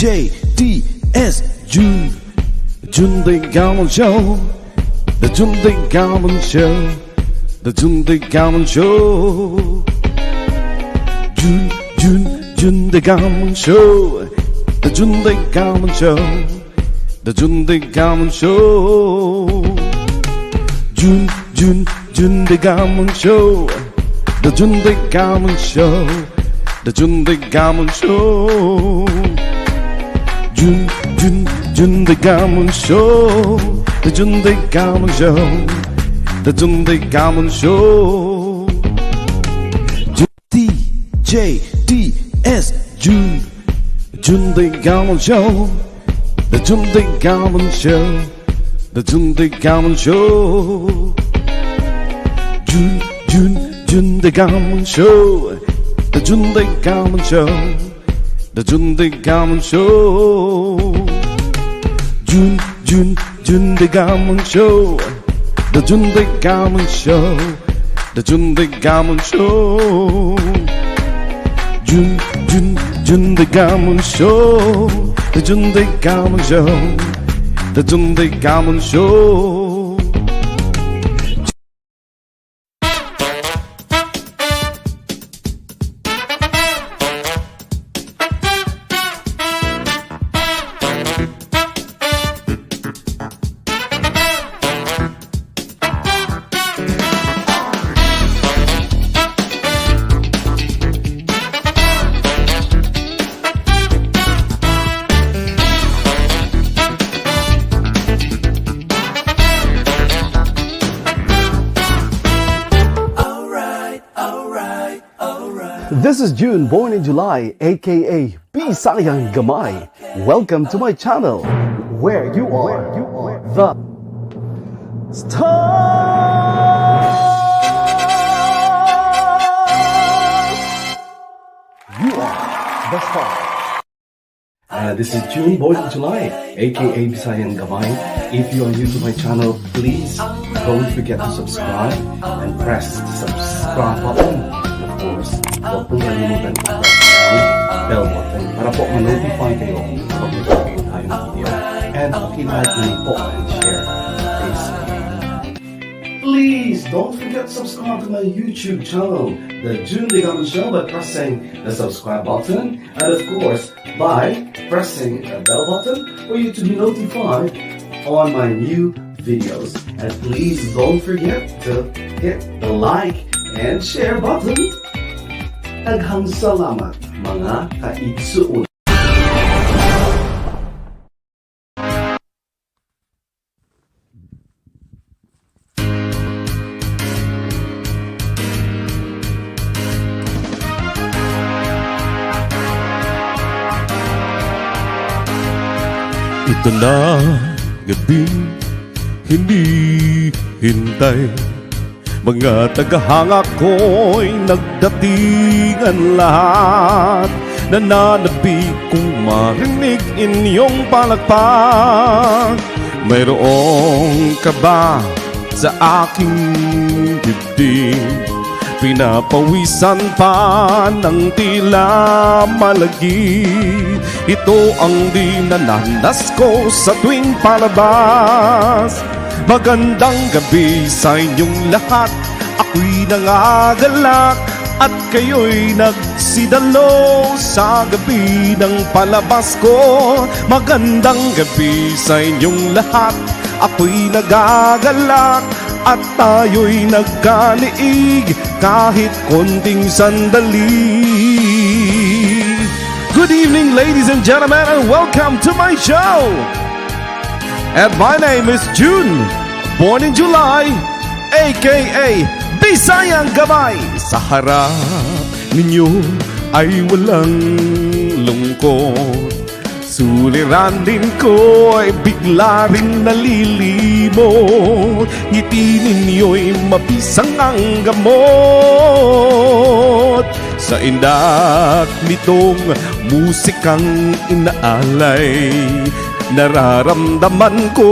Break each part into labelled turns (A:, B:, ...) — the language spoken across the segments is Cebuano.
A: J D S June. June the Galman Show. The June the Galman Show. The June the Galman Show. June, June, June the Galman Show. The June the Galman Show. The June the Galman Show. June, June, June the Galman Show. The June the Galman Show. The June the Galman Show. June, June, June the Galman Show. The June the Galman Show. The June the Galman Show. D J D S June. June the Galman Show. The June the Galman Show. The June the Galman Show. June, June, June the Galman Show. The June the Galman Show. The June the Galman Show. June, June, June the Galman Show. The June the Galman Show. The June the Galman Show. June, June, June the Galman Show. The June the Galman Show. The June the Galman Show.
B: This is June, born in July, aka Bisayang Gamay. Welcome to my channel, where you are the star. You are the star. This is June, born in July, aka Bisayang Gamay. If you are new to my channel, please don't forget to subscribe and press the subscribe button. And of course, huwag pong kalimutan i-press ang bell button para po ma-notify kayo kapag may bago tayong video. And paki-like na rin po and share this video. Please don't forget to subscribe to my YouTube channel, The June Digamon Show, by pressing the subscribe button and, of course, by pressing the bell button for you to be notified on my new videos. And please don't forget to hit the like and share button. Daghang salamat, mga kaigsuon.
A: Ito na gabing hinihintay. Mga tagahanga ko'y nagdatingan lahat. Nananabik kong marinig inyong palakpak. Mayroong kaba sa aking dibdib, pinapawisan pa ng tila malagkit. Ito ang dinananas ko sa tuwing palabas. Magandang gabi sa inyong lahat. Ako'y nangagalak at kayo'y nagsidalo sa gabi ng palabas ko. Magandang gabi sa inyong lahat. Ako'y nagagalak at tayo'y nagkaniig kahit konting sandali. Good evening, ladies and gentlemen, and welcome to my show. And my name is June, born in July, aka Bisayang Gamay. Sa harap ninyo ay walang lungkot. Suliranin ko ay bigla rin nalilimot. Ngiti ninyo'y mabisang ang gamot. Sa indak nitong musikang inaalay, nararamdaman ko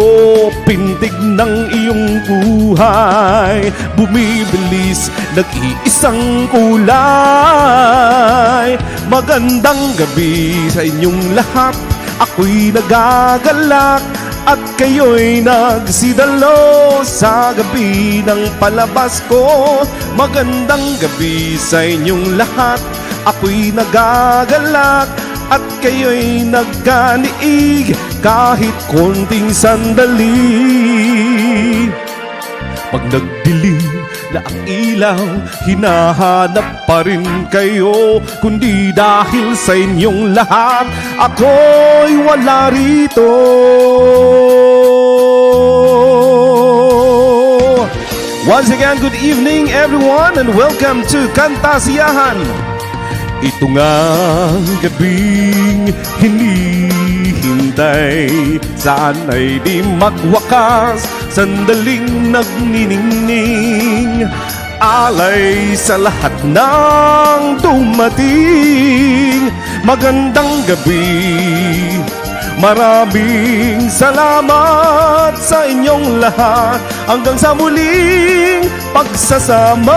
A: pintig ng iyong buhay. Bumibilis, nag-iisang kulay. Magandang gabi sa inyong lahat. Ako'y nagagalak at kayo'y nagsidalo sa gabi ng palabas ko. Magandang gabi sa inyong lahat. Ako'y nagagalak at kayo'y nagkaniig kahit konting sandali. Pag nagdilim na ang ilaw, hinahanap pa rin kayo. Kundi dahil sa inyong lahat, ako'y wala rito. Once again, good evening, everyone, and welcome to Kantasiyahan. Ito nga ang gabing hinihintay. Sana'y di magwakas, sandaling nagniningning. Alay sa lahat ng dumating. Magandang gabi. Maraming salamat sa inyong lahat. Hanggang sa muling pagsasama.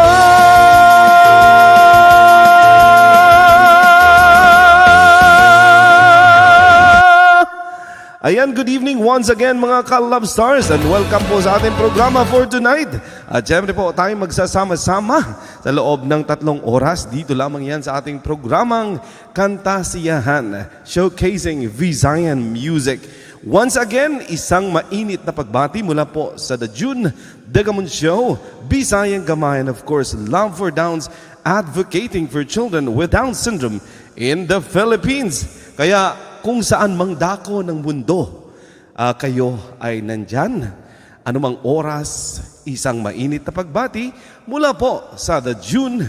A: Ayan, good evening once again, mga ka-Love Stars, and welcome po sa ating programa for tonight. At syempre po, tayo magsasama-sama sa loob ng 3 oras. Dito lamang yan sa ating programang Kantasiyahan, showcasing Visayan music. Once again, isang mainit na pagbati mula po sa The June Degamon Show, Bisayan Gamay, and of course, Love for Downs, advocating for children with Down syndrome in the Philippines. Kaya kung saan mang dako ng mundo, kayo ay nandyan. Anumang oras, isang mainit na pagbati mula po sa The June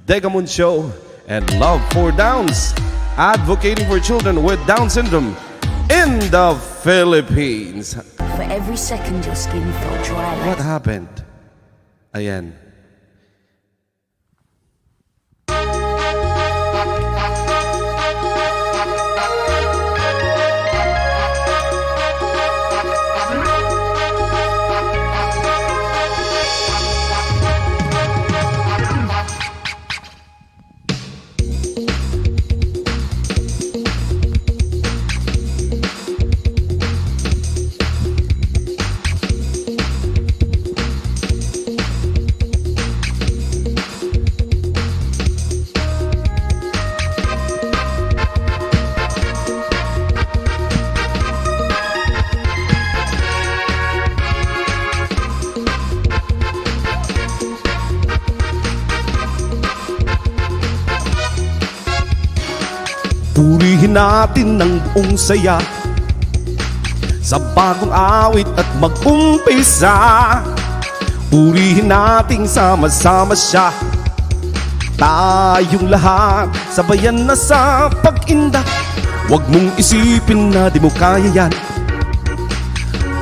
A: Degamon Show and Love for Downs, advocating for children with Down syndrome in the Philippines.
C: For every second your skin felt dry like
A: What happened? Ayan. Purihin natin ang buong saya sa bagong awit at mag-umpisa. Purihin nating sama-sama siya. Tayong lahat, sabayan na sa pag-indak. Huwag mong isipin na di mo kaya yan.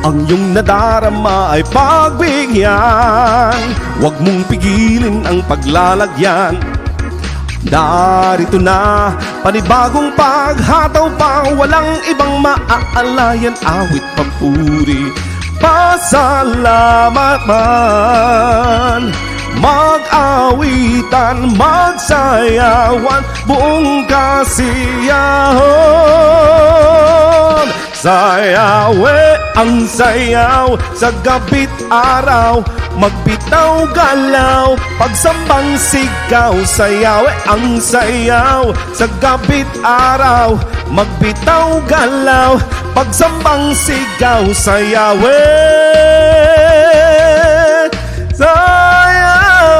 A: Ang iyong nadarama ay pagbigyan. Huwag mong pigilin ang paglalagyan. Narito na, panibagong paghataw pa. Walang ibang maaalayan. Awit papuri, pasalamat man. Mag-awitan, magsayawan, buong kasiyahan. Sayaw ang sayaw sa gabi't araw. Magbitaw galaw, pagsambang sigaw. Sayaw ang sayaw sa gabi't araw. Magbitaw galaw, pagsambang sigaw. Sayaw sayaw.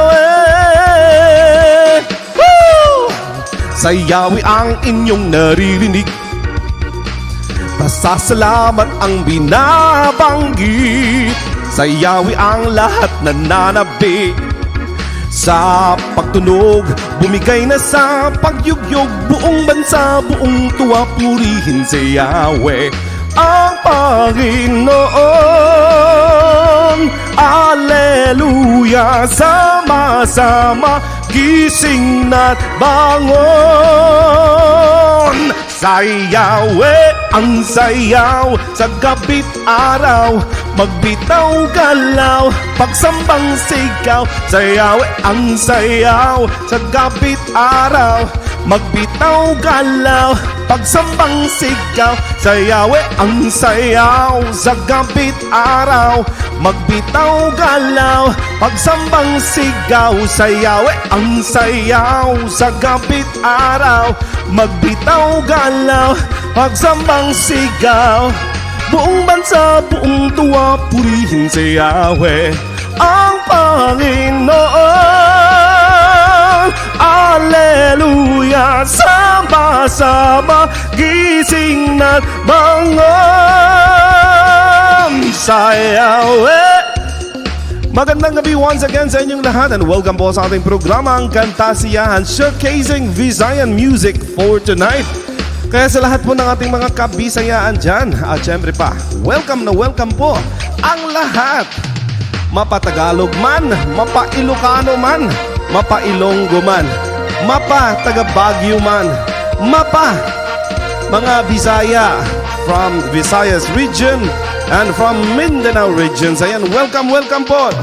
A: Woo! Sayawi ang inyong naririnig. Pasasalamat ang binabanggit. Sayawi ang lahat na nanabik. Sa pagtunog, bumigay na sa pagyugyog. Buong bansa, buong tuwa, purihin si Yahweh, ang Panginoon. Aleluya, sama-sama, gising na't bangon. Sayaw ang sayaw sa gabi't araw. Magbitaw galaw, pagsambang sigaw. Sayaw ang sayaw sa gabi't araw. Magbitaw galaw, Pagsambang sigaw sa Yahweh. Ang sayaw sa gabi't araw, magbitaw galaw. Pagsambang sigaw sa Yahweh. Ang sayaw sa gabi't araw, magbitaw galaw. Pagsambang sigaw. Buong bansa, buong tuwa, purihin si Yahweh, ang Panginoon. Aleluya, sama-sama, gising na't bangon sa Yahweh. Magandang gabi once again sa inyong lahat and welcome po sa ating programa, ang Kantasiyahan, showcasing Visayan music for tonight. Kaya sa lahat po ng ating mga kabisayaan dyan, at syempre pa, welcome na welcome po ang lahat. Mapa-Tagalog man, mapa-Ilocano man, mapa-Ilonggo man, mapa taga Baguio man, mapa mga Bisaya from Visayas region and from Mindanao regions. Ayan, welcome, welcome po.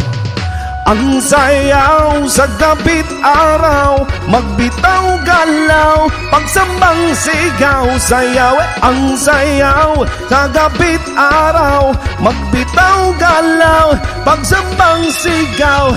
A: Ang sayaw sa gabi't araw, magbitaw galaw. Pagsambang sigaw sa Yahweh. Ang sayaw sa gabi't araw, magbitaw galaw. Pagsambang sigaw.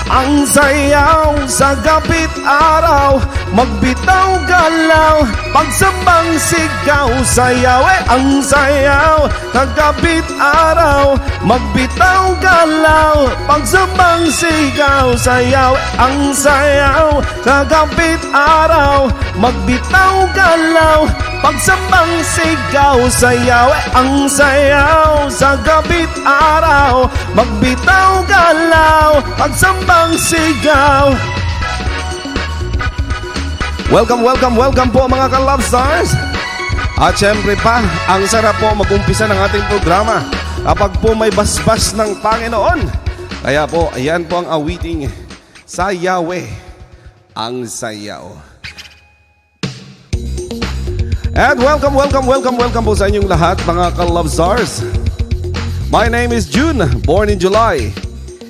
A: Ang sayaw sa gabi't araw, magbitaw galaw. Pagsambang sigaw sa Yahweh. Ang sayaw sa gabi't araw, magbitaw galaw. Pagsambang sigaw sa Yahweh. Ang sayaw sa gabi't araw, magbitaw galaw. Pagsambang sigaw sa Yahweh. Ang sayaw sa gabi't araw, magbitaw galaw. Pagsambang sigaw. Welcome, welcome, welcome po, mga ka-Love Stars! At syempre pa, ang sarap po mag-umpisa ng ating programa kapag po may basbas ng Panginoon. Kaya po, ayan po ang awiting sa Yahweh, ang sayaw. And welcome, welcome, welcome, welcome po sa inyong lahat, mga ka-Love Stars. My name is June, born in July,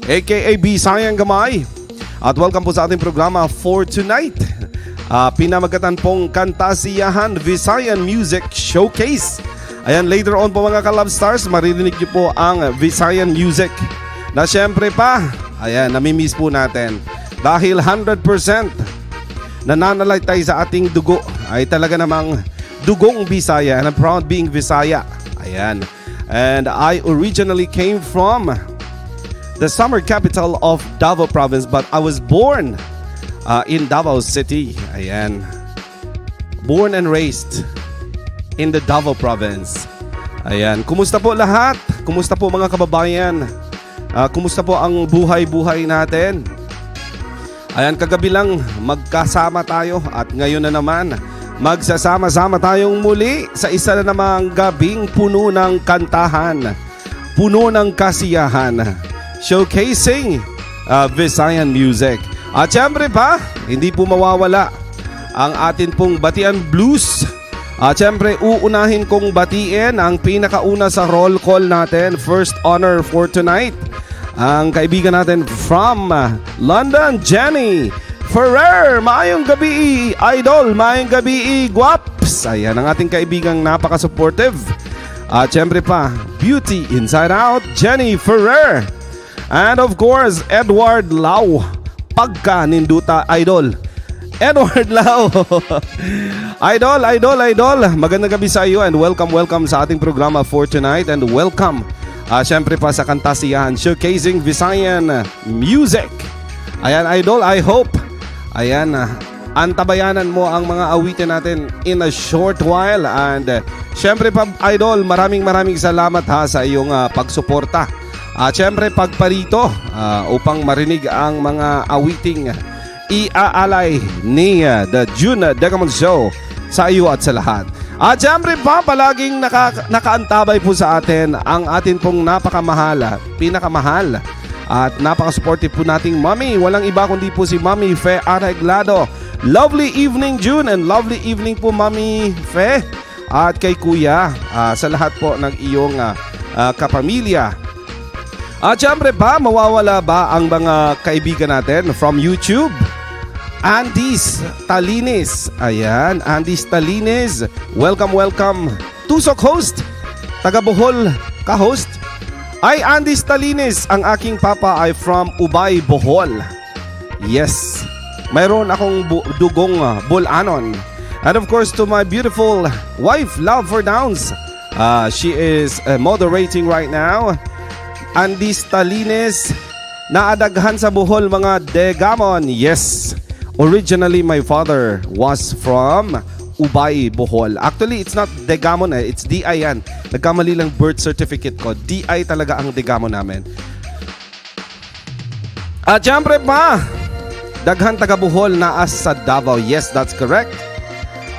A: aka Bisayang Gamay. At welcome po sa ating programa for tonight. Pinamagatan pong Kantasiyahan Visayan Music Showcase. Ayan, later on po, mga ka-Love Stars, maririnig niyo po ang Visayan Music. Na syempre pa, ayan, namimiss po natin. Dahil 100% nananalaytay sa ating dugo ay talaga namang dugong Bisaya, and I'm proud being Bisaya. Ayan. And I originally came from the summer capital of Davao Province, but I was born in Davao City. Ayan. Born and raised in the Davao Province. Ayan. Kumusta po lahat? Kumusta po, mga kababayan? Kumusta po ang buhay-buhay natin? Ayan, kagabi lang magkasama tayo at ngayon na naman magsasama-sama tayong muli sa isa na namang gabing puno ng kantahan, puno ng kasiyahan, showcasing Visayan music. At syempre pa, hindi po mawawala ang atin pong Batian Blues. At syempre, uunahin kong batiin ang pinakauna sa roll call natin, first honor for tonight. Ang kaibigan natin from London, Jenny Ferrer. Maayong gabi, idol. Maayong gabi, guwaps. Ayan ang ating kaibigang napaka-supportive. At syempre pa, Beauty Inside Out, Jenny Ferrer. And of course, Edward Lau. Pagka ninduta, idol. Edward Lau. Idol, idol, idol. Magandang gabi sa iyo and welcome, welcome sa ating programa for tonight and welcome, syempre pa, sa Kantasiyahan showcasing Visayan music. Ayan, idol, I hope. Ayan, antabayanan mo ang mga awitin natin in a short while. And syempre pa, idol, maraming maraming salamat ha sa iyong pagsuporta. At syempre, pagparito upang marinig ang mga awiting iaalay ni The June Decamon Show sa iyo at sa lahat. At syempre pa, palaging nakaantabay po sa atin ang atin pong napakamahal, pinakamahal at napaka-supportive po nating mommy. Walang iba kundi po si Mommy Fe Areglado. Lovely evening, June, and lovely evening po, Mommy Fe, at kay Kuya, sa lahat po ng iyong kapamilya. At syempre pa, mawawala ba ang mga kaibigan natin from YouTube?
B: Andis Talines. Ayan, Andis Talines. Welcome, welcome. Tusok host. Taga Bohol ka host. Ay, Andis Talines, ang aking papa ay from Ubay, Bohol. Yes. Mayroon akong dugong Bol-anon. And of course, to my beautiful wife, Love for Downs. She is moderating right now. Andis Talines, naadaghan sa Bohol mga Degamon. Yes. Originally, my father was from Ubay, Bohol. Actually, it's not Degamon eh. It's DI yan. Nagkamali lang birth certificate ko. DI talaga ang Degamon namin. At syempre pa, daghan taga Bohol naa sa Davao. Yes, that's correct.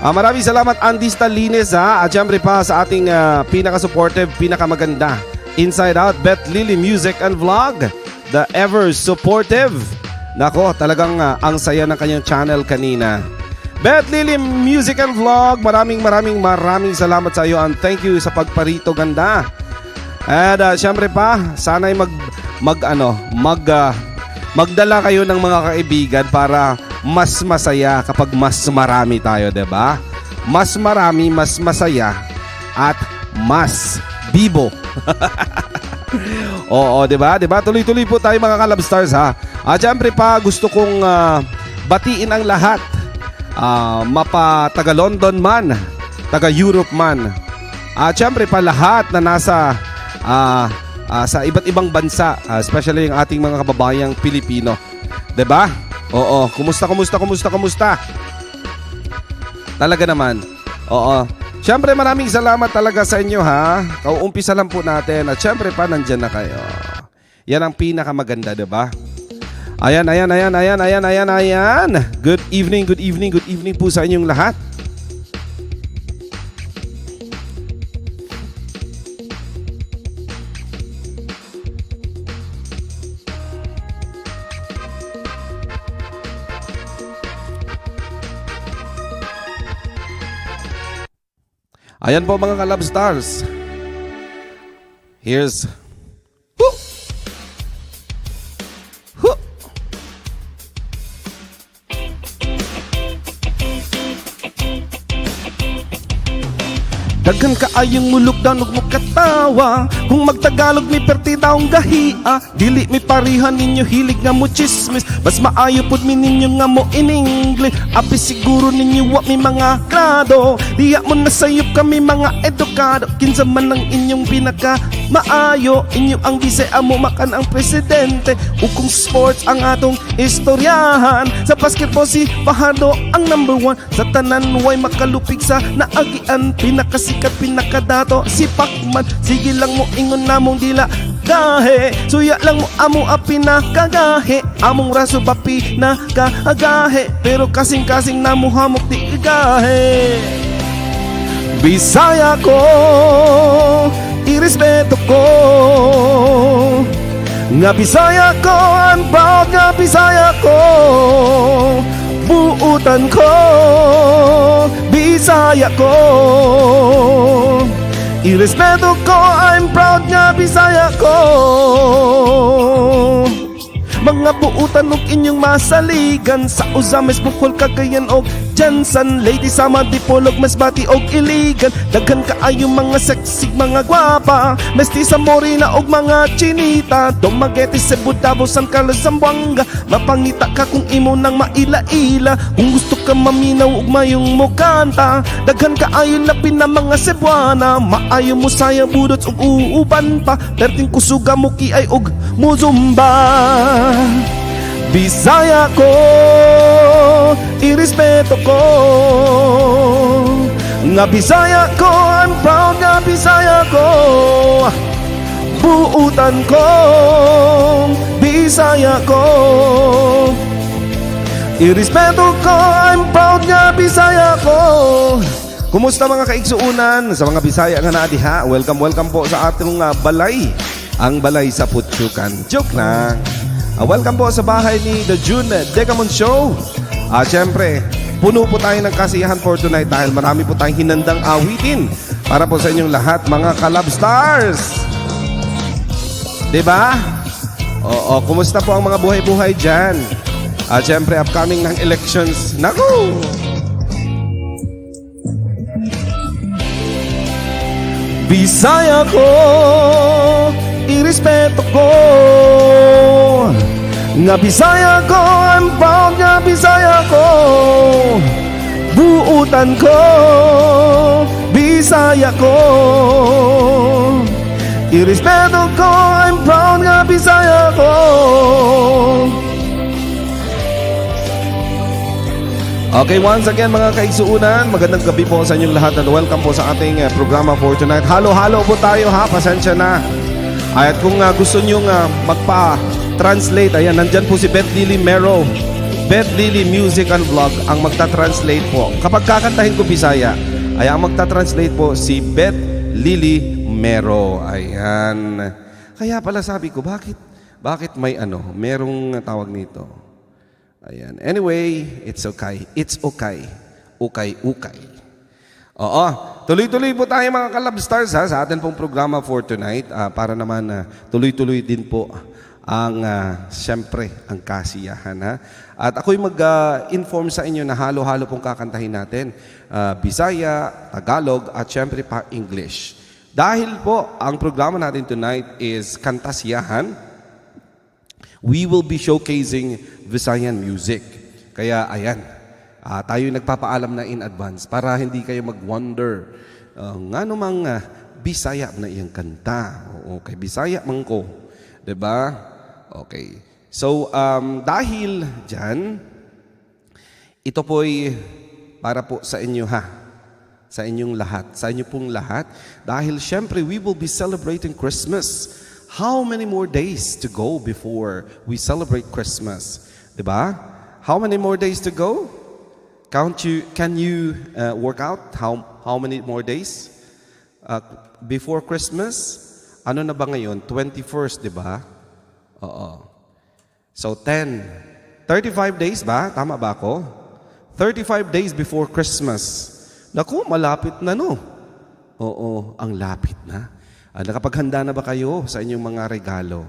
B: Maraming salamat, Andy Stalines, ha. At syempre pa sa ating pinaka-supportive, pinakamaganda, Inside Out, Beth Lily Music and Vlog. The ever supportive. Nako, talagang ang saya ng kanyang channel kanina. Beth Lily Music and Vlog, maraming maraming maraming salamat sa iyo and thank you sa pagparito ganda. And syempre pa, sana'y mag mag ano, mag magdala kayo ng mga kaibigan para mas masaya kapag mas marami tayo, 'di ba? Mas marami, mas masaya at mas bibo. Oo, 'di ba? 'Di ba? Tuloy-tuloy po tayo, mga ka-Love Stars, ha. At syempre pa, gusto kong batiin ang lahat. Mapa taga London man, taga Europe man. At syempre pa lahat na nasa sa iba't ibang bansa, especially yung ating mga kababayang Pilipino. 'Di ba? Oo, kumusta, kumusta, kumusta, kumusta? Talaga naman. Oo. Siyempre, maraming salamat talaga sa inyo, ha. Kauumpisa lang po natin at siyempre pa nandyan na kayo. Yan ang pinakamaganda, 'di ba? Ayan, ayan, ayan, ayan, ayan, ayan, ayan. Good evening, good evening, good evening po sa inyong lahat. Ayan po, mga ka-Love Stars. Here's Huh! Huh! Daghan kaayong mulukdown ug mukatawa. Kung magtagalog mi perti daong gahia. Dili mi parihan ninyo hilig nga mo chismis. Mas maayo pud mi ninyo nga mo in English. Abi siguro ninyo wa mi mga grado. Diya mo nasayop kami mga edukado. Kinsa man ang inyong pinaka maayo, inyo ang gisea mo makan ang presidente. Ug kung sports ang atong istoryahan, sa basketball si Fajardo ang number one. Sa tanan way makalupig sa naagian. Pinakasikat, pinakadato si Pacman. Sige lang mo ingon namong dila gahe. Suya lang mo amo a pinakagahe. Among raso ba pinakagahe? Pero kasing-kasing namo hamok di gahe. Bisaya ko, irespeto ko. Nga Bisaya ko, I'm proud nga Bisaya ko. Buutan ko, Bisaya ko. Irespeto ko, I'm proud nga Bisaya ko. Mga buutan og inyong masaligan, sa Ozamiz, Bohol, Cagayan og GenSan, Leyte, Samar, Dipolog, Masbate og Iligan. Daghan kaayo mga sexy, mga gwapa, mestiza, morena og mga chinita. Dumaguete, Cebu, Davao, San Carlos, Zamboanga. Mapangita ka kung imo nang maila-ila. Kung gusto ka maminaw og mayong mokanta, daghan kaayo labi na mga Cebuana. Maayo mo saya budots ug uuban pa. Perting kusuga mo ki ay og muzumba. Bisaya ko, irespeto ko. Nga Bisaya ko, I'm proud nga Bisaya ko. Buutan ko, Bisaya ko. Irespeto ko, I'm proud nga Bisaya ko. Kumusta, mga kaigsuunan sa mga Bisaya nga naa diha? Welcome, welcome po sa atong balay. Ang balay sa Putsukan. Joke lang. Welcome po sa bahay ni The June Degamon Show. Siyempre, puno po tayo ng kasiyahan for tonight dahil marami po tayong hinandang awitin para po sa inyong lahat, mga ka-Love Stars. 'Di ba? Oo, kumusta po ang mga buhay-buhay dyan?
A: At syempre, upcoming ng elections. Naku! Bisaya ko, irespeto ko. Nga Bisaya ko, I'm proud nga Bisaya ko. Buutan ko, Bisaya ko. Irespeto ko, I'm proud nga Bisaya ko. Okay, once again, mga kaigsuunan, magandang gabi po sa inyong lahat at welcome po sa ating programa for tonight. Halo-halo po tayo ha, pasensya na. Ay, at kung gusto nyong magpa-translate, ayan, nandyan po si Beth Lily Mero. Beth Lily Music and Vlog ang magta-translate po. Kapag kakantahin ko Bisaya, ay ang magta-translate po si Beth Lily Mero. Ayan. Kaya pala sabi ko, bakit may ano, merong tawag nito? Ayan. Anyway, it's okay. It's okay. Ukay, ukay. Oo. Tuloy-tuloy po tayo, mga ka-Love Stars, ha, sa atin pong programa for tonight para naman tuloy-tuloy din po ang siyempre ang kasiyahan, ha. At ako'y mag-inform sa inyo na halo-halo pong kakantahin natin. Bisaya, Tagalog at siyempre pa English. Dahil po ang programa natin tonight is Kantasiyahan, we will be showcasing Visayan music. Kaya ayan, tayo nagpapaalam na in advance para hindi kayo mag-wonder nga namang Bisaya na iyang kanta. Oo, kay Bisaya man ko. 'Di ba? Okay. So, dahil dyan, ito po'y para po sa inyo ha. Sa inyong lahat. Sa inyo pong lahat. Dahil syempre, we will be celebrating Christmas. How many more days to go before we celebrate Christmas? 'Di ba? How many more days to go? Count you, can you work out how many more days before Christmas? Ano na ba ngayon? 21st, 'di ba? Oo. So 10. 35 days ba? Tama ba ako? 35 days before Christmas. Naku, malapit na, no? Oo, ang lapit na. Nakapaghanda na ba kayo sa inyong mga regalo?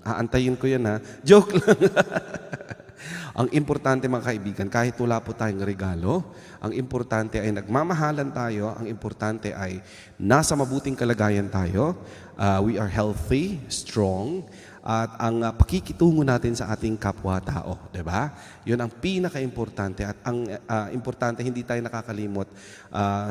A: Aantayin ko yan ha. Joke lang. Ang importante, mga kaibigan, kahit wala po tayong regalo, ang importante ay nagmamahalan tayo, ang importante ay nasa mabuting kalagayan tayo, we are healthy, strong, at ang pakikitungo natin sa ating kapwa-tao, 'di ba? 'Yun ang pinaka-importante at ang importante, hindi tayo nakakalimot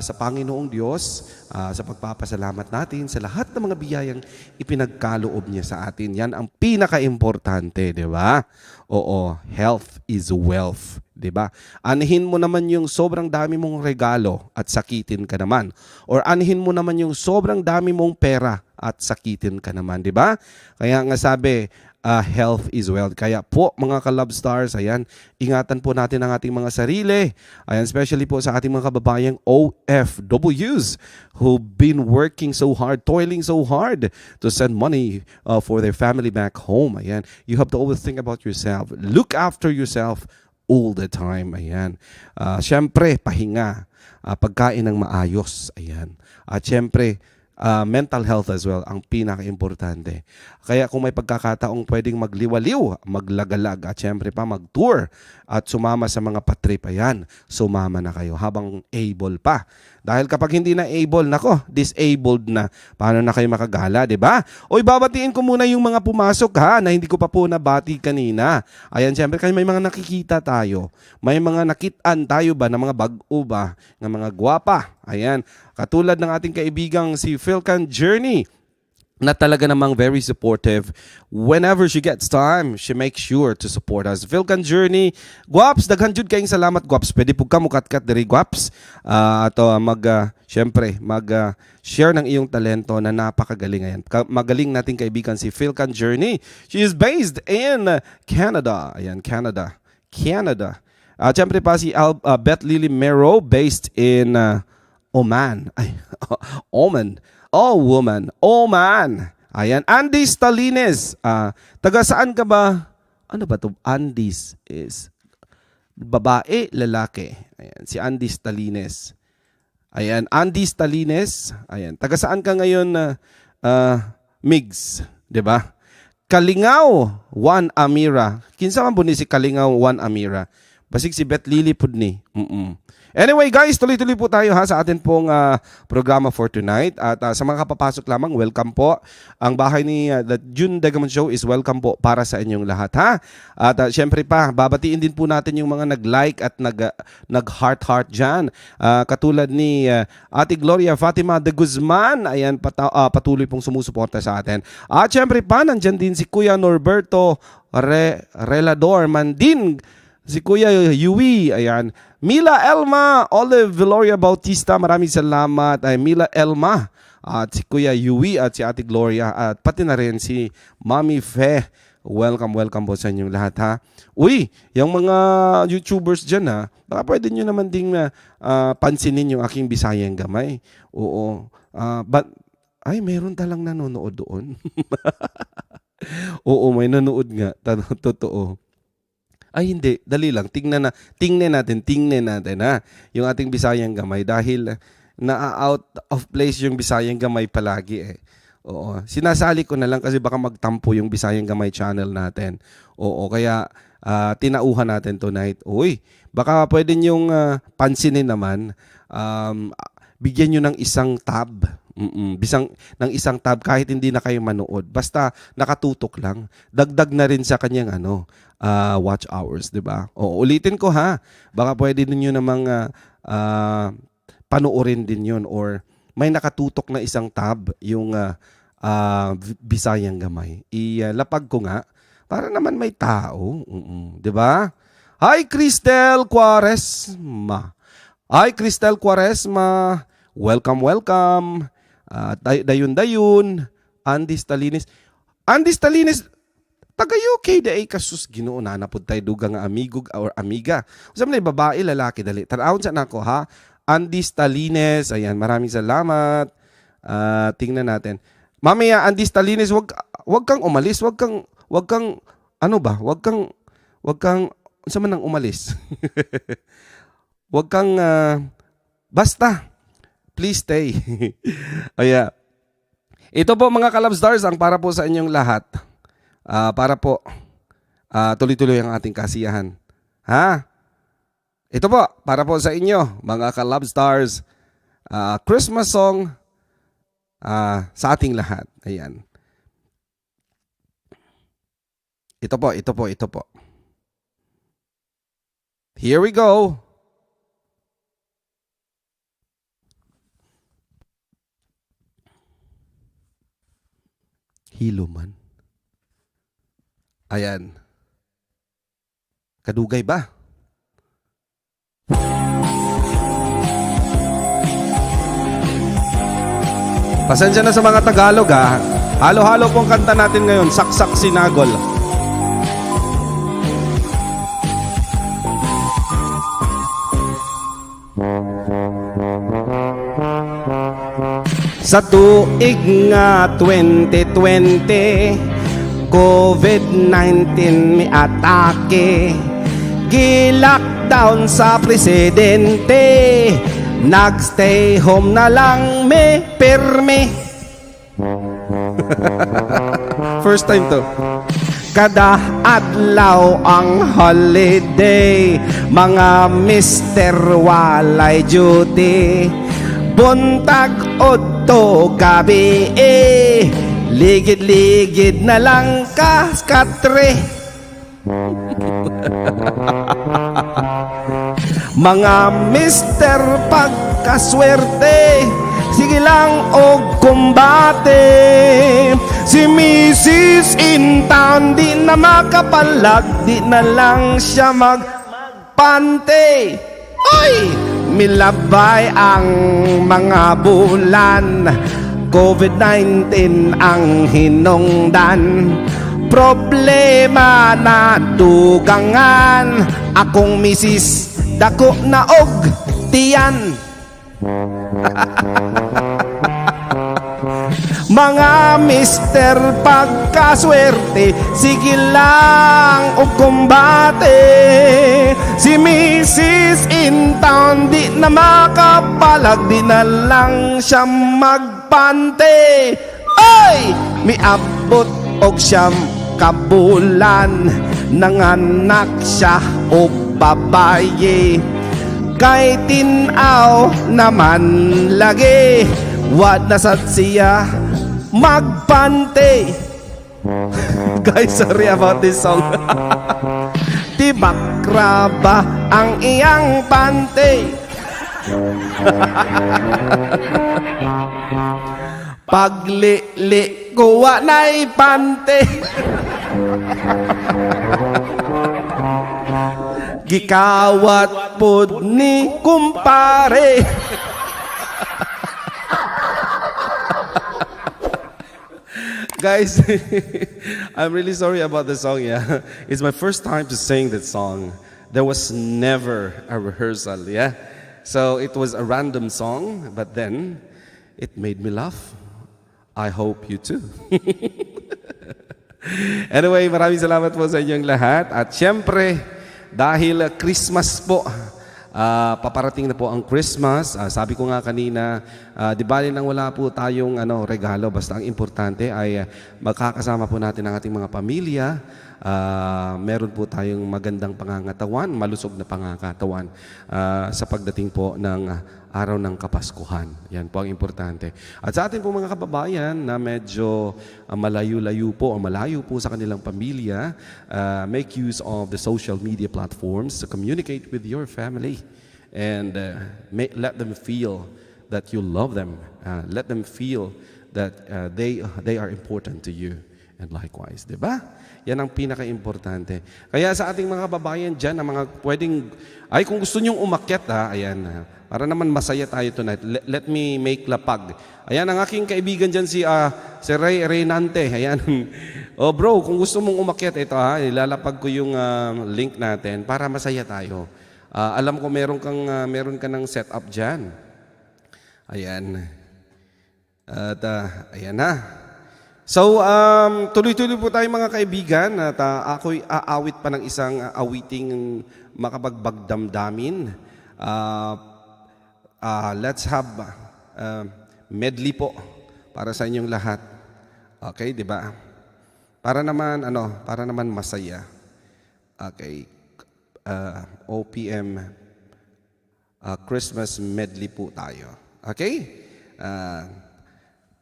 A: sa Panginoong Diyos, sa pagpapasalamat natin sa lahat ng mga biyayang ipinagkaloob niya sa atin. Yan ang pinaka-importante, 'di ba? Oo, health is wealth, 'di ba? Anhin mo naman yung sobrang dami mong regalo at sakitin ka naman. Or anhin mo naman yung sobrang dami mong pera at sakitin ka naman, 'di ba? Kaya nga sabi, health is wealth. Kaya po, mga ka-Love Stars, ayan, ingatan po natin ang ating mga sarili. Ayan, especially po sa ating mga kababayang OFWs who've been working so hard, toiling so hard to send money for their family back home. Ayan, you have to always think about yourself. Look after yourself all the time. Ayan. Siyempre, pahinga. Pagkain ng maayos. Ayan. At siyempre, mental health as well ang pinaka-importante. Kaya kung may pagkakataong pwedeng magliwaliw, maglagalag at syempre pa mag-tour at sumama sa mga patrip, ayan, sumama na kayo habang able pa. Dahil kapag hindi na able, nako, disabled na. Paano na kayo makagala, 'di ba? Oy, babatiin ko muna yung mga pumasok ha, na hindi ko pa po nabati kanina. Ayan, syempre kasi may mga nakikita tayo. May mga nakitaan tayo ba na mga bag-o ba, ng mga gwapa. Ayan, katulad ng ating kaibigang si Philcan Journey na talaga namang very supportive. Whenever she gets time, she makes sure to support us. Philcan Journey, Guaps, daghan jud kayong salamat, Guaps. Pwede po ka mukatkat diri, Guaps. Ato syempre, mag share ng iyong talento na napakagaling ayan. Magaling nating kaibigan si Philcan Journey. She is based in Canada. Ayan, Canada. Canada. At syempre pa si Beth Lily Mero, based in Oman. Ay, Oman. Oh, woman. Oman. Ayan. Andy Stalines. Taga saan ka ba? Ano ba to? Andes is babae, lalaki. Ayan, si Andy Stalines. Ayan, Andy Stalines. Ayan, taga saan ka ngayon, Migs, 'di ba? Kalingaw One Amira. Kinsa man po ni si Kalingaw One Amira? Basig si Beth Lily pud ni. Anyway guys, tuloy-tuloy po tayo ha sa atin pong programa for tonight. At sa mga kapapasok lamang, welcome po. Ang bahay ni The June Degamon Show is welcome po para sa inyong lahat ha. At syempre pa, babatiin din po natin yung mga nag-like at nag-heart-heart dyan. Katulad ni Ate Gloria Fatima de Guzman, ayan, patuloy pong sumusuporta sa atin. At syempre pa, nandyan din si Kuya Norberto Relador Mandin, si Kuya Yui, ayan. Mila Elma, Olive Viloria Bautista, maraming salamat. Ay, Mila Elma, at si Kuya Yui at si Ate Gloria at pati na rin si Mami Fe. Welcome, welcome po sa inyong lahat ha. Uy, yung mga YouTubers dyan ha, baka pwede nyo naman ding pansinin yung aking Bisayang Gamay. Oo. But, ay, meron talang nanonood doon. Oo, may nanood nga. Totoo. Ay hindi, dali lang. Tingnan natin ha. Yung ating Bisayang Gamay dahil na-out of place yung Bisayang Gamay palagi eh. Oo. Sinasali ko na lang kasi baka magtampo yung Bisayang Gamay channel natin. Oo, kaya tinauhan natin tonight. Uy, baka pwede niyong pansinin naman. Bigyan niyo ng isang tab. Bisang ng isang tab kahit hindi na kayo manood. Basta nakatutok lang. Dagdag na rin sa kanyang ano, watch hours, 'di ba? O ulitin ko ha. Baka pwede ninyo namang panoorin din 'yon or may nakatutok na isang tab yung Bisayang Gamay. Ilapag ko nga para naman may tao, 'di ba? Hi, Cristel Quaresma. Hi, Cristel Quaresma. Welcome, welcome. Dayon dayon. Andy Stalines. Andy Stalines, taga UK diay ka, sus Ginoo, na napud tay dugang nga amigo or amiga. Unsa man, babae, lalaki, dali. Tan-awon sa nako ha. Andy Stalines, ayan, maraming salamat. Tingnan natin. Mamaya, Andy Stalines, wag kang umalis, wag kang ano ba? Wag kang unsa man ang umalis? Wag kang basta please stay. Aya. Ito po, mga Kalab Stars, ang para po sa inyong lahat. Para po tuloy-tuloy ang ating kasiyahan. Ha? Ito po, para po sa inyo, mga Kalab Stars, Christmas song sa ating lahat. Ayan. Ito po, ito po, ito po. Here we go. Hilo man. Ayan. Kadugay ba? Pasensya na sa mga Tagalog ha. Halo-halo pong kanta natin ngayon. Saksak Sinagol. Sa tuig nga 2020, COVID-19 mi atake. Gi-lockdown sa presidente. Nag-stay home na lang me pirmi. First time to. Kada adlaw ang holiday. Mga mister walay duty. Buntag udto gabi eh. Ligid-ligid na lang ka katre. Mga mister pagkaswerte, sige lang og kumbate. Si Mrs. in town di na makapalag. Di na lang siya magpante. Oy! Milabay ang mga bulan. COVID-19 ang hinungdan. Problema na dugangan. Akong misis dako na og tiyan. Mga mister pagkaswerte, sige lang og kumbate. Si Mrs. in town di na makapalag. Di na lang siya magpante. Ay! Miabot Og 9 ka bulan, nanganak siya og babaye. Kay tin-aw naman lagi, wa na sad siya magpante. Guys, sorry about this song. Tibak ra ba ang iyang pante? Paglili ko, wa na'y pante. Gikawat pod ni kumpare. Guys, I'm really sorry about the song, yeah. It's my first time to sing that song. There was never a rehearsal, yeah. So it was a random song, but then it made me laugh. I hope you too. Anyway, maraming salamat po sa inyong lahat. At syempre, dahil Christmas po, paparating na po ang Christmas. Sabi ko nga kanina, di bali nang wala po tayong ano, regalo. Basta ang importante ay magkakasama po natin ang ating mga pamilya. Meron po tayong magandang pangangatawan, malusog na pangangatawan sa pagdating po ng araw ng Kapaskuhan. Yan po ang importante. At sa atin po mga kababayan na medyo malayo-layo po o malayo po sa kanilang pamilya, make use of the social media platforms to communicate with your family and let them feel that you love them. Let them feel that they are important to you. And likewise, di ba? Yan ang pinaka-importante. Kaya sa ating mga kababayan dyan, ang mga pwedeng, ay, kung gusto nyong umakyat, ha, ayan, ha, para naman masaya tayo tonight, let me make lapag. Ayan, ang aking kaibigan dyan, si Ray Reynante. Ayan. Oh, bro, kung gusto mong umakyat, ito ha, ilalapag ko yung link natin para masaya tayo. Alam ko meron ka ng setup dyan. Ayan. At ayan na. So, tuloy-tuloy po tayo, mga kaibigan, at ako'y aawit pa ng isang awiting makabagbag damdamin. Let's have medley po para sa inyong lahat. Okay, di ba? Para naman ano, para naman masaya. Okay. OPM Christmas medley po tayo. Okay?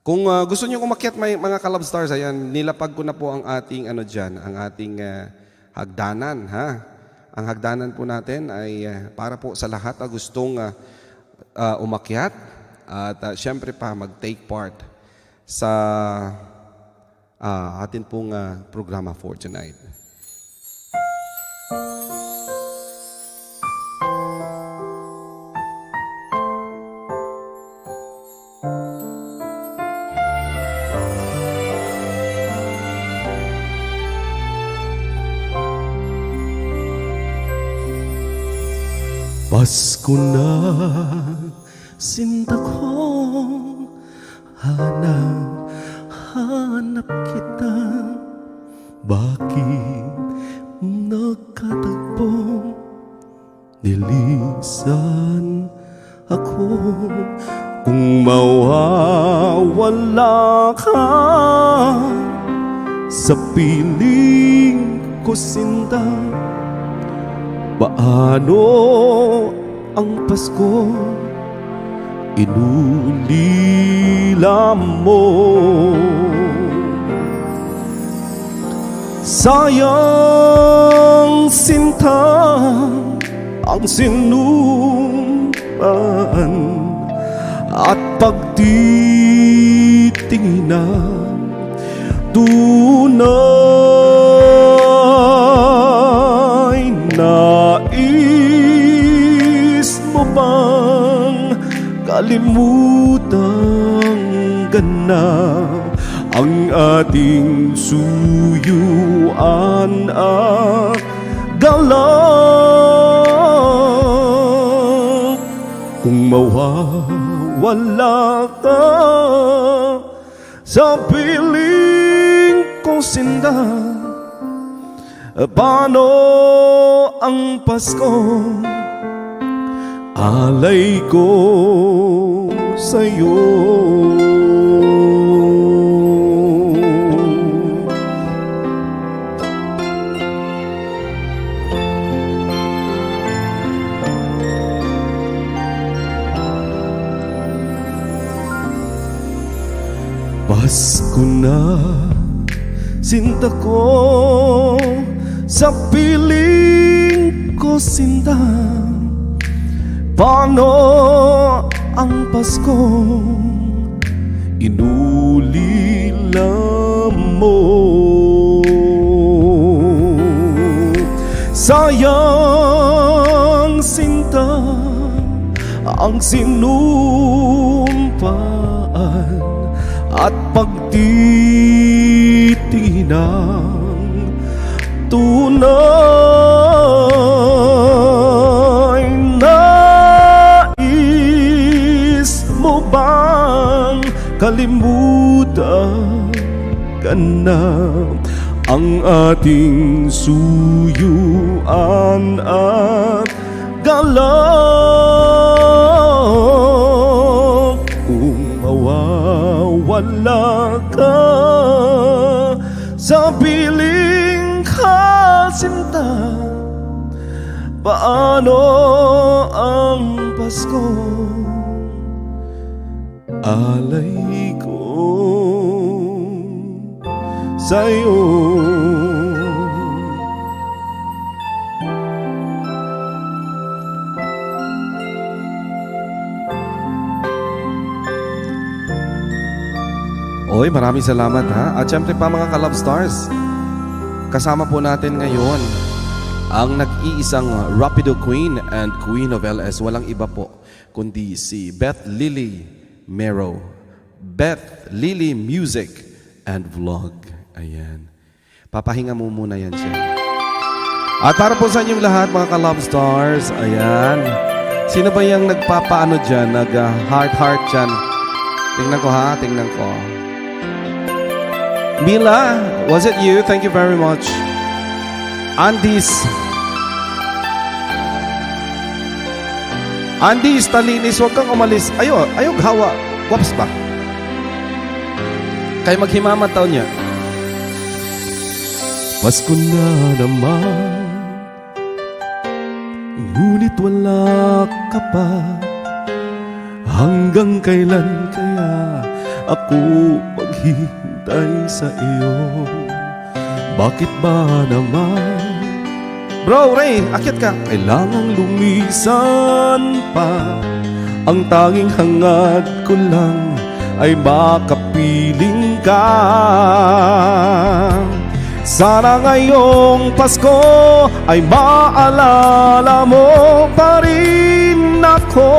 A: Kung gusto niyo umakyat, may mga ka-Love Stars, ayan, nilapag ko na po ang ating ano diyan, ang ating hagdanan, ha. Ang hagdanan po natin ay para po sa lahat na gustong umakyat at syempre pa mag-take part sa atin pong programa for tonight. Pasko na, sinta ko, hanap, hanap kita. Bakit nagkatagpo, nilisan ako? Kung mawawala ka sa piling ko, sinta, paano ang Pasko inulila mo? Sayang, sinta, ang sinumpaan at pagtitingin na tunay. Nais mo bang kalimutang ganap ang ating suyuan at galak? Kung mawawala ka sa piling kong sinta, paano ang Pasko alay ko sa'yo? Pasko na, sinta ko, sa piling ko, sinta. Paano ang Pasko inulila mo? Sayang, sinta, ang sinumpaan at pagtitinang tunay. Nais mo bang kalimutan ka na ang ating suyuan at galak? Kung mawawala ka sa piling ka, sinta, paano ang Pasko alay ko sa'yo?
B: Oy, maraming salamat ha. At syempre pa, mga ka-Love Stars, kasama po natin ngayon ang nag-iisang Rapido Queen and Queen of LS. Walang iba po kundi si Beth Lily Mero. Beth Lily Music and Vlog. Ayan. Papahinga mo muna yan siya. At para po sa inyong lahat, mga ka-Love Stars, ayan. Sino ba yung nagpapaano dyan, nag-heart-heart dyan? Tingnan ko ha, tingnan ko. Mila, was it you? Thank you very much. Andis. Andis Talinis, huwag kang umalis. Ayo, ayo, hawa. Waps ba? Kay maghimamat taon niya.
A: Pasko na naman, ngunit wala ka pa. Hanggang kailan kaya ako maghihintay sa iyo? Bakit ba naman
B: Bro, Ray, akyat ka.
A: kailangang lumisan pa? Ang tanging hangad ko lang ay makapiling ka. Sana ngayong Pasko ay maalala mo pa rin ako,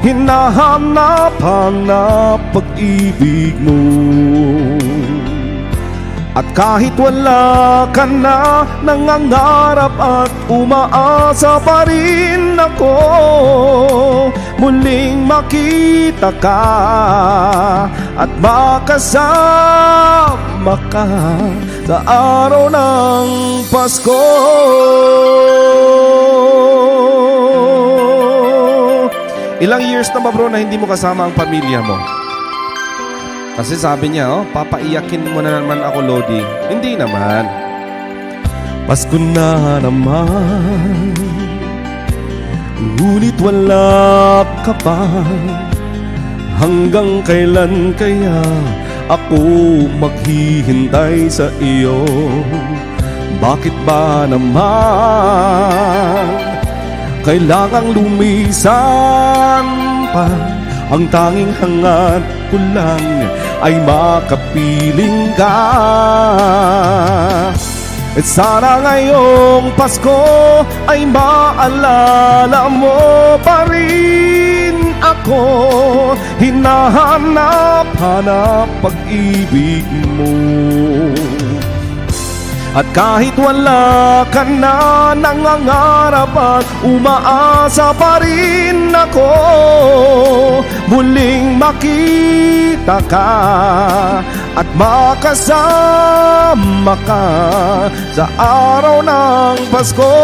A: hinahanap-hanap pag-ibig mo. At kahit wala ka na, nangangarap at umaasa pa rin ako muling makita ka at makasama ka sa araw ng Pasko.
B: Ilang years na ba, bro, na hindi mo kasama ang pamilya mo? Kasi sabi niya, "Oh, papaiyakin mo na naman ako, Lodi." Hindi naman.
A: Pasko na naman, ngunit wala ka pa. Hanggang kailan kaya ako maghihintay sa iyo? Bakit ba naman kailangang lumisan pa? Ang tanging hangad ko lang ay makapiling ka. At sana ngayong Pasko ay maalala mo pa rin ako, hinahanap-hanap pag-ibig mo. At kahit wala ka na, nangangarap at umaasa pa rin ako muling makita ka at makasama ka sa araw ng Pasko.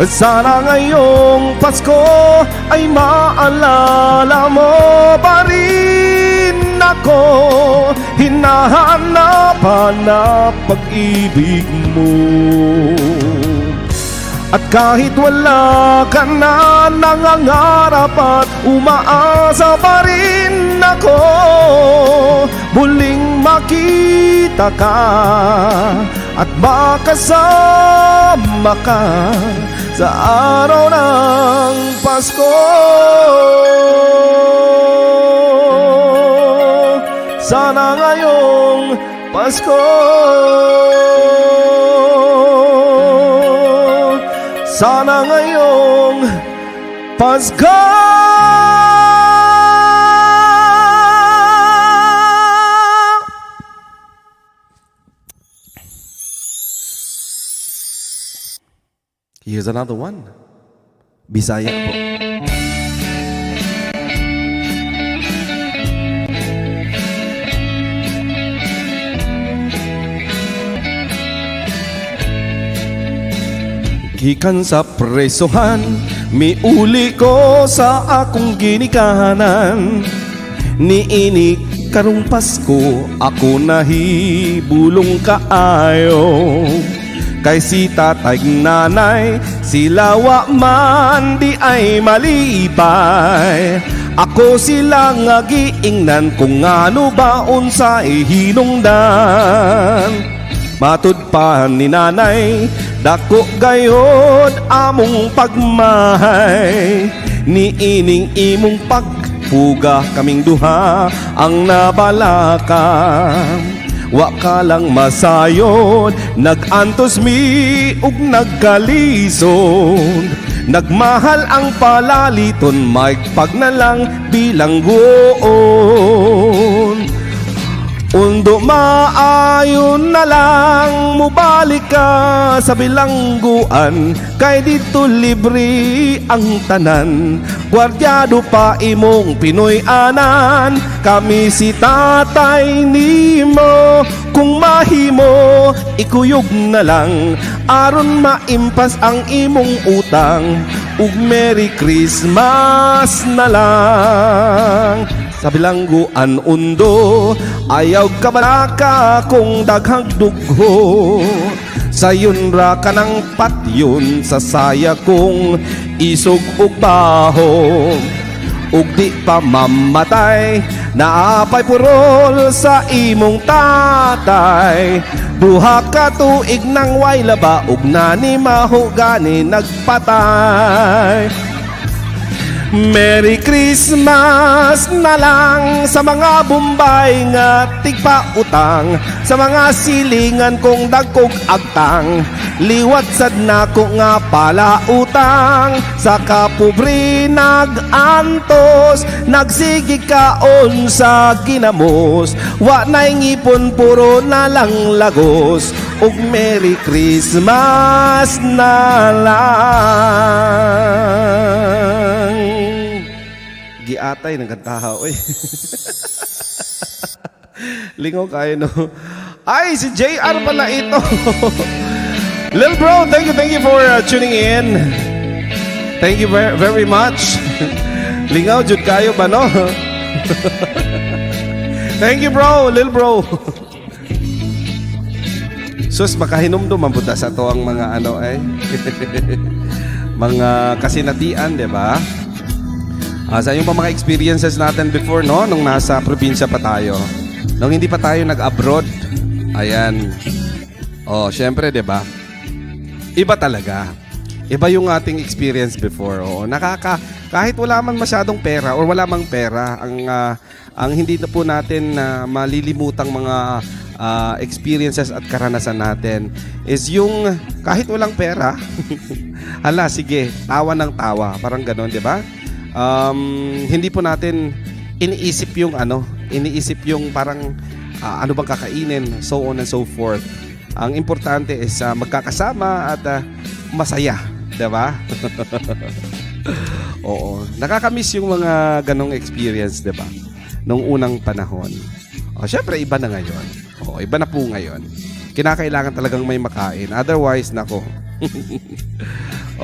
A: Sana ngayong Pasko ay maalala mo pa rin ako, hinahanap-hanap pag-ibig mo. At kahit wala ka na, nangangarap at umaasa
B: Umaasa pa rin ako, muling makita ka at makasama ka sa araw ng Pasko. Sana ngayong Pasko. Sana ngayong Pasko. Here's another one. Bisaya po. Gikan sa presohan, miuli ko sa akong ginikanan. Niini karong Pasko, ako nahibulong kaayo. Kay si tatay nanay, sila wa man di ay malipay. Ako sila nga giingnan kung ngano ba unsa hinungdan. Matud pa ni nanay, dako gayod among pagmahay. Niining imong pagpuga, kaming duha ang nabalaka. Wa ka lang masayod, nag-antos mi ug nagkalisod. Nagmahal ang palaliton, maigpag na lang bilanggoon. Undo, maayon na lang mubalik ka sa bilangguan, kay dito libre ang tanan, gwardyado pa imong Pinoy anan. Kami si tatay nimo, kung mahimo ikuyog na lang aron maimpas ang imong utang, ug Merry Christmas na lang sa bilangguan. Undo, ayaw ka balaka kung daghang dugho. Sayon ra ka ng patyon sa saya kung isog ug baho. Ug di pa mamatay, naapay purol sa imong tatay. 2 ka tuig nang way laba, ug nani maho gani nagpatay. Merry Christmas na lang sa mga Bombay nga tigpautang, sa mga silingan kong dagkog agtang. Liwat sad nako nga palautang. Sa kapobre nag-antos, nagsige kaon sa ginamos. Wa na'y ngipon, puro na lang lagos, ug Merry Christmas na lang. Giatay ng kantaha, oy. Lingaw kayo, no? Ay, si JR pala ito. Little bro, thank you for tuning in. Thank you very, very much. Lingaw, jud kayo ba, no? Thank you, bro. Little bro. Sus, makahinumdum man pud ta sa ato ang mga ano eh, mga kasinatian, di ba? Ah, sa yung pa mga experiences natin before, no? Nung nasa probinsya pa tayo. Nung hindi pa tayo nag-abroad. Ayan. Oh, syempre, di ba? Iba talaga. Iba yung ating experience before. Oo, kahit wala man masyadong pera or wala mang pera, ang hindi na po natin na malilimutang mga experiences at karanasan natin is yung kahit walang pera, hala, sige, tawa ng tawa. Parang ganon, di ba? Hindi po natin iniisip yung ano, iniisip yung parang ano bang kakainin, so on and so forth. Ang importante is magkakasama at masaya, 'di ba? Oo, nakakamiss yung mga ganong experience, 'di ba? Nung unang panahon. O, syempre iba na ngayon. Oo, iba na po ngayon. Kinakailangan talagang may makain. Otherwise, nako.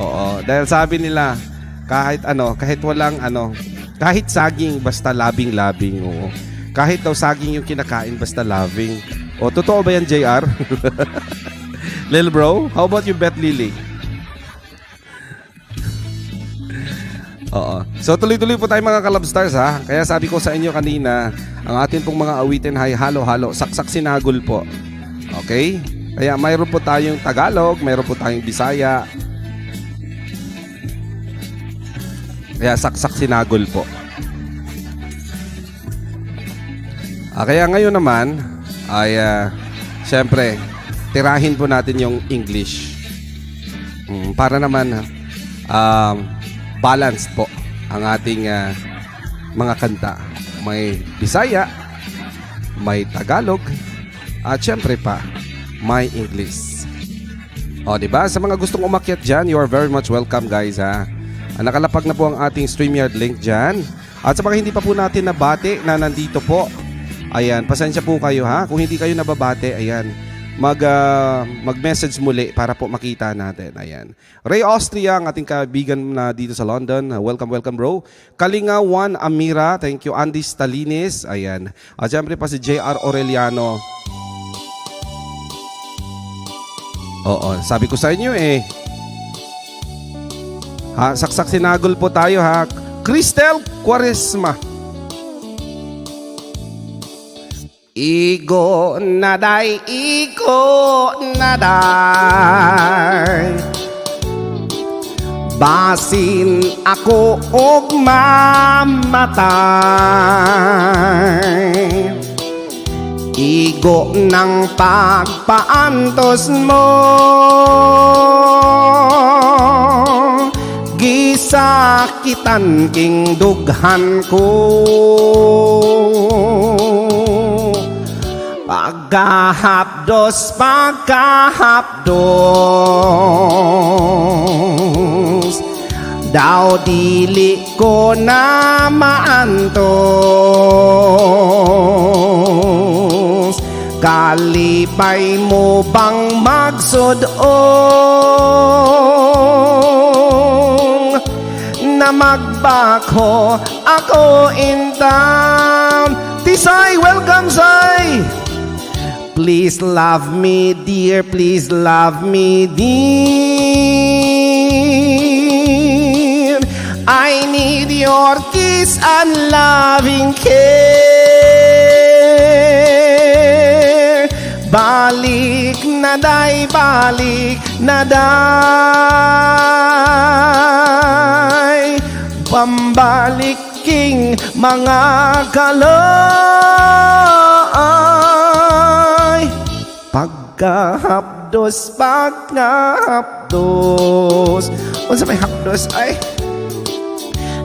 B: Oo, dahil sabi nila kahit ano, kahit walang ano, kahit saging basta labing-labing, oo. Kahit daw saging yung kinakain basta loving. O, totoo ba yan, JR? Lil bro, how about you, Beth Lily?
A: Oo. So tuloy-tuloy po tayo, mga ka-Love Stars, ha. Kaya sabi ko sa inyo kanina, ang atin pong mga awitin ay halo-halo, saksak sinagol po. Okay? Kaya mayroon po tayong Tagalog, mayroon po tayong Bisaya. Kaya saksak sinagol po. Kaya ngayon naman ay syempre tirahin po natin yung English. Para naman balanced po ang ating mga kanta. May Bisaya, may Tagalog, at syempre pa, may English. O, di ba? Sa mga gustong umakyat dyan, you are very much welcome, guys, ha. Nakalapag na po ang ating StreamYard link dyan. At sa mga hindi pa po natin nabati na nandito po, ayan, pasensya po kayo, ha. Kung hindi kayo nababati, ayan, mag-message muli para po makita natin. Ayan. Ray Austria, ang ating kaibigan na dito sa London. Welcome, welcome, bro. Kalinga Juan Amira, thank you. Andy Stalines, ayan. At syempre pa si JR Aureliano. Oo, sabi ko sa inyo eh. Ha, saksak sinagol po tayo, ha. Cristel Quaresma. Igo naday, igo naday. Basin ako og mamatay. Igo ng pagpaantos mo. Gisakitan king dughan ko. Pagkahapdos, pagkahapdos, daw dili ko na maantos. Kalipay mo bang magsudong na magbako ako in town? Tisay, welcome, Say! Please love me, dear, please love me, dear. I need your kiss and loving care. Balik na day, balik na day. Pambalik king mga kalay. Pagkahapdos, pagkahapdos. Unsa may hapdos ay?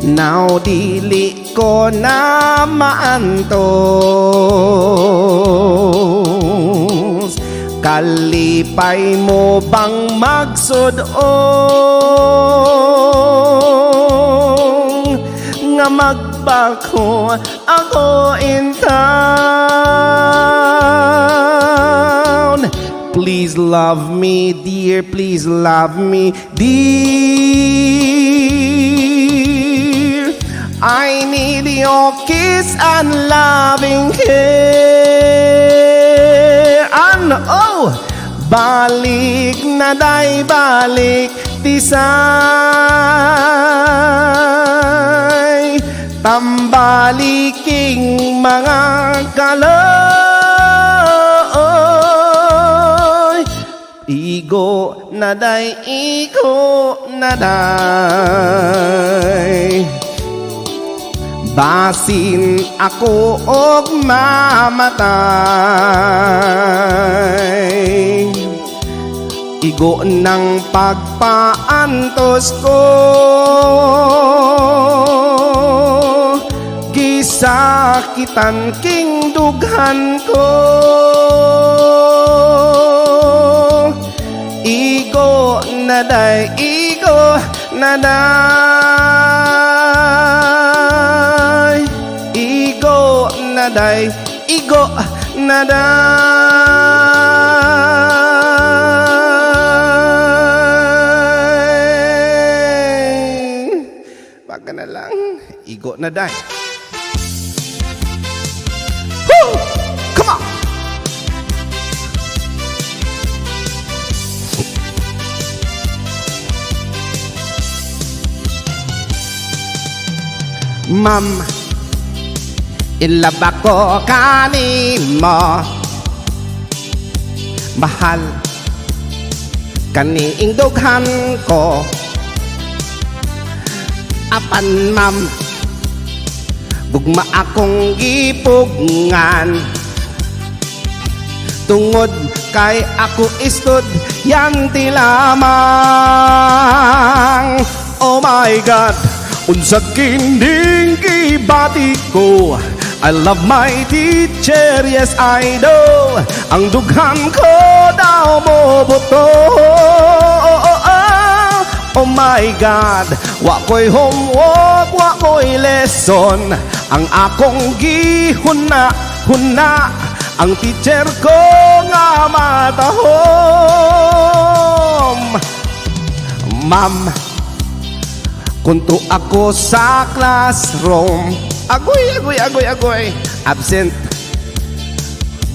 A: Now dili ko na maantos. Kalipay mo bang magsudong nga magbako ako in town? Please love me, dear, please love me, dear. I need your kiss and loving care. And oh, balik na day, balik tisay. Tambaliking mga kalay. Igo na day, igo na day. Basin ako og mamatay. Igo ng pagpaantos ko. Gisakitan king dughan ko. Igo na day, igo na day. Igo na day, igo na day. Baka na lang, igo na day. Woo! Come on! Ma'am, in love ako kanimo. Mahal kaniing dughan ko. Apan ma'am, gugma akong gipugngan tungod kay ako estudyante lamang. Oh my God, unsa kining gibati ko? I love my teacher, yes I do. Ang dughan ko daw mo buto. Oh my God, wa ko'y homework, wa ko'y lesson. Ang akong gihuna, huna, ang teacher ko nga matahom. Ma'am, kunto ako sa classroom. Agoy, agoy, agoy, agoy. Absent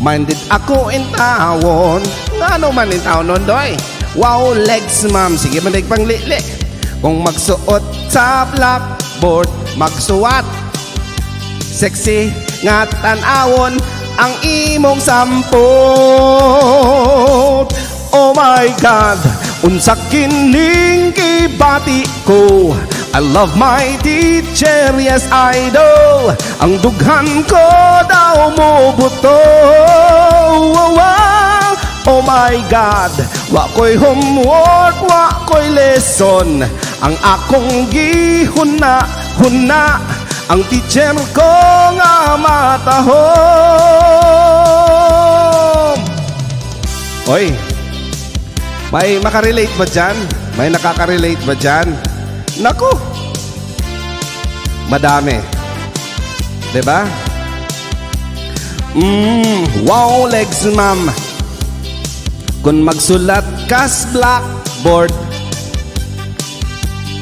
A: minded ako in tawon. Ngano man in tawon nun, doy? Wow, legs, ma'am. Sige, mandig pang lili. Kung magsuot sa blackboard, magsuwat. Sexy nga tan-awon ang imong sampot. Oh my God, unsa kining gibati ko? I love my teacher, yes I do. Ang dughan ko daw mo buto. Oh. Oh my God, wa ko'y homework, wa ko'y lesson. Ang akong gihuna, huna, ang teacher ko nga matahom. Oy, may makarelate ba dyan? May nakaka-relate ba dyan? Naku! Madami. 'Di ba? Wow, legs, ma'am. Kung magsulat kas blackboard,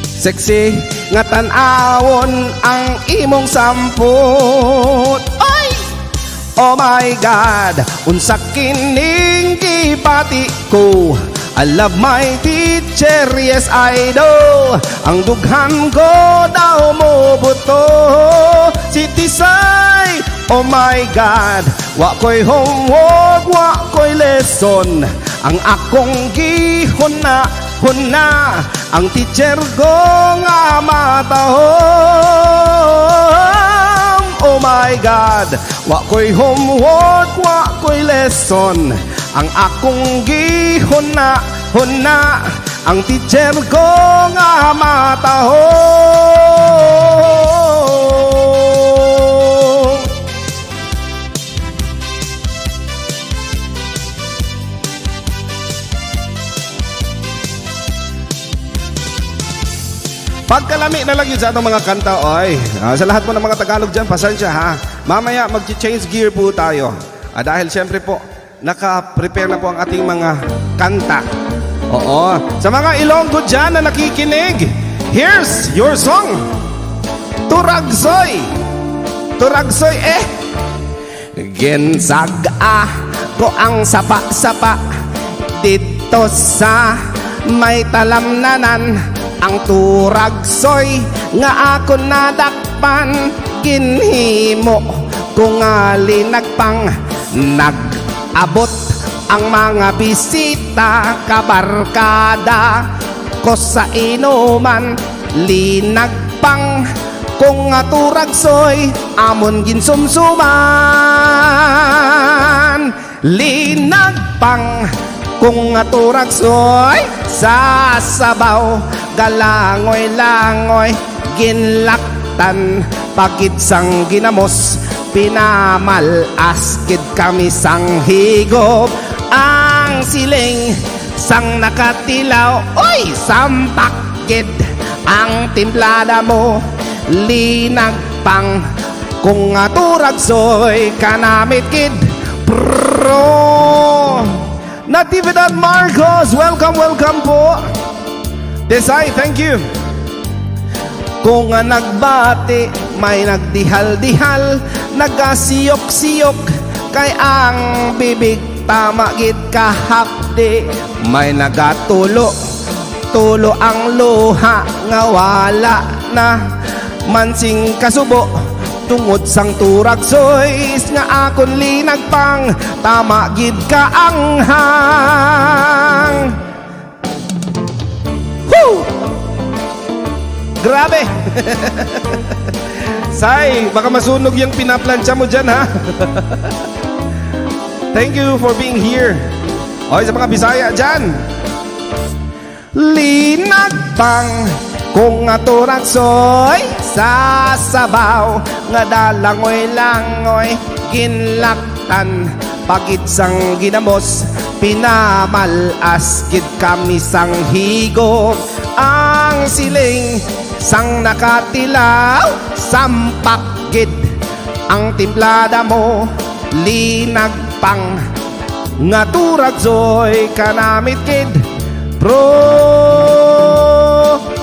A: sexy nga tan-awon ang imong sampot. Ay! Oh my God, unsa kining gibati ko? I love my teacher, yes I do. Ang dughan ko daw mo buto. Si Tisay, oh my God, wa ko'y homework, wa ko'y lesson. Ang akong gihuna, huna, ang teacher ko nga matahom. Oh my God, wa ko'y homework, wa ko'y lesson. Ang akong gihuna, huna, ang teacher ko nga matahom. Pagkalami na lang yun sa atong mga kanta, oy. Ah, sa lahat po ng mga Tagalog dyan, pasensya ha. Mamaya mag-change gear po tayo. Ah, dahil siyempre po, naka-prepare na po ang ating mga kanta. Oo. Sa mga Ilonggo dyan na nakikinig, here's your song. Turagsoy. Turagsoy eh. Ginsag-a ko ang sapa-sapa dito sa may talamnanan. Ang turagsoy nga ako nadakpan, ginhimo ko nga linagpang. Nag-abot ang mga bisita, kabarkada ko sa inuman. Linagpang kung nga turagsoy amon ginsumsuman. Linagpang kung nga turagsoy sa sabaw, galangoy-langoy ginlaktan. Pagid sang ginamos, pinamalas gid kami sang higop. Ang siling sang nakatilaw, oy, sampak gid ang timplada mo. Linagpang kung nga turagsoy kanamit gid pro. Natividad Marcos, welcome, welcome po. Desai, thank you. Kung nga nagbati, may nagdihal-dihal, nagasiyok-siyok, kay ang bibig tama gid kahapdi. May nagatulo, tulo ang luha nga wala na. Man sing kasubo tungod sang turagsoy nga akon linagpang, tama gid ka anghang. Woo! Grabe! Sai, baka masunog yung pinaplantsa mo dyan, ha? Thank you for being here. Okay, sa mga Bisaya dyan. Linagpang kung nga turagsoy sa sabaw nga dalangoy-langoy, ginlaktan pagid sang ginamos, pinamalas gid kami sang higog. Ang siling sang nakatilaw, sampak gid ang timplada mo. Linagpang nga turagsoy, kanamit gid, bro.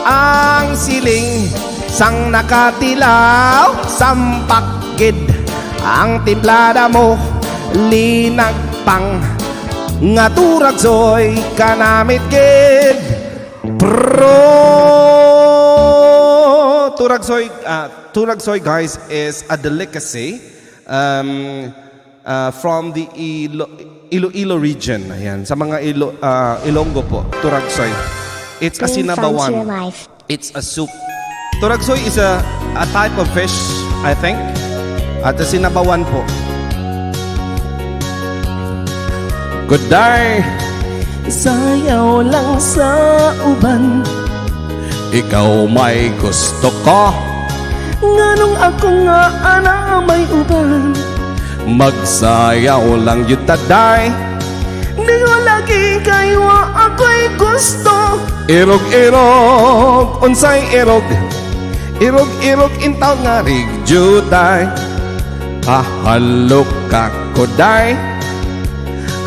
A: Ang siling sang nakatilaw, sampak gid ang timplada mo. Linagpang nga turagsoy, kanamit gid, bro. Turagsoy, turagsoy, guys, is a delicacy from the Iloilo region. Ayan, sa mga Ilonggo po, turagsoy. It's a
D: Bring fun to your
A: sinabawan.
D: Life.
A: It's a soup. Turagsoy is a type of fish, I think. At a sinabawan po. Good day!
B: Sayaw lang sa uban.
A: Ikaw may gusto ko.
B: Nganong ako nga ana may uban?
A: Magsayaw lang yun taday.
B: Di ko lagi kay wa ako'y gusto.
A: Irog irog, unsay irog? Irog irog intaw nga rigjuday. Pahalok ka koday.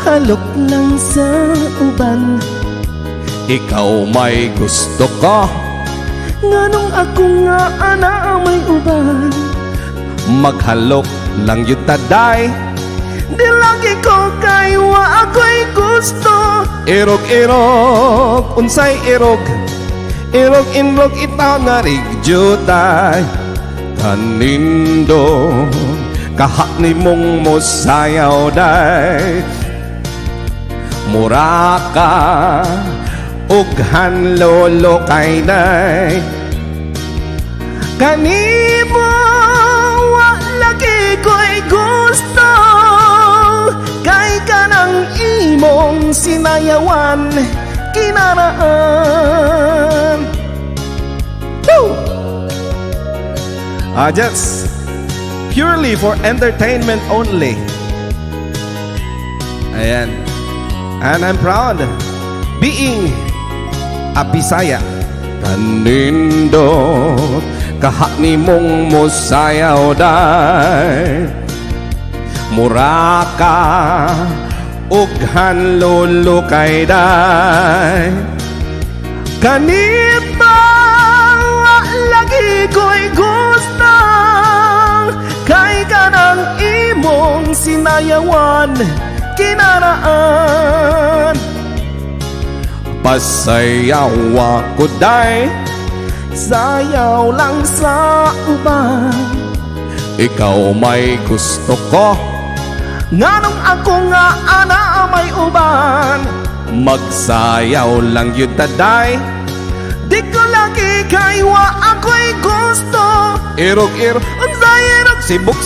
B: Halok lang sa uban.
A: Ikaw may gusto ko.
B: Nganong ako nga ana may uban?
A: Maghalok lang yun taday.
B: Di lagi ko kay wa ako'y gusto.
A: Irog irog, unsay irog? Irog inrog itaw nga rigjuday. Kanindo kahak ni mong mosayaw day. Mura ka ughan lolo kay day.
B: Kanimo wa lagi ko'y gusto, kay kanang imong sinayawan kinaraan.
A: Woo! Ah, just purely for entertainment only. Ayan. And I'm proud being a Bisaya. Kanindot kahak ni mong mosayaw day. Mura ka ughan lolo kay day.
B: Kanima wa lagi ko'y gusto, kay kanang imong sinayawan kinaraan.
A: Pasayawa ko day.
B: Sayaw lang sa uban.
A: Ikaw may gusto ko.
B: Nganong ako nga ana may uban?
A: Magsayaw lang yun taday.
B: Di ko lagi kay wa ako'y gusto.
A: Irog irog.
B: Unsay irog?
A: Sibog.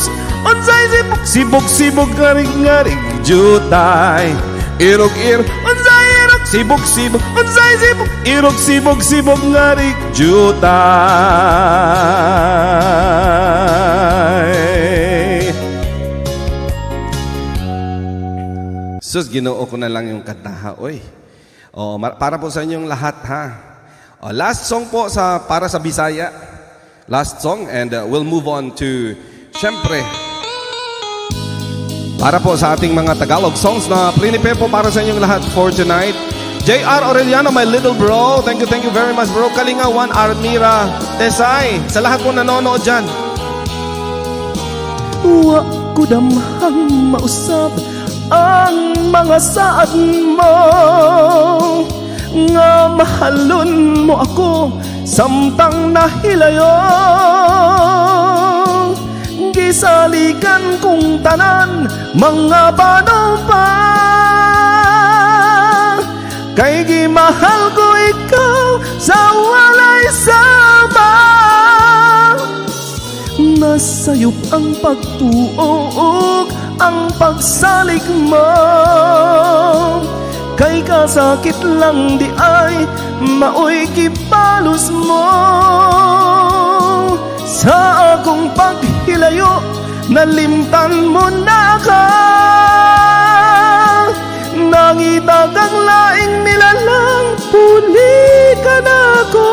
B: Unsay sibog?
A: Sibog sibog ngarig ngarig jutay. Irog irog.
B: Unsay irog?
A: Sibog sibog.
B: Unsay sibog?
A: Irog sibog sibog ngarig jutay. Sus, Ginoo ko na lang yung kanta, oy. Oh, para po sa inyong lahat, ha. Oh, last song po sa para sa Bisaya. Last song and we'll move on to, syempre, para po sa ating mga Tagalog songs na prepare po para sa inyong lahat for tonight. JR Aureliano, my little bro. Thank you very much, bro. Kalinga Juan Armira Tesay. Sa lahat po nanonood dyan.
B: Wa ko damhang mausab ang mga saad mo. nga mahalon mo ako samtang nahilayo. Gisaligan kong tanan mga panumpa, kay gimahal ko ikaw sa walay sama. Nasayop ang pagtuo ug ang pagsalig mo, kay kasakit lang di ay maoy gibalos mo. Sa akong paghilayo, nalimtan mo na ka. Nangita kang laing nilalang, puli ka nako.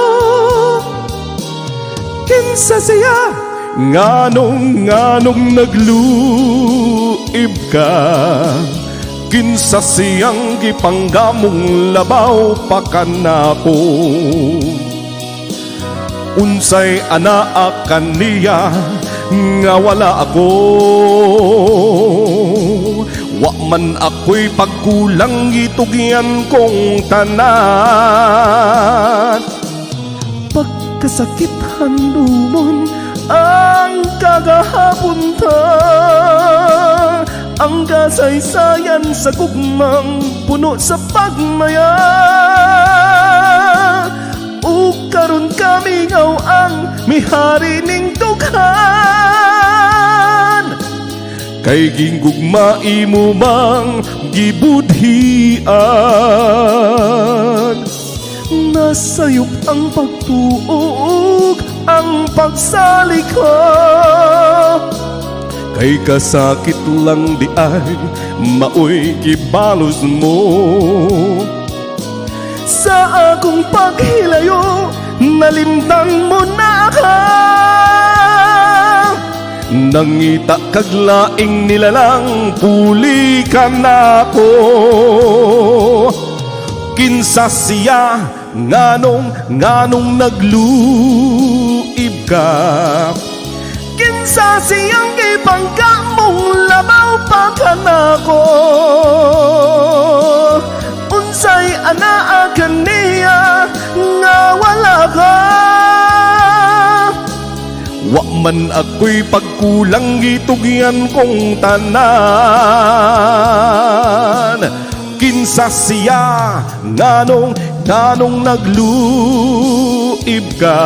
B: Kinsa siya?
A: Nganong, nganong nagluib ka? Kinsa siyang gipanggamong labaw pa kanako? Unsay anaa kaniya nga wala ako? Wa man ako'y pagkulang, gitugyan kong tanan.
B: Pagkasakit handumon ang kagahapon ta, ang kasaysayan sa gugmang puno sa pagmaya. Ug karon kamingaw ang mihari ning dughan,
A: kay ginggugma imo mang gibudhian.
B: Nasayop ang pagtuo ug ang pagsalig ko,
A: kay kasakit lang di ay maoy gibalos mo.
B: Sa akong paghilayo, nalimtan mo na ka.
A: Nangita kag laing nilalang, puli ka nako. Kinsa siya? Nganong, nganong nagluib ka?
B: Kinsa siyang gipanggamong labaw pa kanako? Unsay anaa kaniya nga wala ka?
A: Wa man ako'y pagkulang, gitugyan kong tanan. Kinsa siya? Nganong, nganong nagluib ka?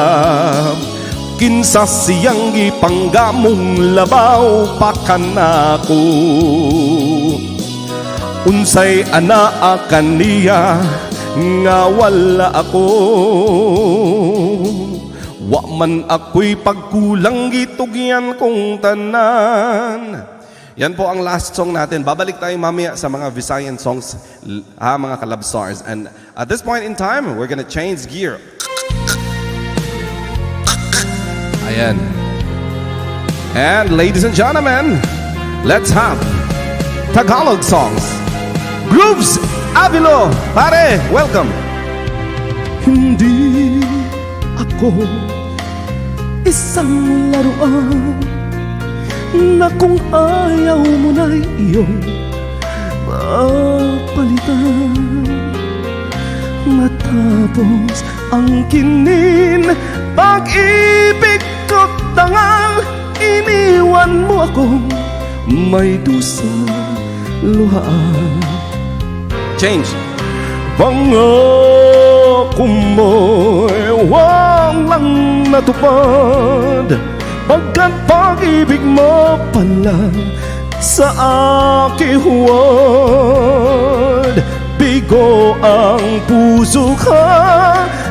A: Kinsa siyang gipanggamong labaw pa kanako? Unsay anaa kaniya nga wala ako? Wa man ako'y pagkulang, gitugyan kong tanan.
D: Yan po ang last song natin. Babalik tayo mamaya sa mga Visayan songs, ha, mga ka-love stars. And at this point in time, we're gonna change gear. Ayan. And ladies and gentlemen, let's have Tagalog songs. Grooves Avilo! Pare, welcome!
B: Hindi ako isang laruan na kung ayaw mo na'y iyong mapalitan. Matapos ang kinin pag-ibig ko't dangal, iniwan mo akong may dusa luhaan.
D: Change.
A: Pangako mo'y walang natupad, pagkat pag-ibig mo pala sa akin huwad. Bigo ang puso ko,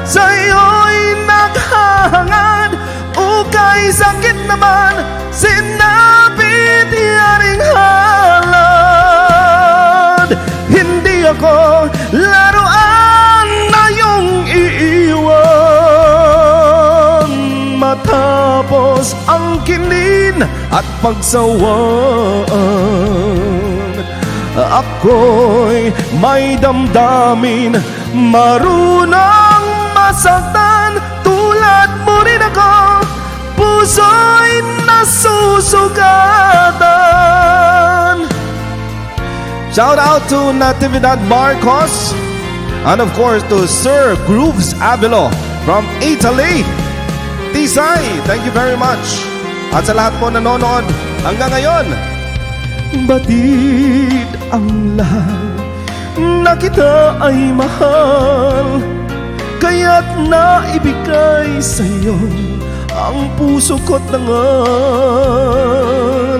A: sa iyo'y naghahangad. O kay sakit naman, sinapit yaring halad. Hindi ako laruan na iyong iiwan. Matapos ang kinin at pagsawaan, ako'y may damdamin, marunong masaktan. Tulad mo rin ako, puso'y nasusugatan.
D: Shout out to Natividad Marcos. And of course to Sir Grooves Avilo from Italy. Tisay, thank you very much. At sa lahat po nanonood hanggang ngayon.
B: Batid ang lahat na kita ay mahal, kaya't naibigay sa'yo ang puso ko't dangal.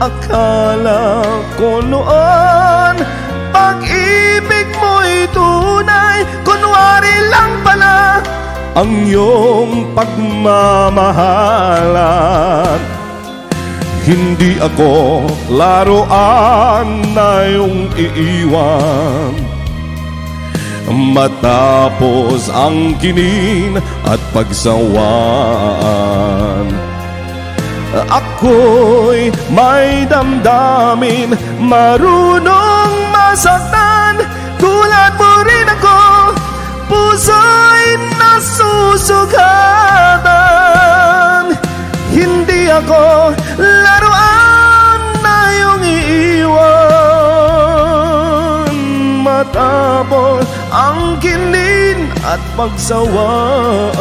B: Akala ko noon pag-ibig mo'y tunay, kunwari lang pala ang iyong pagmamahalan. Hindi ako laruan na iyong iiwan matapos ang kinin at pagsawaan. Ako'y may damdamin, marunong masaktan. Tulad mo rin ako, puso'y nasusugatan. Hindi ako laruan na iyong iiwan matapos ang kinin at pagsawaan.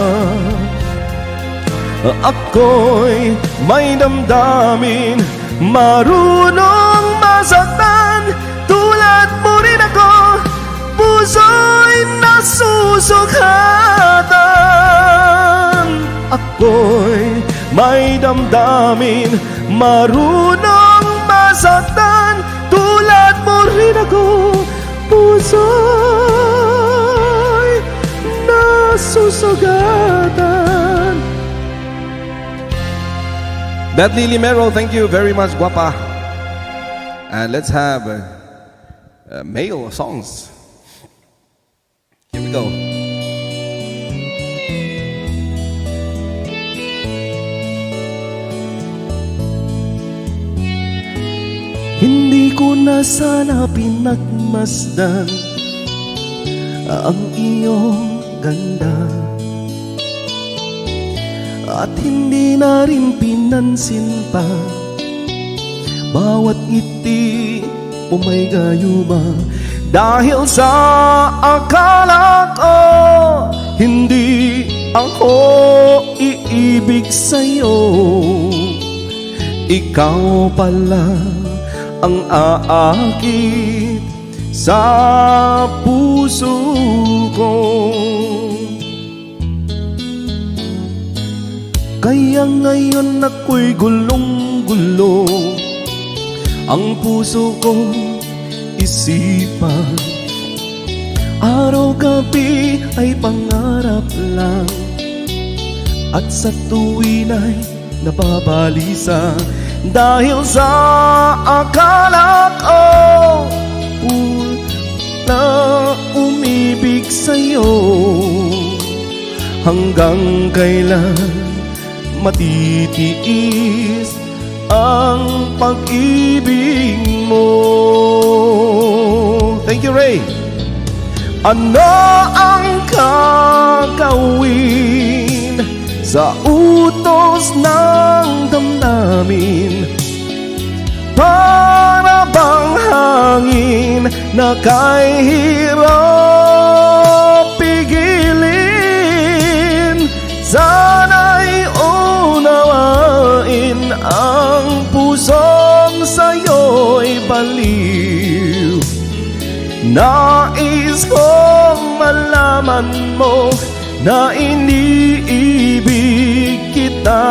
B: Ako'y may damdamin, marunong masaktan. Tulad mo rin ako, puso'y nasusugatan. Ako'y may damdamin, marunong masaktan. Tulad mo rin ako, puso'y nasusugatan.
D: Beth Lily Mero, thank you very much, guapa. And let's have male songs. Here we go.
B: Hindi ko na sana pinagmasdan ang iyong ganda at hindi na rin pinansin pa bawat ngiti mo may gayuma, dahil sa akala ko hindi ako iibig sa'yo. Ikaw pala ang aakit sa puso ko. Kaya ngayon ako'y gulong-gulo, ang puso ko, isipan, araw-gabi ay pangarap lang at sa tuwin ay nababalisa, dahil sa akala ko na umibig sa'yo. Hanggang kailan matitiis ang pag-ibig mo?
D: Thank you, Ray.
B: Ano ang gagawin sa utos ng damdamin? Para bang hangin na kay hirap pigilin? Sana'y unawain ang pusong sa'yo'y baliw. Nais kong malaman mo na iniibig kita.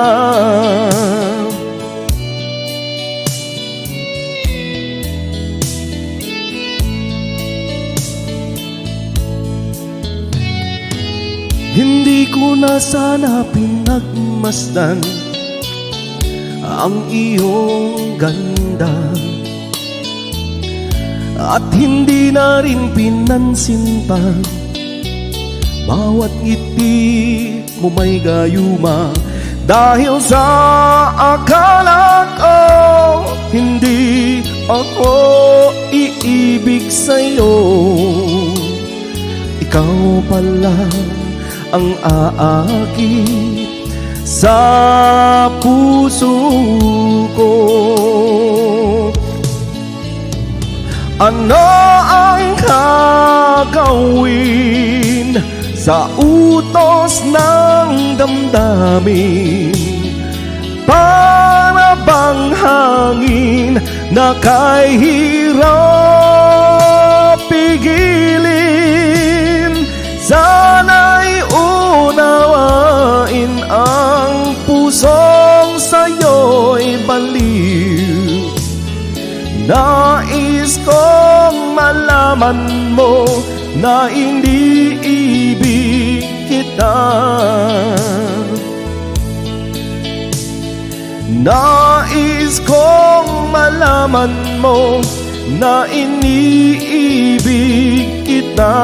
B: Hindi ko na sana pinagmasdan ang iyong ganda at hindi na rin pinansin pa bawat ngiti mo may gayuma, dahil sa akala ko hindi ako iibig sa'yo. Ikaw pala ang aakit sa puso ko. Ano ang gagawin Gagawin sa utos ng damdamin? Para bang hangin na kay hirap pigilin? Sana'y unawain ang pusong sa'yo'y baliw. Nais kong malaman mo na iniibig kita. Nais kong malaman mo na iniibig kita.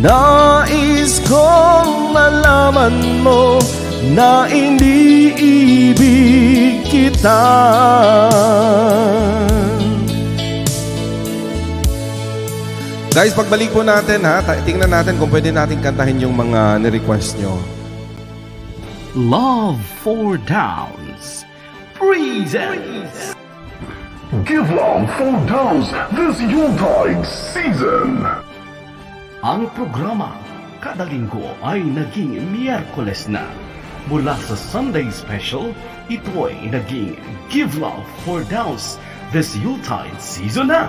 B: Nais kong malaman mo na iniibig kita.
D: Guys, pagbalik po natin ha, tingnan natin kung pwede natin kantahin yung mga ni-request nyo.
B: Love for Downs presents
E: Give Love for Downs this Yuletide season.
B: Ang programa kada linggo ay naging Miyerkules na. Mula sa Sunday Special, ito ay naging Give Love for Downs this Yuletide season na.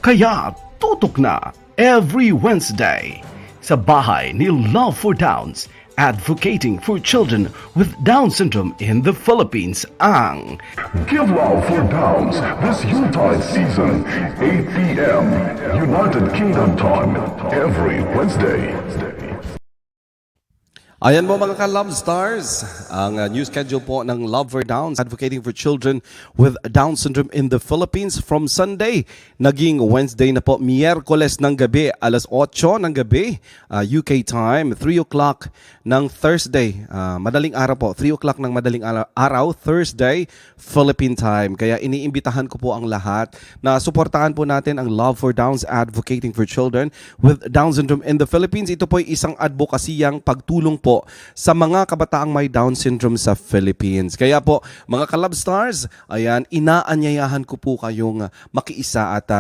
B: Kaya tutok na every Wednesday sa bahay ni Love for Downs, advocating for children with Down syndrome in the Philippines, ang
E: Give Love for Downs this Yuletide season, 8 p.m. United Kingdom time, every Wednesday.
D: Ayan po, mga ka-Love Stars, ang new schedule po ng Love for Downs, advocating for children with Down syndrome in the Philippines, from Sunday, naging Wednesday na po, Miyerkules ng gabi, alas 8 ng gabi, UK time, 3 o'clock ng Thursday, madaling araw po, 3 o'clock ng madaling araw, Thursday, Philippine time. Kaya iniimbitahan ko po ang lahat na suportahan po natin ang Love for Downs, advocating for children with Down syndrome in the Philippines. Ito po ay isang advokasiyang pagtulong po sa mga kabataang may Down syndrome sa Philippines. Kaya po, mga ka-Love Stars, ayan, inaanyayahan ko po kayong makiisa at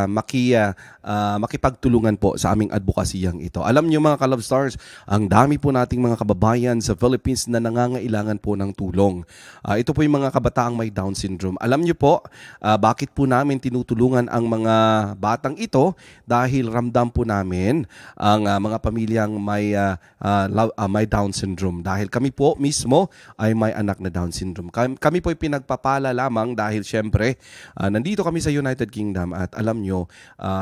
D: makipagtulungan po sa aming advokasiyang ito. Alam niyo, mga ka-Love Stars, ang dami po nating mga kababayan sa Philippines na nangangailangan po ng tulong. Ito po yung mga kabataang may Down syndrome. Alam niyo po, bakit po namin tinutulungan ang mga batang ito? Dahil ramdam po namin ang mga pamilyang may Down syndrome. Dahil kami po mismo ay may anak na Down syndrome. Kami po ay pinagpapala lamang dahil syempre nandito kami sa United Kingdom at alam nyo,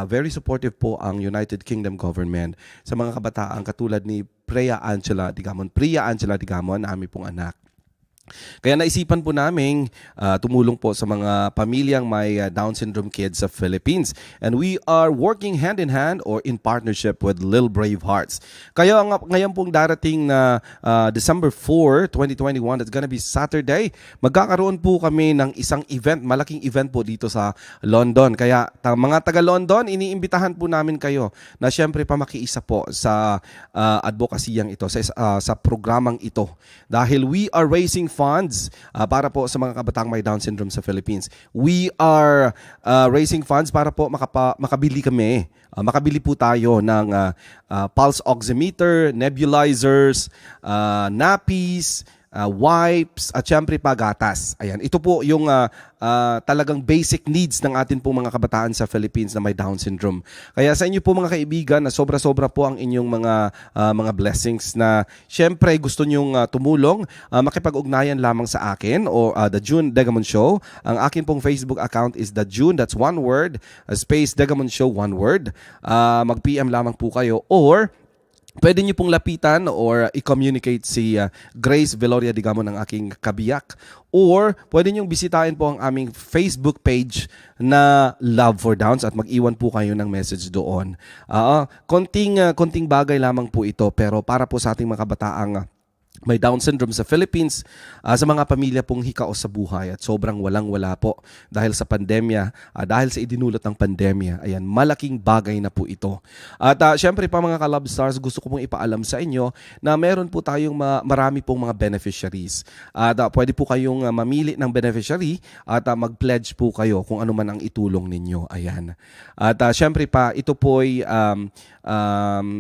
D: very supportive po ang United Kingdom government sa mga kabataan katulad ni Priya Angela Digamon. Priya Angela Digamon, aming pong anak. Kaya naisipan po naming tumulong po sa mga pamilyang may Down syndrome kids sa Philippines. And we are working hand in hand or in partnership with Little Brave Hearts. Kaya nga, ngayon pong darating na December 4, 2021, that's gonna be Saturday, magkakaroon po kami ng isang event, malaking event po dito sa London. Kaya mga taga London, iniimbitahan po namin kayo na syempre pa makiisa po sa advokasiyang ito, sa programang ito. Dahil we are raising funds para po sa mga kabataang may Down syndrome sa Philippines. We are raising funds para po makabili kami. Makabili po tayo ng pulse oximeter, nebulizers, nappies, wipes, at syempre pa gatas. Ayan, ito po yung talagang basic needs ng atin pong mga kabataan sa Philippines na may Down syndrome. Kaya sa inyo po, mga kaibigan, na sobra-sobra po ang inyong mga blessings na syempre gusto nyong tumulong, makipag-ugnayan lamang sa akin o The June Degamon Show. Ang akin pong Facebook account is The June, that's one word, space Degamon Show, one word. Mag-PM lamang po kayo or pwede niyo pong lapitan or i-communicate si Grace Veloria Digamo, ng aking kabiyak, or pwede niyong bisitahin po ang aming Facebook page na Love for Downs at mag-iwan po kayo ng message doon. Konting bagay lamang po ito pero para po sa ating mga kabataang May Down syndrome sa Philippines, sa mga pamilya pong hikaos sa buhay at sobrang walang-wala po dahil sa pandemya, dahil sa idinulot ng pandemya. Ayan, malaking bagay na po ito. At syempre pa, mga ka-Love Stars, gusto ko pong ipaalam sa inyo na meron po tayong marami pong mga beneficiaries. At pwede po kayong mamili ng beneficiary at mag-pledge po kayo kung ano man ang itulong ninyo. Ayan. At syempre pa, ito po ay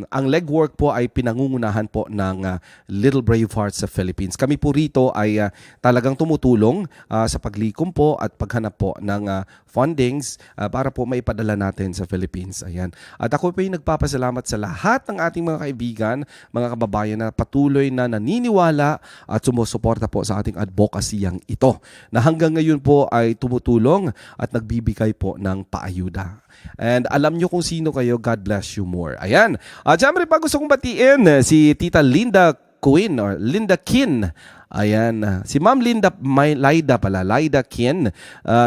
D: ang legwork po ay pinangungunahan po ng Little Brave Hearts sa Philippines. Kami po rito ay talagang tumutulong sa paglikom po at paghanap po ng fundings para po maipadala natin sa Philippines. Ayan. At ako po ay nagpapasalamat sa lahat ng ating mga kaibigan, mga kababayan na patuloy na naniniwala at sumusuporta po sa ating advocacyang ito na hanggang ngayon po ay tumutulong at nagbibigay po ng paayuda. And alam nyo kung sino kayo, God bless you more. Ayan. At syempre pa, gusto kong batiin si Tita Linda Quinn or Linda Kin. Ayan. Si Ma'am Linda, may, Laida pala, Laida Kin.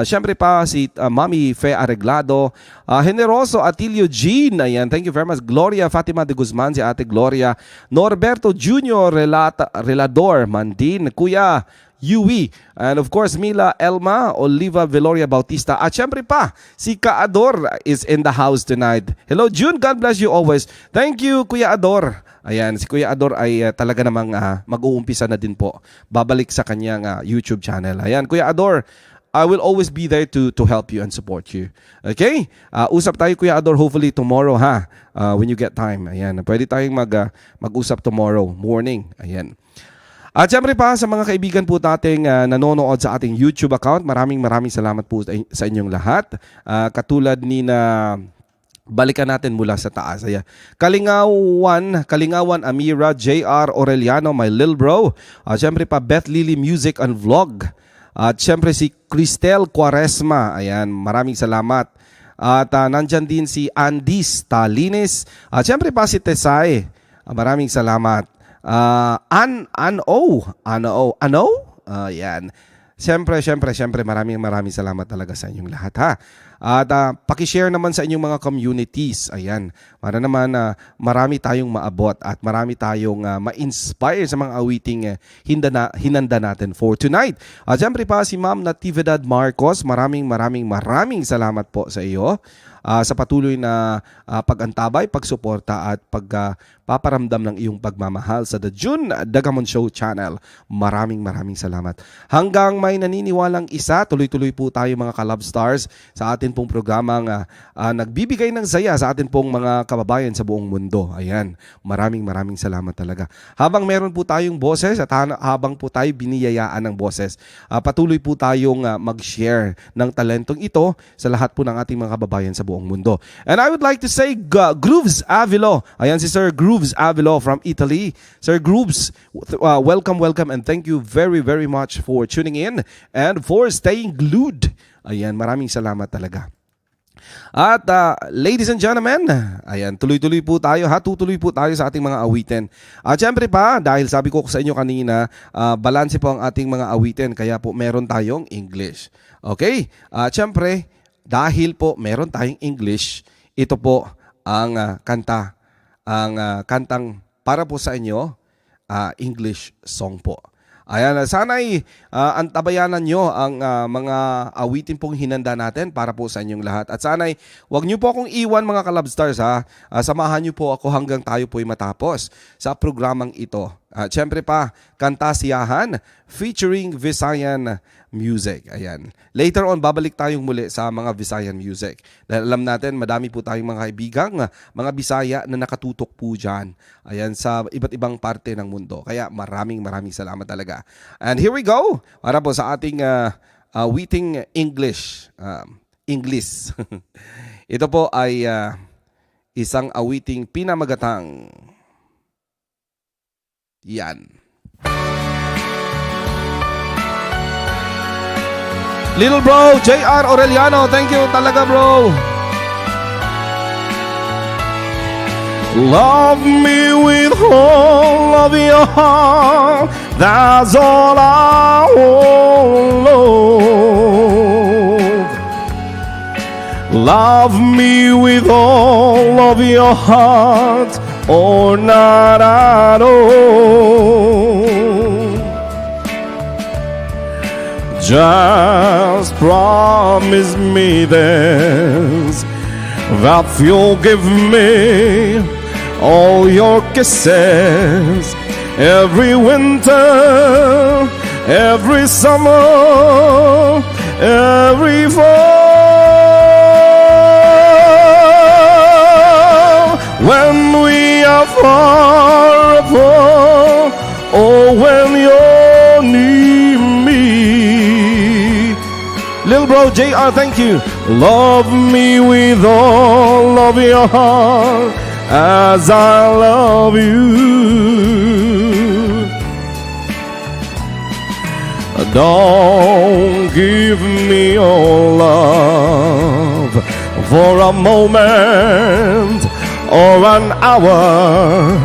D: Syempre pa si Mami Fe Arreglado. Generoso Atilio Jean. Ayan. Thank you very much. Gloria Fatima de Guzman, si Ate Gloria. Norberto Jr. Relata, Relador Mandin. Kuya Yui. And of course, Mila Elma, Oliva Veloria Bautista. At syempre pa, si Kaador is in the house tonight. Hello, June. God bless you always. Thank you, Kuya Ador. Ayan, si Kuya Ador ay talaga namang mag-uumpisa na din po. Babalik sa kanyang YouTube channel. Ayan, Kuya Ador, I will always be there to help you and support you. Okay? Usap tayo, Kuya Ador, hopefully tomorrow ha. When you get time. Ayan, pwede tayong mag-usap tomorrow morning. Ayan. At syempre pa, sa mga kaibigan po nating nanonood sa ating YouTube account, maraming maraming salamat po sa inyong lahat. Katulad ni na, balikan natin mula sa taas. Ayan. Kalingawan, Kalingawan Amira, JR Aureliano, my little bro. Syempre pa, Beth Lily Music and Vlog. At syempre si Cristel Quaresma. Ayan, maraming salamat. At nandyan din si Andis Talines. At syempre pa si Tesay. Maraming salamat. An An O, Ano O, Ano? Ayan. Siyempre, siyempre, siyempre, maraming maraming salamat talaga sa inyong lahat ha. At pakishare naman sa inyong mga communities. Ayan. Para naman marami tayong maabot at marami tayong ma-inspire sa mga awiting hinanda natin for tonight. At siyempre pa si Ma'am Natividad Marcos, maraming maraming maraming salamat po sa iyo sa patuloy na pag-antabay, pagsuporta at pagpaparamdam ng iyong pagmamahal sa The June Dagamon Show channel. Maraming maraming salamat. Hanggang may naniniwalang isa, tuloy-tuloy po tayo, mga ka-Love Stars, sa atin pong programang nagbibigay ng saya sa atin pong mga kababayan sa buong mundo. Ayan, maraming maraming salamat talaga. Habang meron po tayong boses at habang po tayo biniyayaan ng boses, patuloy po tayong mag-share ng talentong ito sa lahat po ng ating mga kababayan sa buong mundo. And I would like to say Grooves Avilo. Ayan si Sir Grooves Avilo from Italy. Sir Grooves, welcome, welcome and thank you very, very much for tuning in and for staying glued. Ayan, maraming salamat talaga. At ladies and gentlemen, ayan, tuloy-tuloy po tayo ha, tutuloy po tayo sa ating mga awitin. At syempre pa, dahil sabi ko sa inyo kanina, balanse po ang ating mga awitin, kaya po meron tayong English. Okay? At syempre, dahil po meron tayong English, ito po ang kanta, ang kantang para po sa inyo, English song po. Ayan, sana'y antabayanan nyo ang mga awitin pong hinanda natin para po sa inyong lahat. At sana'y wag nyo po akong iwan, mga ka-Love Stars ha. Samahan nyo po ako hanggang tayo po'y matapos sa programang ito. At syempre pa, Kantasiyahan featuring Visayan music. Ayan. Later on, babalik tayong muli sa mga Visayan music. Dahil alam natin, madami po tayong mga kaibigang, mga Bisaya na nakatutok po dyan. Ayan, sa iba't ibang parte ng mundo. Kaya maraming maraming salamat talaga. And here we go! Para po sa ating awiting English. English. Ito po ay isang awiting pinamagatang yan. Little bro, JR Aureliano, thank you talaga, bro. Love me with all of your heart, that's all I want, Lord. Love me with all of your heart, or not at all.
A: Just promise me this, that you'll give me all your kisses every winter, every summer, every fall. When we are far apart, or when you're near me.
D: Lil Bro JR, thank you.
A: Love me with all of your heart as I love you. Don't give me your love for a moment or an hour.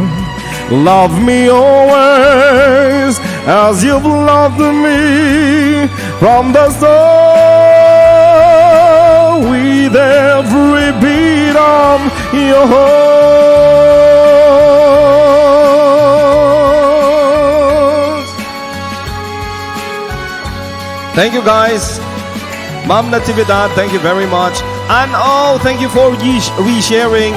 A: Love me always as you've loved me from the start, with every beat of your heart.
D: Thank you, guys. Ma'am Natividad, thank you very much. And oh, thank you for resharing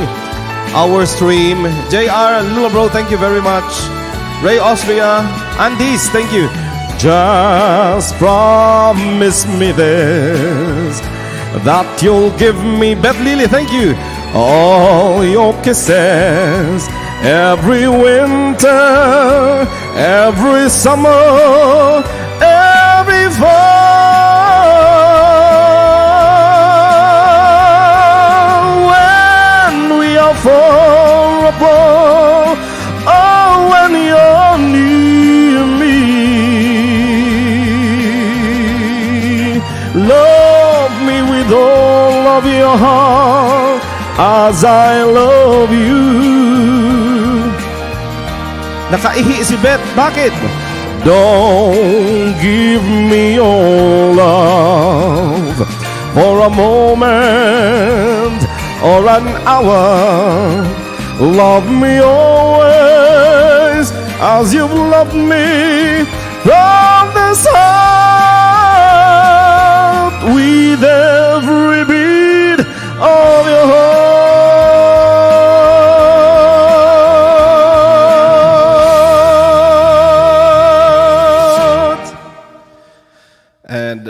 D: our stream. JR, Little Bro, thank you very much. Ray Austria, Andis, thank you.
A: Just promise me this, that you'll give me,
D: Beth Lily, thank you.
A: All your kisses every winter, every summer, every fall. When we are far apart, oh, when you're near me, love me with all of your heart as I love you.
D: Nakaihi si Beth. Bakit?
A: Don't give me your love for a moment or an hour. Love me always as you've loved me from the start, with every beat of your heart.
D: And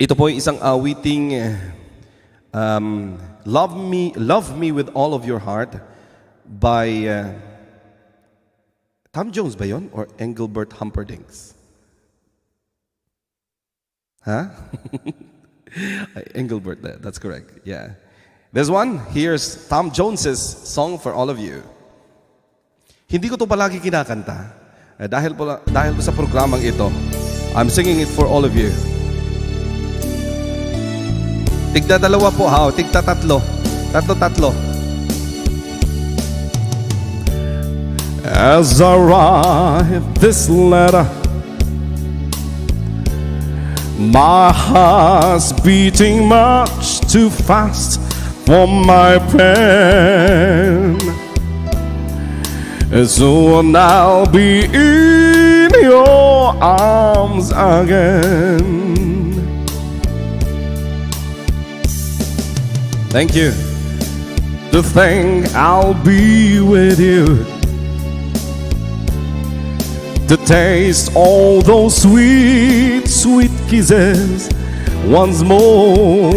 D: ito po ay isang awiting Love Me with All of Your Heart by Tom Jones ba yun? Or Engelbert Humperdinck? Huh? Engelbert, that's correct. Yeah. This one, here's Tom Jones's song for all of you. Hindi ko to palagi kinakanta. Eh, dahil po sa programang ito, I'm singing it for all of you. Tigda dalawa po ha, o, tigda tatlo. Tatlo, tatlo.
A: As I write this letter, my heart's beating much too fast for my pen. Soon I'll be in your arms again.
D: Thank you.
A: To think I'll be with you, to taste all those sweet, sweet kisses once more.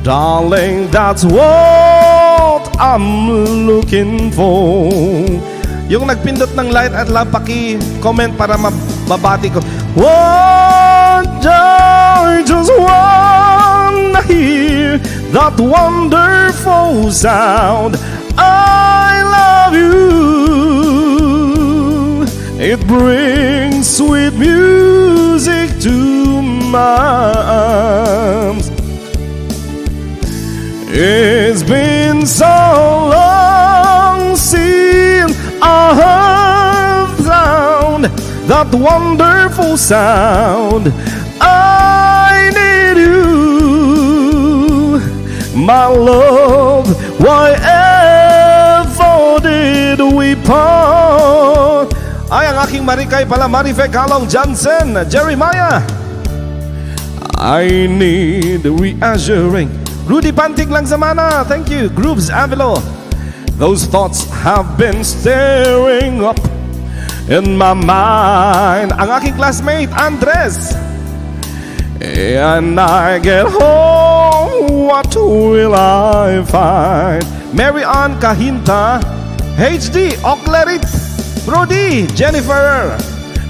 A: Darling, that's what I'm looking for.
D: Yung nagpindot ng light at love, paki-comment para mabati ko.
A: One I just wanna hear that wonderful sound. I love you. It brings sweet music to my arms. It's been so long since I heard sound, that wonderful sound. I need you, my love. Why ever did we part?
D: Ay, ang aking Marikay pala, Marife Kalong Johnson, Jeremiah. I need reassuring. Rudy Pantig lang Zamana, thank you. Grooves Avilo. Those thoughts have been staring up in my mind. Ang aking classmate, Andres. And I get home, what will I find? Mary Ann Kahinta, HD, Oklerit, Brody, Jennifer.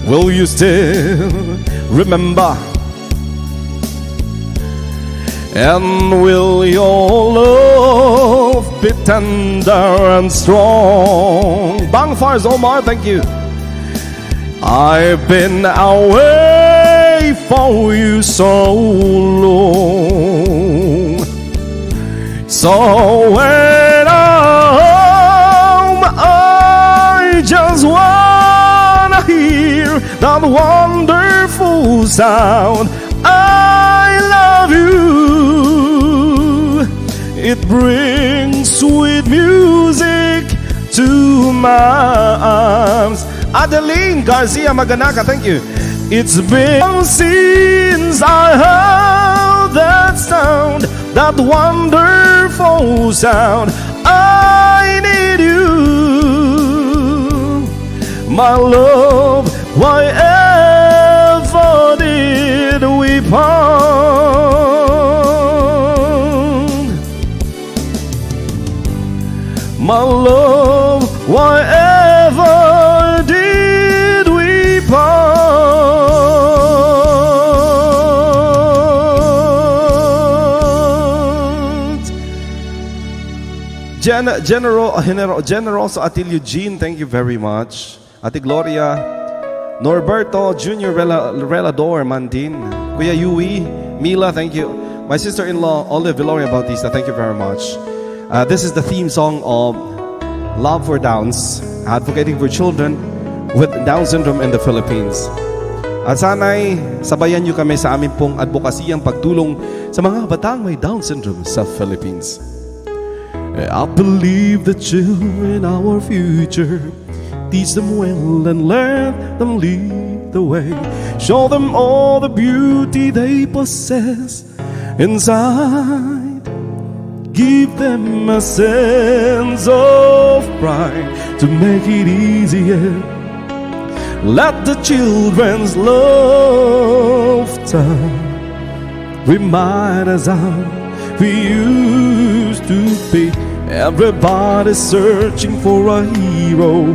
D: Will you still remember? And will your love be tender and strong? Bang Fars Omar, thank you. I've been away for you so long. So when I'm home, I just wanna hear that wonderful sound. I love you. It brings sweet music to my arms. Adeline Garcia Maganaka, thank you. It's been since I heard that sound, that wonderful sound. I need you, my love. Why ever did we part? My love, why ever did we part? Generoso Atilio Jean, thank you very much. Ate Gloria, Norberto Jr. Relador Mandin, Kuya Yui, Mila, thank you. My sister-in-law, Olive Viloria Bautista, thank you very much. This is the theme song of Love for Downs, advocating for children with Down syndrome in the Philippines. At sana'y sabayan niyo kami sa aming pong advokasiyang pagtulong sa mga kabataang may Down syndrome sa Philippines. I believe the children our future. Teach them well and let them lead the way. Show them all the beauty they possess inside. Give them a sense of pride to make it easier. Let the children's laughter remind us how we used to be. Everybody's searching for a hero.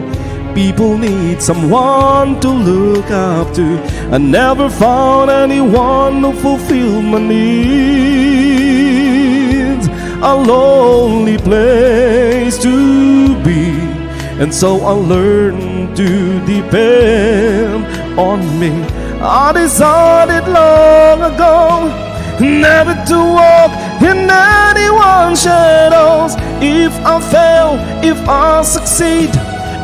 D: People need someone to look up to. I never found anyone who fulfilled my needs. A lonely place to be. And so I learned to depend on me. I decided long ago never to walk in anyone's shadows. If I fail, if I succeed,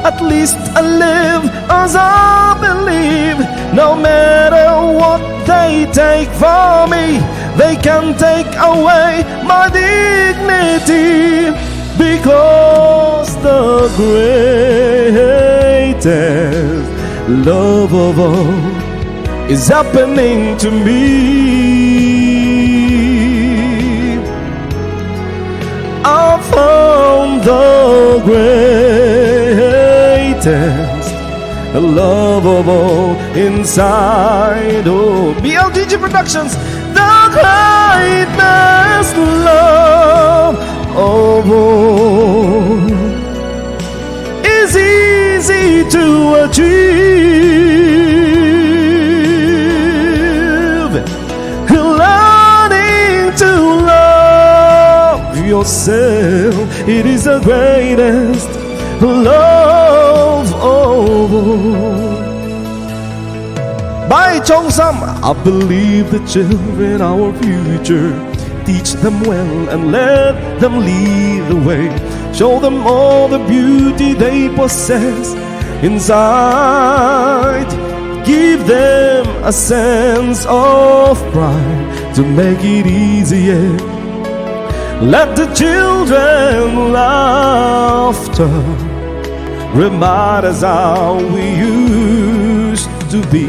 D: at least I live as I believe. No matter what they take from me, they can take away my dignity. Because the greatest love of all is happening to me. I found the greatest love of all inside. Oh, BLGG Productions, the greatest love of all is easy to achieve. Learning to love yourself, it is the greatest love of all. By Chong Sam, I believe the children our future. Teach them well and let them lead the way. Show them all the beauty they possess inside. Give them a sense of pride to make it easier. Let the children laughter remind us how we used
A: used to be.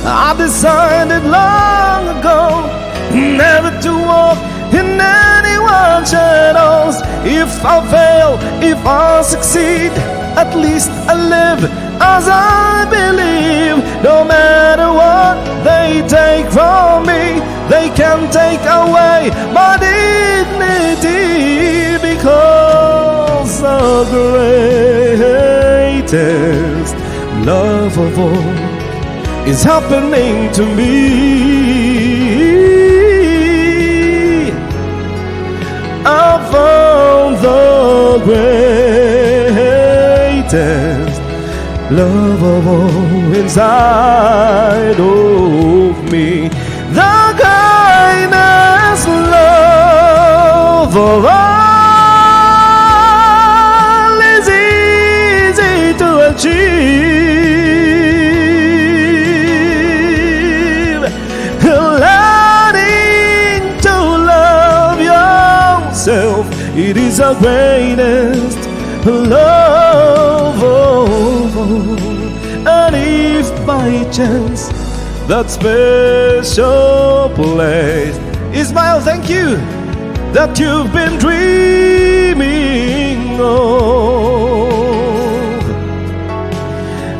A: I decided long ago never to walk in anyone's shadows. If I fail, if I succeed, at least I live as I believe. No matter what they take from me, they can take away my dignity because the greatest love of all is happening to me. I found the greatest love of all inside of me. The kindest love of all is easy to achieve. Learning to love yourself, it is the greatest love of all. And if by chance that special place, Ismail, thank you, that you've been dreaming of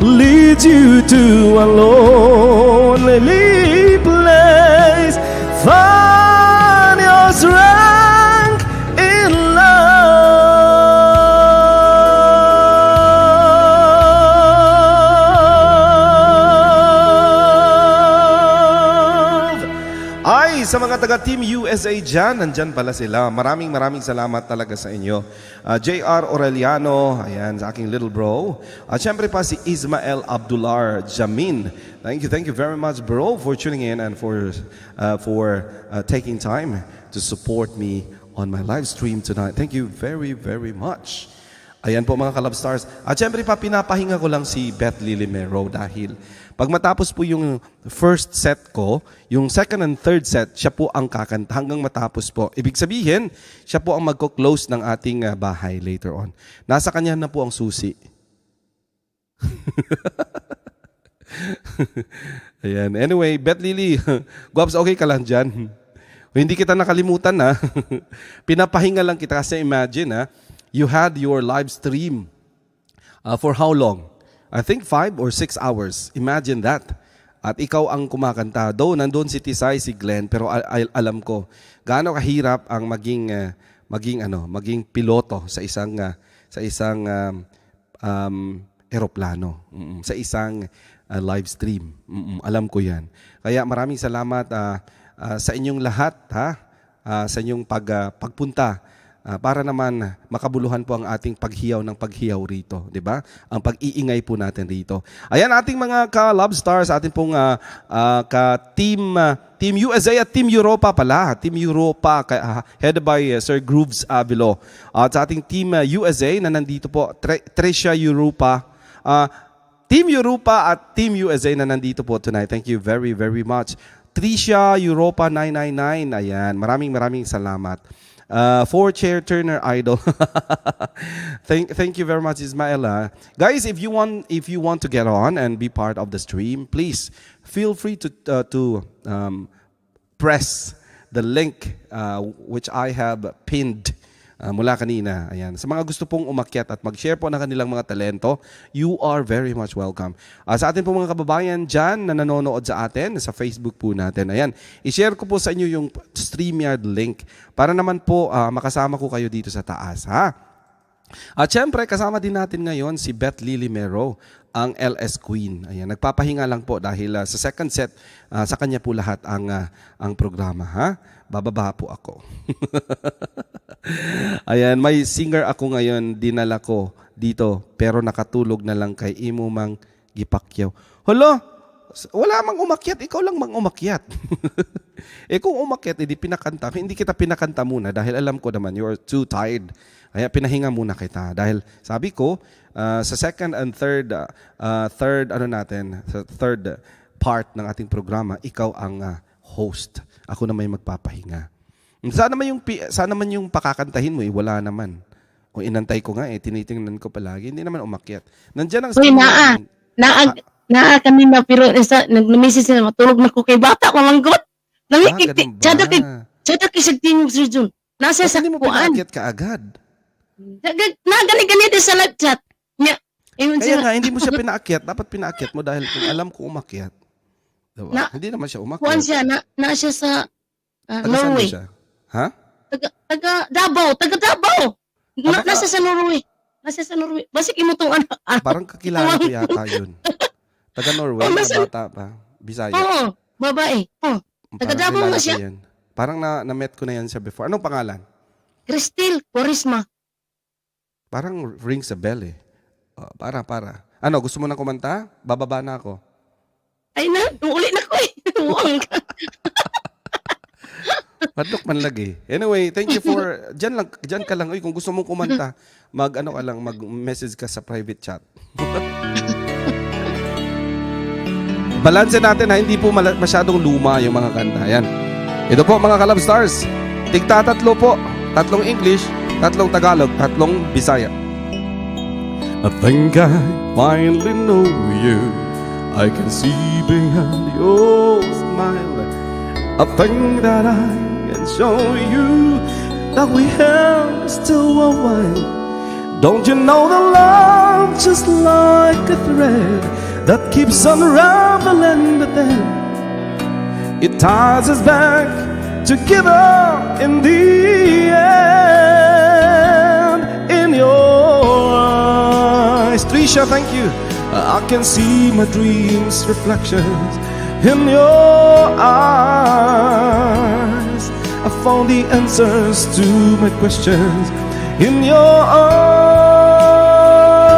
A: leads you to a lonely place. Find your strength in love.
D: Ay, sa mga taga Team USA dyan, nandyan pala sila. Maraming maraming salamat talaga sa inyo. JR Aureliano, ayan, sa aking little bro. At syempre pa si Ismael Abdullah Jamin. Thank you very much, bro, for tuning in and for taking time to support me on my live stream tonight. Thank you very, very much. Ayan po, mga ka-Love Stars. At syempre pa, pinapahinga ko lang si Beth Lilimero dahil pag matapos po yung first set ko, yung second and third set, siya po ang kakanta hanggang matapos po. Ibig sabihin, siya po ang magko-close ng ating bahay later on. Nasa kanya na po ang susi. Ayan. Anyway, Beth Lily, Guaps, okay ka lang dyan? Hindi kita nakalimutan ha. Pinapahinga lang kita kasi imagine ha, you had your live stream for how long? I think 5 or 6 hours. Imagine that. At ikaw ang kumakanta. Though nandun si Tisay, si Glenn, pero alam ko gaano kahirap ang maging ano, maging piloto sa isang eroplano, sa isang live stream. Alam ko 'yan. Kaya maraming salamat sa inyong lahat ha, sa inyong pagpunta para naman makabuluhan po ang ating paghiyaw ng paghiyaw rito, 'di ba? Ang pag-iingay po natin rito. Ayan, ating mga ka-Love Stars, ating pong ka-team Team USA at Team Europa pala. Team Europa headed by Sir Grooves Avilo. At sa ating Team USA na nandito po, Tricia Europa. Team Europa at Team USA na nandito po tonight. Thank you very, very much. Tricia Europa 999. Ayan, maraming maraming salamat. For Chair Turner Idol. Thank you very much, Ismael, ah. Guys, if you want to get on and be part of the stream, please feel free to press the link which I have pinned mula kanina. Ayan. Sa mga gusto pong umakyat at mag-share po ng kanilang mga talento, you are very much welcome. Sa atin po mga kababayan dyan na nanonood sa atin, sa Facebook po natin. Ayan. I-share ko po sa inyo yung StreamYard link para naman po makasama ko kayo dito sa taas. Ha? At syempre, kasama din natin ngayon si Beth Lily Mero, ang LS Queen. Ayan, nagpapahinga lang po dahil sa second set, sa kanya po lahat ang programa, ha? Bababa po ako. Ayan, may singer ako ngayon, dinala ko dito, pero nakatulog na lang kay imo mang gipakyaw. Hala, wala mang umakyat, ikaw lang mang umakyat. Eh kung umakyat, edi pinakanta. Hindi kita pinakanta muna dahil alam ko naman you're too tired. Kaya pinahinga muna kita dahil sabi ko sa second and third ano natin, sa third part ng ating programa, ikaw ang host. Ako na may magpapahinga. Sana man yung pakakantahin mo eh, wala naman. O inantay ko nga eh, tinitingnan ko palagi, hindi naman umakyat. Nandiyan ang
F: Uy, naa. Naa. Naa kanina pero isa nag-message sila matulog na ko kay bata pa man gud. Lami
D: Ah,
F: kay
D: ganun ba?
F: tsada kay tsada kay sa tingog, Sir Jun. Nasa
D: Ba't
F: sa
D: hindi mo
F: kuan.
D: pinaakyat ka agad?
F: Na gani gani din sa live chat. Nya ingon
D: Kaya
F: siya
D: nga, hindi mo siya pinaakyat. Dapat pinaakyat mo dahil kung alam ko umakyat. Diba?
F: Na-
D: Hindi naman siya
F: kuan
D: umakyat.
F: siya na na siya sa
D: Taga saan ba
F: Norway.
D: siya? Ha?
F: Taga taga Davao, taga Davao.
D: Ah,
F: Na,
D: baka-
F: nasa sa Norway. Nasa sa Norway. Basig imo tong ano.
D: Parang kakilala ko yata yun. Taga Norway,
F: Oh,
D: na
F: nasa-
D: bata pa. Bisaya.
F: Oo, babae. Oh, taga
D: Parang
F: Davao
D: kilala
F: nga
D: ko
F: siya.
D: yan. Parang na, na-met ko na yan siya before. Anong pangalan?
F: Cristel Quaresma.
D: Parang rings a bell eh. Oh, para, para. Ano, gusto mo nang kumanta? Bababa na ako.
F: Ay na, uli na ko eh. Muang ka.
D: Padlock man lagi. Anyway, thank you for diyan lang diyan ka lang. Uy, kung gusto mong kumanta, mag ano ka lang, mag-message ka sa private chat. Balanse natin ha, hindi po masyadong luma yung mga kanta. Ayan. Ito po mga ka-Love Stars. Tigtatatlo po. Tatlong English, tatlong Tagalog, tatlong Bisaya.
A: I think I finally know you. I can see beyond your smile. I think that I can show you that we have still a while. Don't you know the love just like a thread that keeps unraveling, but then it ties us back together in the end. In your eyes,
D: Trisha, thank you.
A: I can see my dreams reflections in your eyes. I found the answers to my questions in your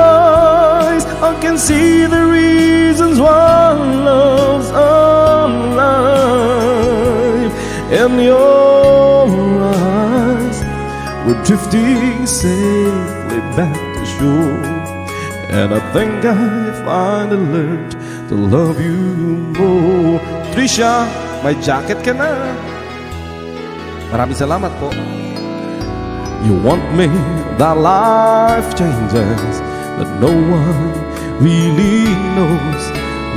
A: eyes. I can see the reasons why love's alive in your eyes. We're drifting safely back to shore. And I think I finally learned to love you more.
D: Trisha, may jacket ka na. Maraming salamat po.
A: You want me that life changes, that no one really knows.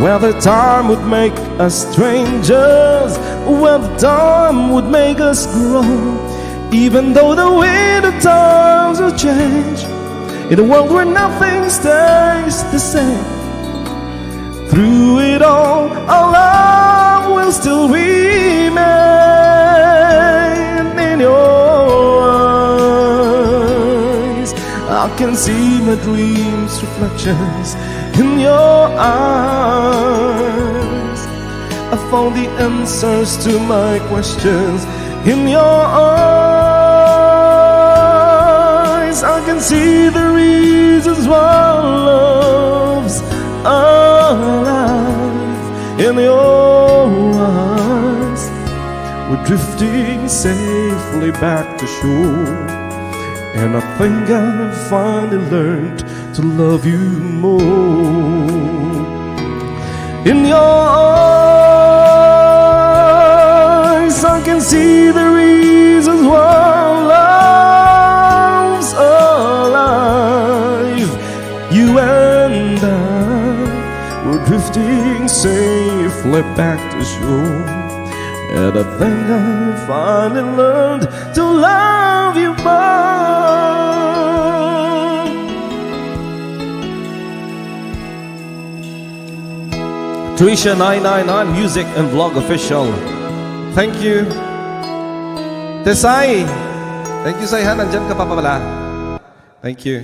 A: Whether time would make us strangers, whether time would make us grow. Even though the wind of times will change, in a world where nothing stays the same. Through it all, our love will still remain in your eyes. I can see my dreams reflections in your eyes. I found the answers to my questions in your eyes. I can see the reasons why love's alive in your eyes. We're drifting safely back to shore. And I think I finally learned to love you more. In your eyes, I can see the reasons why love's alive. You and I were drifting safely back to shore. And I think I finally learned to love you more.
D: Trisha999 Music and Vlog Official. Thank you. Tesay. Thank you, Sayhan. Nandyan ka pa pala. Thank you.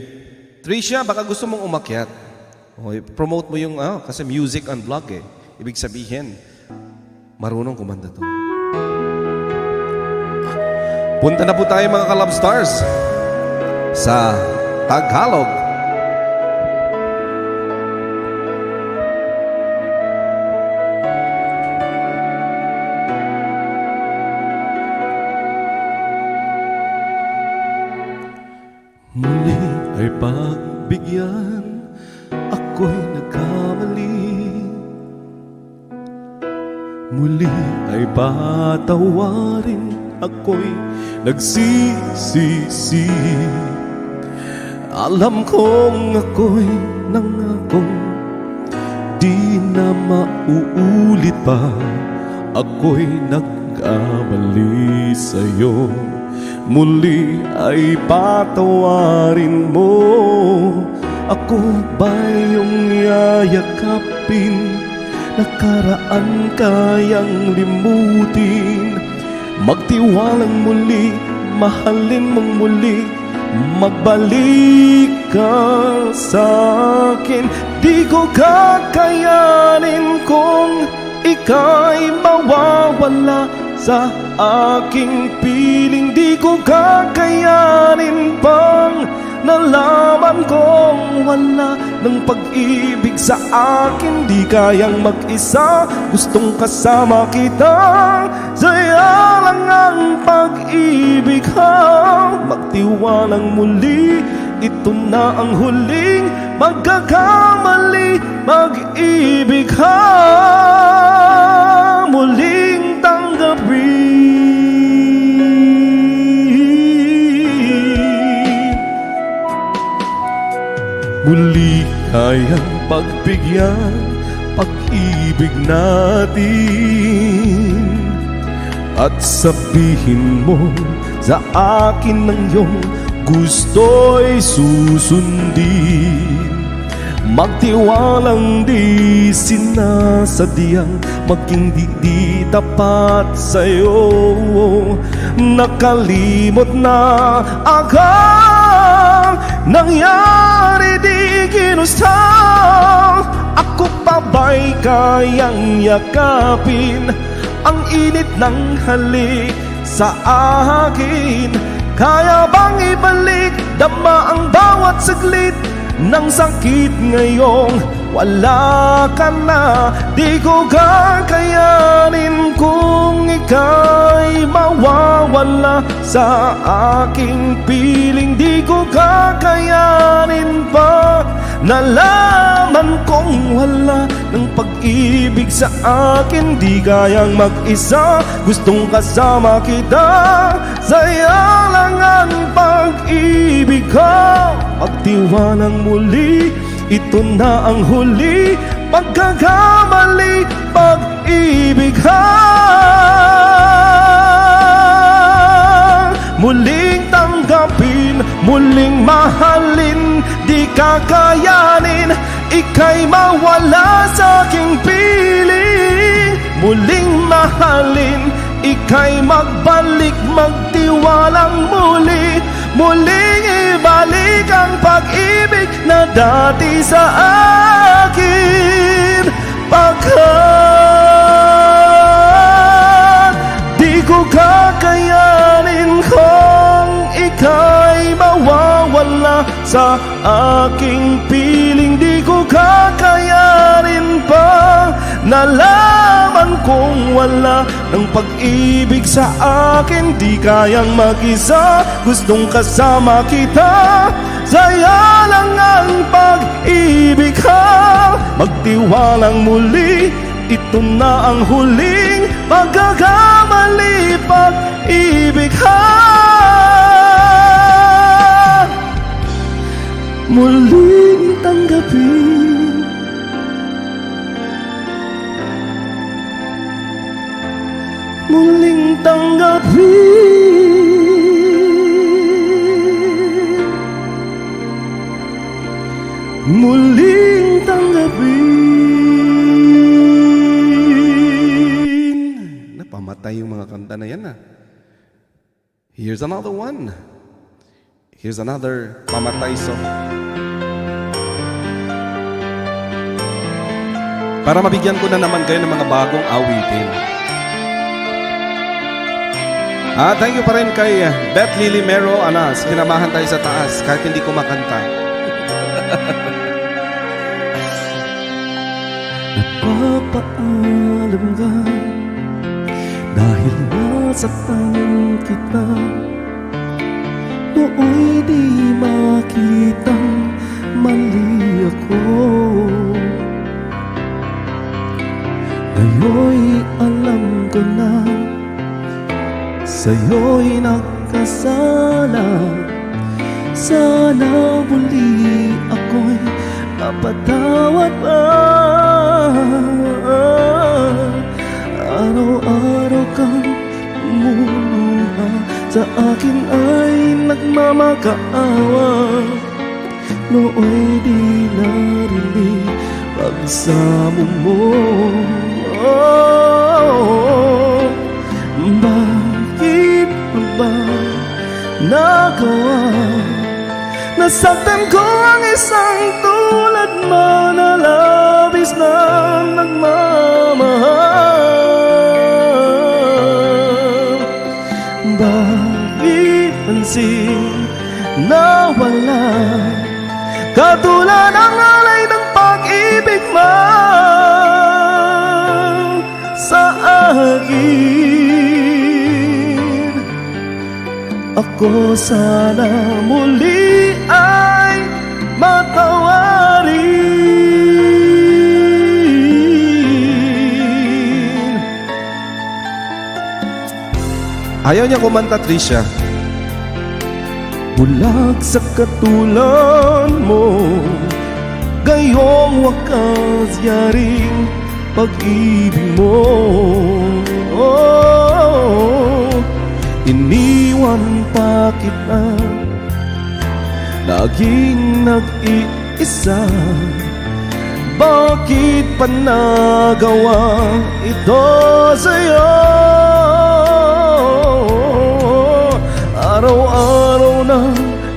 D: Trisha, baka gusto mong umakyat. O, promote mo yung, kasi music and vlog eh. Ibig sabihin, marunong kumanta to. Punta na po tayo mga ka-Love Stars sa Tagalog.
A: Muli ay pagbigyan, ako'y nagkamali. Muli ay patawarin, ako'y nagsisisi. Alam kong ako'y nangakong di na mauulit pa. Ako'y nagkamali sa'yo. Muli ay patawarin mo. Ako ba 'yong yayakapin? Nakaraan kayang limutin. Magtiwalang muli, mahalin mong muli. Magbalik ka sa akin. Di ko kakayanin kung ika'y mawawala sa aking piling. Di ko kakayanin pang nalaman kong wala ng pag-ibig sa akin. Di kayang mag-isa, gustong kasama kita. Sa'yo lang ang pag-ibig, ha. Magtiwalang muli, ito na ang huling pagkakamali. Pag-ibig, ha. Muling tanggapin. Muli kayang pagbigyan pag-ibig natin. At sabihin mo sa akin ng iyong gusto'y susundin. Magtiwalang di sinasadyang maging di tapat sa'yo. Nakalimot na ako, nangyari di ginusto. Ako pa ba'y kayang yakapin ang init ng halik sa akin? Kaya bang ibalik, dama ang bawat saglit ng sakit ngayong wala ka na? Di ko kakayanin kung ika'y mawawala sa aking piling. Di ko kakayanin pa nalaman kong wala ng pag-ibig sa akin. Di kayang mag-isa, gustong kasama kita. Sa'yo lang ang pag-ibig ko. Magtiwalang muli, ito na ang huli pagkakamali. Pag-ibig, ha. Muling tanggapin, muling mahalin. Di kakayanin, ika'y mawala sa aking piling. Muling mahalin, ika'y magbalik, magtiwalang muli. Muling ibalik ang pag-ibig na dati sa akin. Pagkat di ko kakayanin kung ika'y mawawala sa aking piling. Di ko kakayanin pa nalaman kong wala ng pag-ibig sa akin. Di kayang mag-isa, gustong kasama kita. Sa'yo lang ang pag-ibig, ha. Magtiwalang muli, ito na ang huling pagkakamali. Pag-ibig, ha. Muling tanggapin. Muling tanggapin. Muling tanggapin.
D: Napamatay yung mga kanta na yan ah. Here's another one. Here's another pamatay song. Para mabigyan ko na naman kayo ng mga bagong awitin. Thank you pa rin kay Beth Lily Mero Anas. Kinamahan tayo sa taas kahit hindi ko makanta.
A: Nagpapaalam ka dahil nasaktan kita. Nooy di makitang mali ako. Ngayon'y alam ko na sa'yo'y nagkasala. Sana muli ako'y mapatawad pa.
B: nagmamakaawa, nooy di narinig pagsamo mo. Oh, bakit ba nagawa? Nasaktan ko ang isang tulad mo na labis na nagmamahal. Bakit pansin na wala katulad ang alay ng pag-ibig mo sa akin? Ako sana muli ay matawarin.
D: Ayaw niya kumanta, Trisha.
B: Bulag sa katulad mo, gayong wakas yaring pag-ibig mo. Oh, iniwan pa kita, laging nag-iisa. Bakit pa nagawa ito sa'yo? Araw-araw na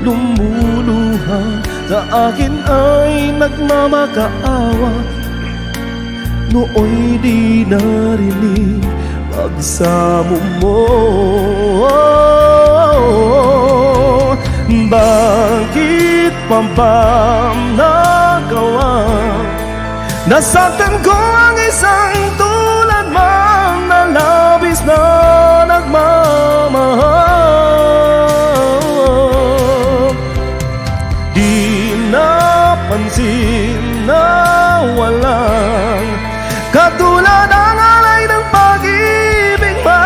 B: lumuluha, sa akin ay nagmamakaawa. Nooy di narinig pagsamo mo. Bakit pa ba nagawa? Nasaktan ko ang isang tulad mo na labis na nagmamahal. Di napansin na walang katulad ang alay ng pag-ibig mo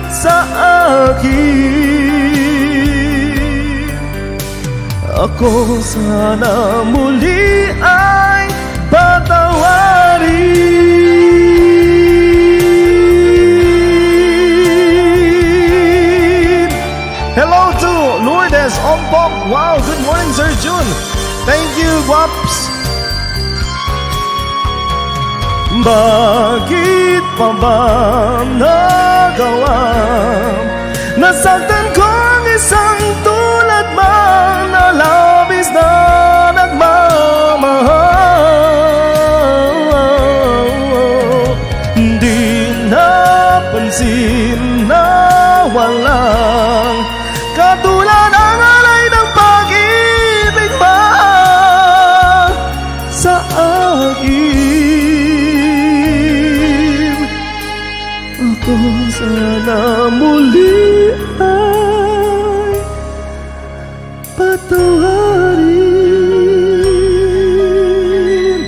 B: sa akin. Ako sana muli ay patawarin.
D: Hello to Lourdes Ompok. Wow, good morning, Sir June. Thank you, Guaps.
B: Bakit pa ba nagawa? Nasaktan ko ang isang tulad mo na labis na nagmamahal. Di napansin na walang katulad ang alay ng pag-ibig mo sa akin. Ako sana muli ay patawarin.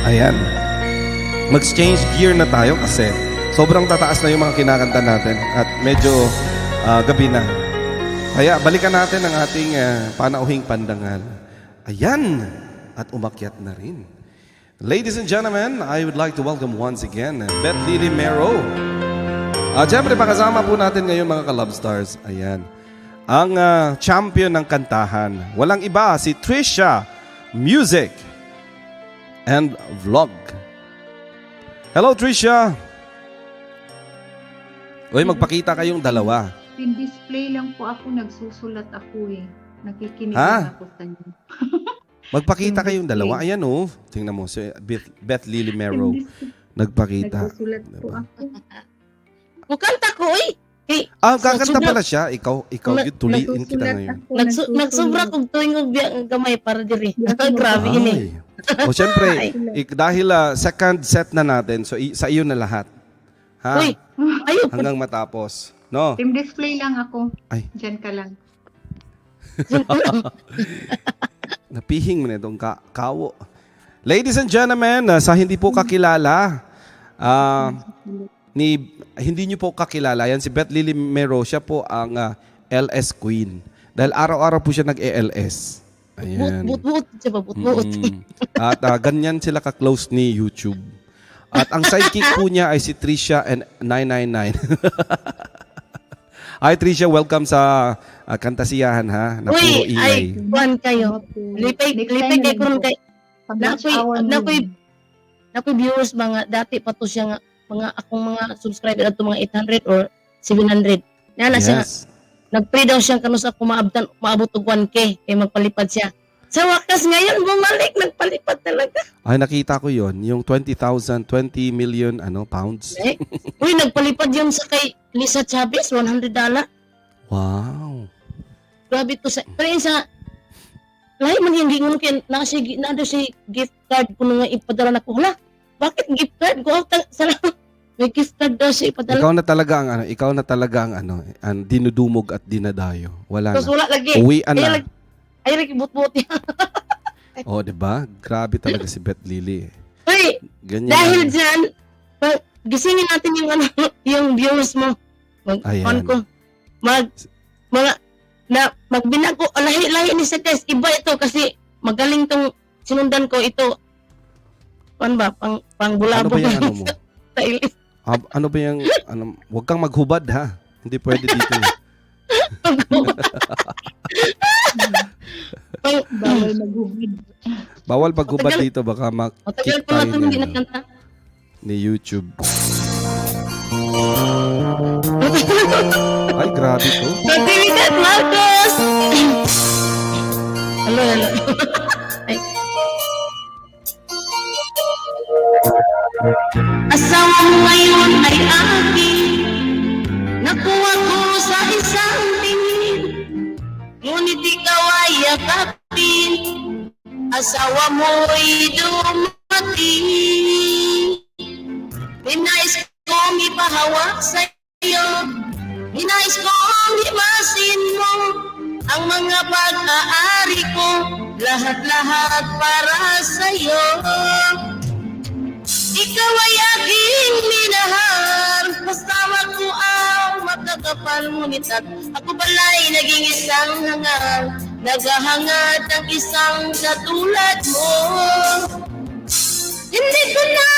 D: Ayan. Mag-change gear na tayo kasi sobrang tataas na yung mga kinakanta natin at medyo gabi na. Kaya balikan natin ang ating panauhing pandangal. Ayan! At umakyat na rin. Ladies and gentlemen, I would like to welcome once again Beth Lily Mero. At syempre, pakasama po natin ngayon, mga ka-Love Stars. Ayan. Ang champion ng kantahan. Walang iba, si Trisha Music and Vlog. Hello, Trisha! Uy, magpakita kayong dalawa.
G: Pin-display lang po ako, nagsusulat ako eh. Nakikinig
D: Ha?
G: lang ako sa inyo.
D: Magpakita
G: Yung
D: kayong dalawa.
G: display.
D: Ayan oh. Tingnan mo, si Beth Lily Mero.
G: Pin-display.
D: Nagpakita.
G: Nagsusulat po
D: Diba?
G: ako.
F: Mukanta ko, uy. Kay,
D: Ah, kakanta
F: Sobra-
D: pala siya. Ikaw, yun, tuliin kita
G: Nagsusulat
D: ngayon.
G: ako.
F: Nagsubra
G: nagsusulat.
F: kog tuwing og biya ang gamay para diri.
G: Di ako
F: Grabe ini.
D: Ay. O syempre, dahil second set na natin, so sa iyo na lahat. Ha?
F: Uy, ayo
D: Hanggang matapos. No?
G: Team display lang ako.
D: Ay.
G: Diyan ka lang.
D: Napihing mo na itong kawo. Ladies and gentlemen, sa hindi po kakilala, ni hindi niyo po kakilala, yan si Beth Lily Mero, siya po ang LS Queen. Dahil araw-araw po siya nag-ELS. Ayan.
F: Buot buot siya ba buot buot.
D: At ganyan sila ka-close ni YouTube. At ang sidekick po niya ay si Trisha and 999. Hi, Tricia, welcome sa Kantasiyahan ha. Na puro
F: Uy,
D: ingay.
F: ay, kuan kayo.
G: Salamat po.
F: Lipay,
G: Next
F: lipay
G: time na
F: kay
G: lang
F: kuron
G: po.
F: kay
G: Pag lunch
F: Nakoy-
G: hour na
F: nakoy-
G: lang.
F: nakoy viewers mga dati pa to siya nga mga akong mga subscriber ato mga 800 or 700. Nana siya
D: Yes.
F: nagpray daw siya kanus ako maabtan maabot og 1K kay magpalipad siya. Sa wakas ngayon bumalik nagpalipad talaga.
D: Ay, nakita ko yon yung 20,000, 20 million ano, pounds.
F: Eh, uy, nagpalipad yun sa kay Lisa Chavez, $100.
D: Wow.
F: Grabe to sa pero yun sa lahi man yung gingon kay na siya na daw siya gift card kuno nga ipadala na ko. Hala, bakit gift card ko? Salamat. May gift card daw siya ipadala.
D: Ikaw na talaga ang ano, ikaw na talaga ang ano, ang dinudumog at dinadayo. Wala
F: Tapos
D: na.
F: wala lagi.
D: Uwian
F: Ay,
D: na.
F: lagi, ay, lagi but-but niya.
D: Oh, 'di ba? Grabe talaga si Beth Lily. Eh.
F: Uy,
D: Ganyan.
F: dahil dyan, gisingin natin yung ano, yung viewers mo. Mag,
D: Ayan.
F: on ko. Mag, mga, na, magbinago, lahi-lahi ni sa guys. Iba ito kasi magaling tong sinundan ko ito. Ano ba? Pang, pang
D: Ano
F: bulabog.
D: ba yung ano mo?
F: Sa ilis.
D: Ah, ano ba yung ano, wag kang maghubad ha. Hindi pwede dito. Eh.
F: Pang,
G: Bawal maghubad.
D: Bawal maghubad
F: Matagal-
D: dito baka
F: matagal
D: ma-kick
F: ko na
D: tayo
F: ito hindi
D: ni, ano,
F: nakanta.
D: ni YouTube. Ay, grabe to.
F: Natividad Marcos! Hello, hello. Ay. Asawa mo ngayon ay akin. Nakuha ko sa isang tingin. Ngunit ikaw ay yakapin. Asawa mo'y dumating. Ninais kong ipahawak sa'yo. Ninais kong himasin mo ang mga pag-aari ko, lahat-lahat para sa'yo. Ikaw ay aking minahal, kasama ko ang makakapal, ngunit at ako pala'y naging isang hangal, naghahangad ng isang katulad mo. Hindi ko na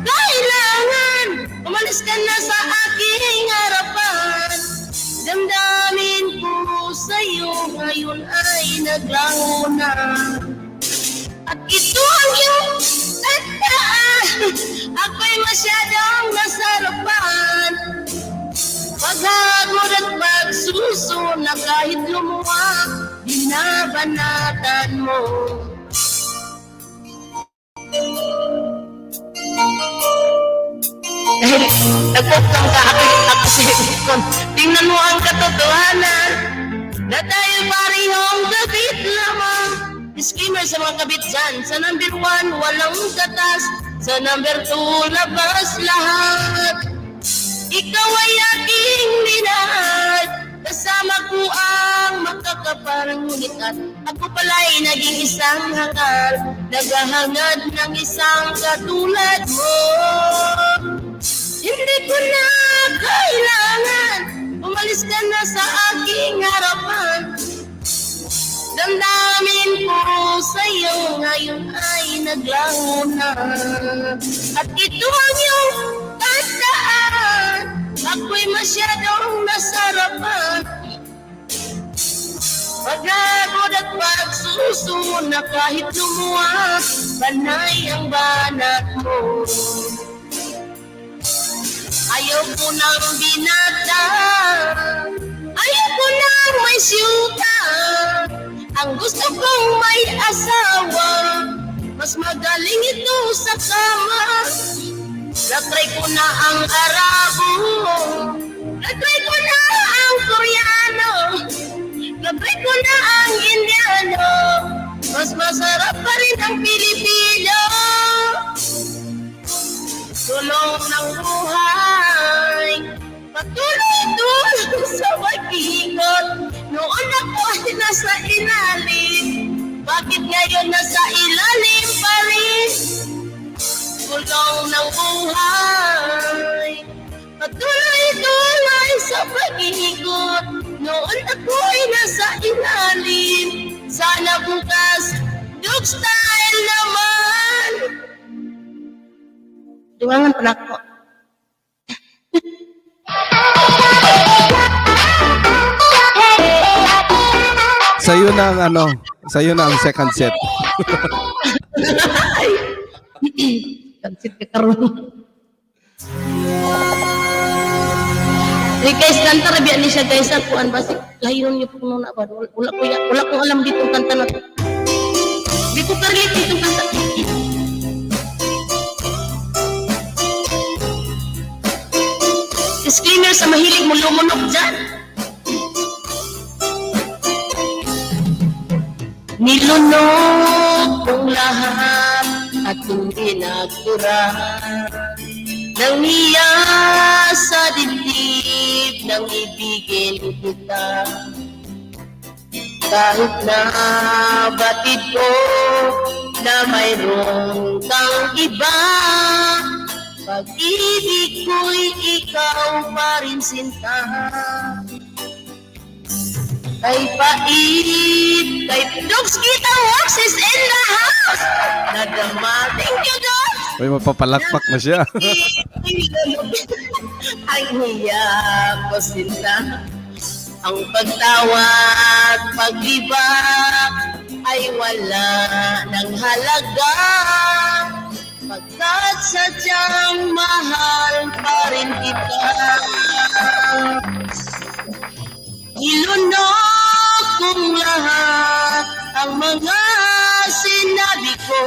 F: kailangan, umalis ka na sa aking harapan. Damdamin ko sa'yo ngayon ay naglaho na. At ito ang iyong tandaan, ako'y masyadong nasarapan. Paghagod at pagsuso na kahit lumuha, binabanatan mo. Dahil nagpupang ka ako, ako si Tingnan mo ang katotohanan na tayo parehong kabit lamang. Disclaimer sa mga kabit dyan. Sa number 1, walang katas. Sa number 2, labas lahat. Ikaw ay aking minahal. Kasama ko ang makakaparang ngunit at ako pala'y naging isang hangal. Naghahangad ng isang katulad mo. Hindi ko na kailangan. Umalis ka na sa aking harapan. Damdamin ko sa'yo ngayon ay naglaho na. At ito ang iyong tandaan. Ako'y masyadong nasarapan. Pagagod at pagsuso na kahit lumuha, panay ang banat mo. Ayaw ko ng binata. Ayaw ko ng may siyuta. Ang gusto kong may asawa. Mas magaling ito sa kama. Natry ko na ang Arabo. Natry ko na ang Koreano. Natry ko na ang Indiano. Mas masarap pa rin ang Pilipino. Tulong ng buhay, patuloy-tuloy sa pag-iingot. Noon ako ay nasa ilalim, bakit ngayon nasa ilalim pa rin? Tulong ng buhay, patuloy-tuloy sa pag-iikot. Noon ako ay nasa ilalim, sana bukas, dog style naman. Duwangan pa na ako.
D: na ang ano, sa'yo na ang second set.
F: Pansit ka karon. Hey guys, kanta ra biya ni siya, guys, ang kuan basi layon niyo po na ba. Wala ko wala ko alam ditong kanta na to. Di ko karelate ditong kanta. Disclaimer sa mahilig mo lumunok dyan. Nilunok kong lahat at hindi nagdura nang niya sa dibdib nang ibigin kita. Kahit na batid ko na mayroon kang iba, pag-ibig ko'y ikaw pa rin, sinta. Kay pait, kay Dogs Kita Works is in the house! Nadama. Thank you, Dogs!
D: May mapapalakpak na siya.
F: Ang hiya ko, sinta. Ang pagtawa at paglibak ay wala ng halaga. Pagkat sadyang mahal pa rin kita. Ilunok kong lahat ang mga sinabi ko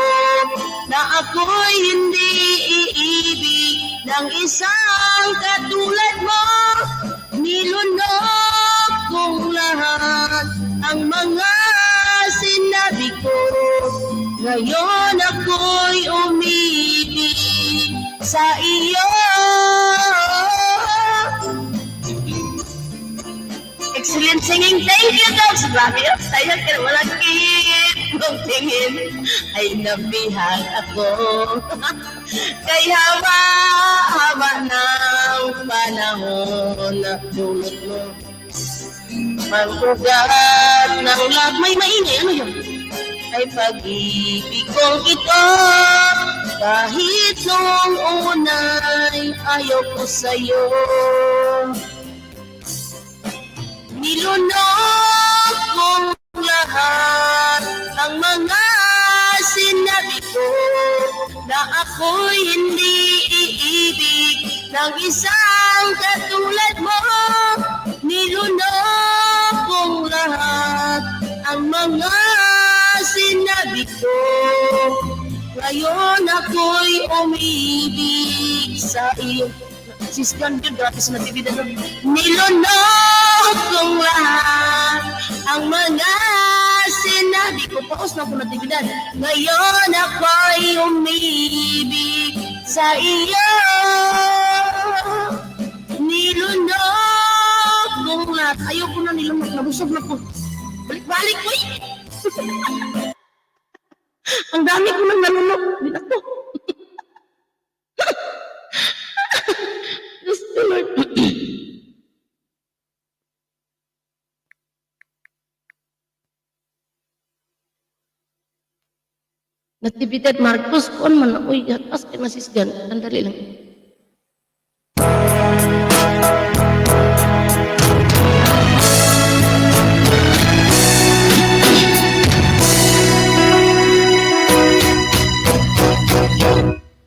F: na ako'y hindi iibig ng isang katulad mo. Nilunok kong lahat ang mga sinabi ko. Ngayon ako'y umibig sa iyo. Excellent singing. Thank you, Dogs. Grabe yun. Sayang ka walang kit mong tingin. Ay, nabihag ako. Kay haba, haba ng panahon na dulot mo. Ang ugat ng lahat. May maingay. Ano yun? Ay pag-ibig kong ito. Kahit noong unay ayaw ko sa'yo. Nilunok kong lahat ang mga sinabi ko na ako'y hindi iibig ng isang katulad mo. Nilunok kong lahat ang mga sinabi ko. Ngayon ako'y umibig sa iyo. Sis John, yun, grabe sa nabibida nun. Nilunok kong lahat ang mga sinabi ko. Paus na ako natibidan. Ngayon ako'y umibig sa iyo. Nilunok kong lahat. Ayaw ko na nilunok. Nabusog na ko. Balik-balik ko eh. Ang dami ko nang nalunok. Binako. Praise the Lord. Natividad Marcos, kuan man na, uy, atas kay na sis dyan. Sandali lang.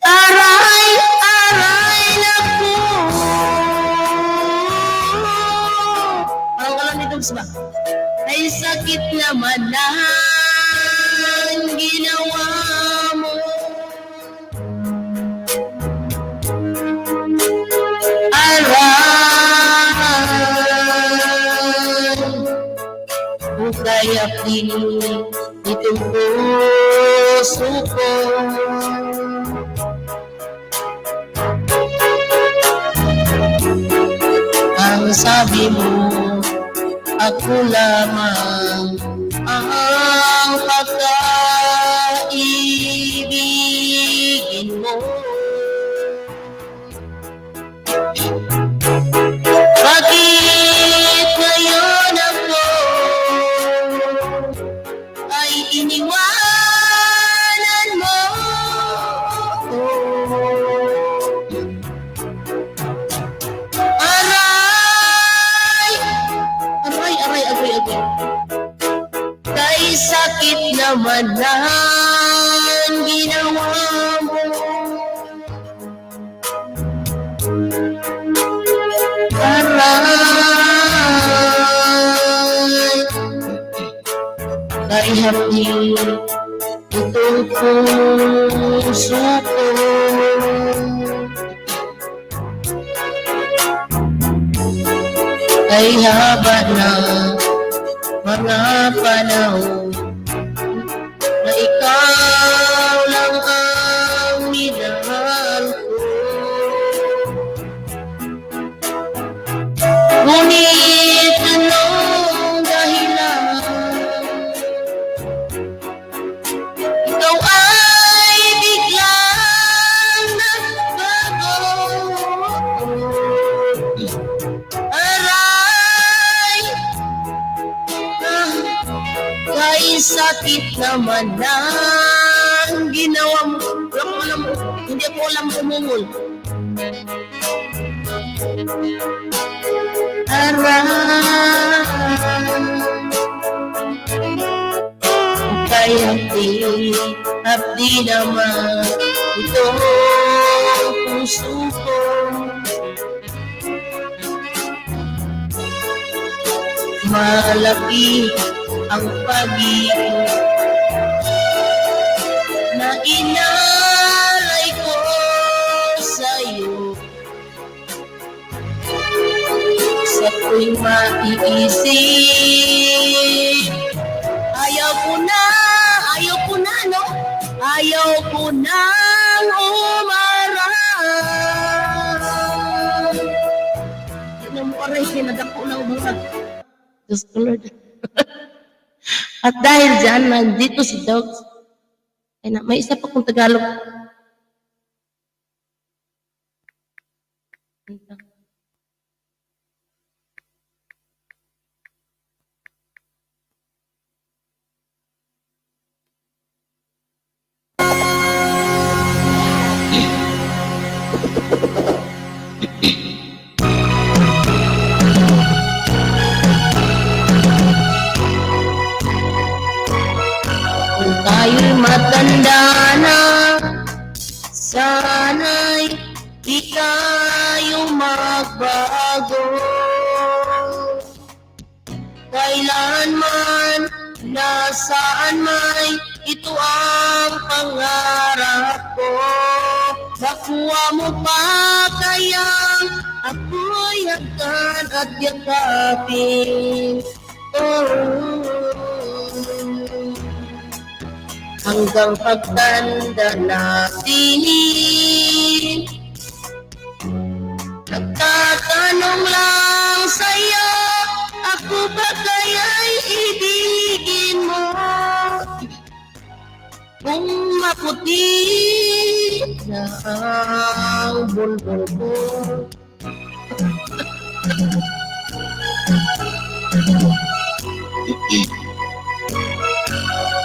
F: Aray, aray na po. Parang wala ni Dogs ba? Ay sakit naman ang ginawa mo. Aray, bukay aking itong puso ko. Ang sabi mo, ako lamang ang pagkaibigin mo. Bakit ngayon ako ay iniwanan mo? Aray! Aray, aray, agoy, agoy. naman ang ginawa mo. Aray, kay hapdi itong puso ko. Ay haba na mga panahon na ikaw lang ang minahal ko. Ngunit anong dahilan ikaw ay biglang nagbago? Aray, ah, kay sakit naman ang ginawa mo. Wala akong alam, hindi ako alam umungol. Aray, kay hapdi, hapdi naman itong puso ko. Malaki ang pag-ibig na inalay ko sa'yo. Sa ko'y maiisip, ayaw ko na, ayaw ko na, no? Ayaw ko nang umarang. Tignan mo, aray, kinadako na umarang. Diyos ko, Lord. At dahil dyan, nandito si Dogs. Ay na, may isa pa kong Tagalog. Kung tayo'y matanda na, sana'y di tayo magbago. Kailanman, nasaan may, ito ang pangarap ko. Makuha mo pa kayang ako'y hagkan at yakapin. Oh. Hanggang pagtanda natin. Nagtatanong lang sa'yo, ako ba kaya'y ibigin mo? Kung maputi na ang bulbul ko.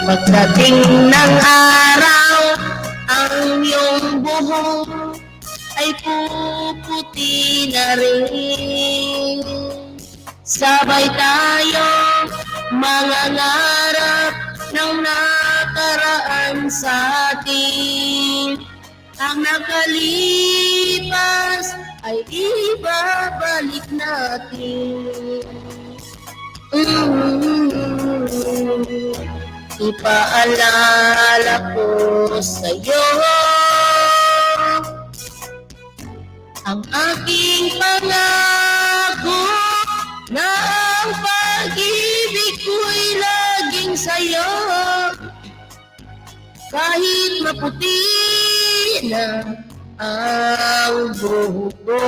F: Pagdating ng araw, ang iyong buhok ay puputi na rin. Sabay tayo mangangarap ng nakaraan sa atin. Ang nakalipas ay ibabalik natin. Ipaalala ko sa'yo ang aking pangako na ang pag-ibig ko'y laging sa'yo. Kahit maputi na ang buhok ko.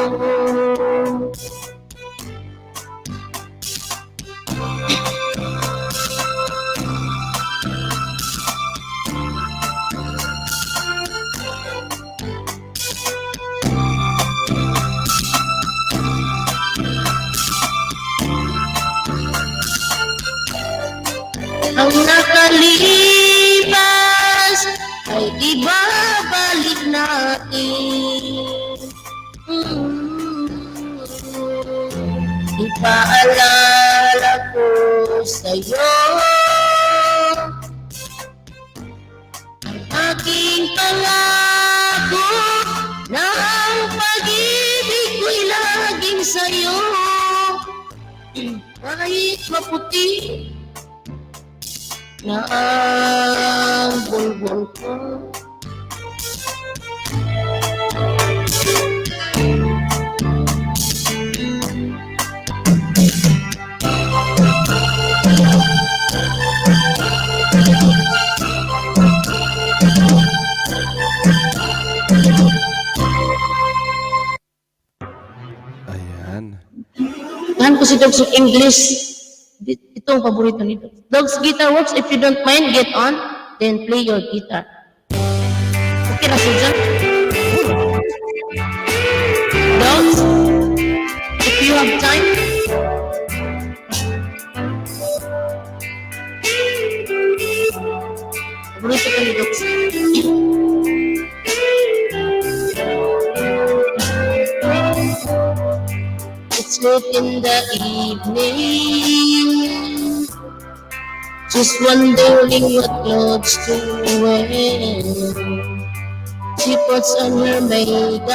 F: Ang nakalipas ay ibabalik natin. Ipaalala ko sa'yo Kahit maputi na ang bulbul ko.
D: Ayan.
F: Tahan ko si Dogs of English. Ito ang paborito ni Dogs. Dogs Guitar Works, if you don't mind, get on, then play your guitar. Okay na siya dyan? Dogs, if you have time. Paborito ko ni Dogs. It's late in the evening. Just wondering what clothes to wear. She puts on her makeup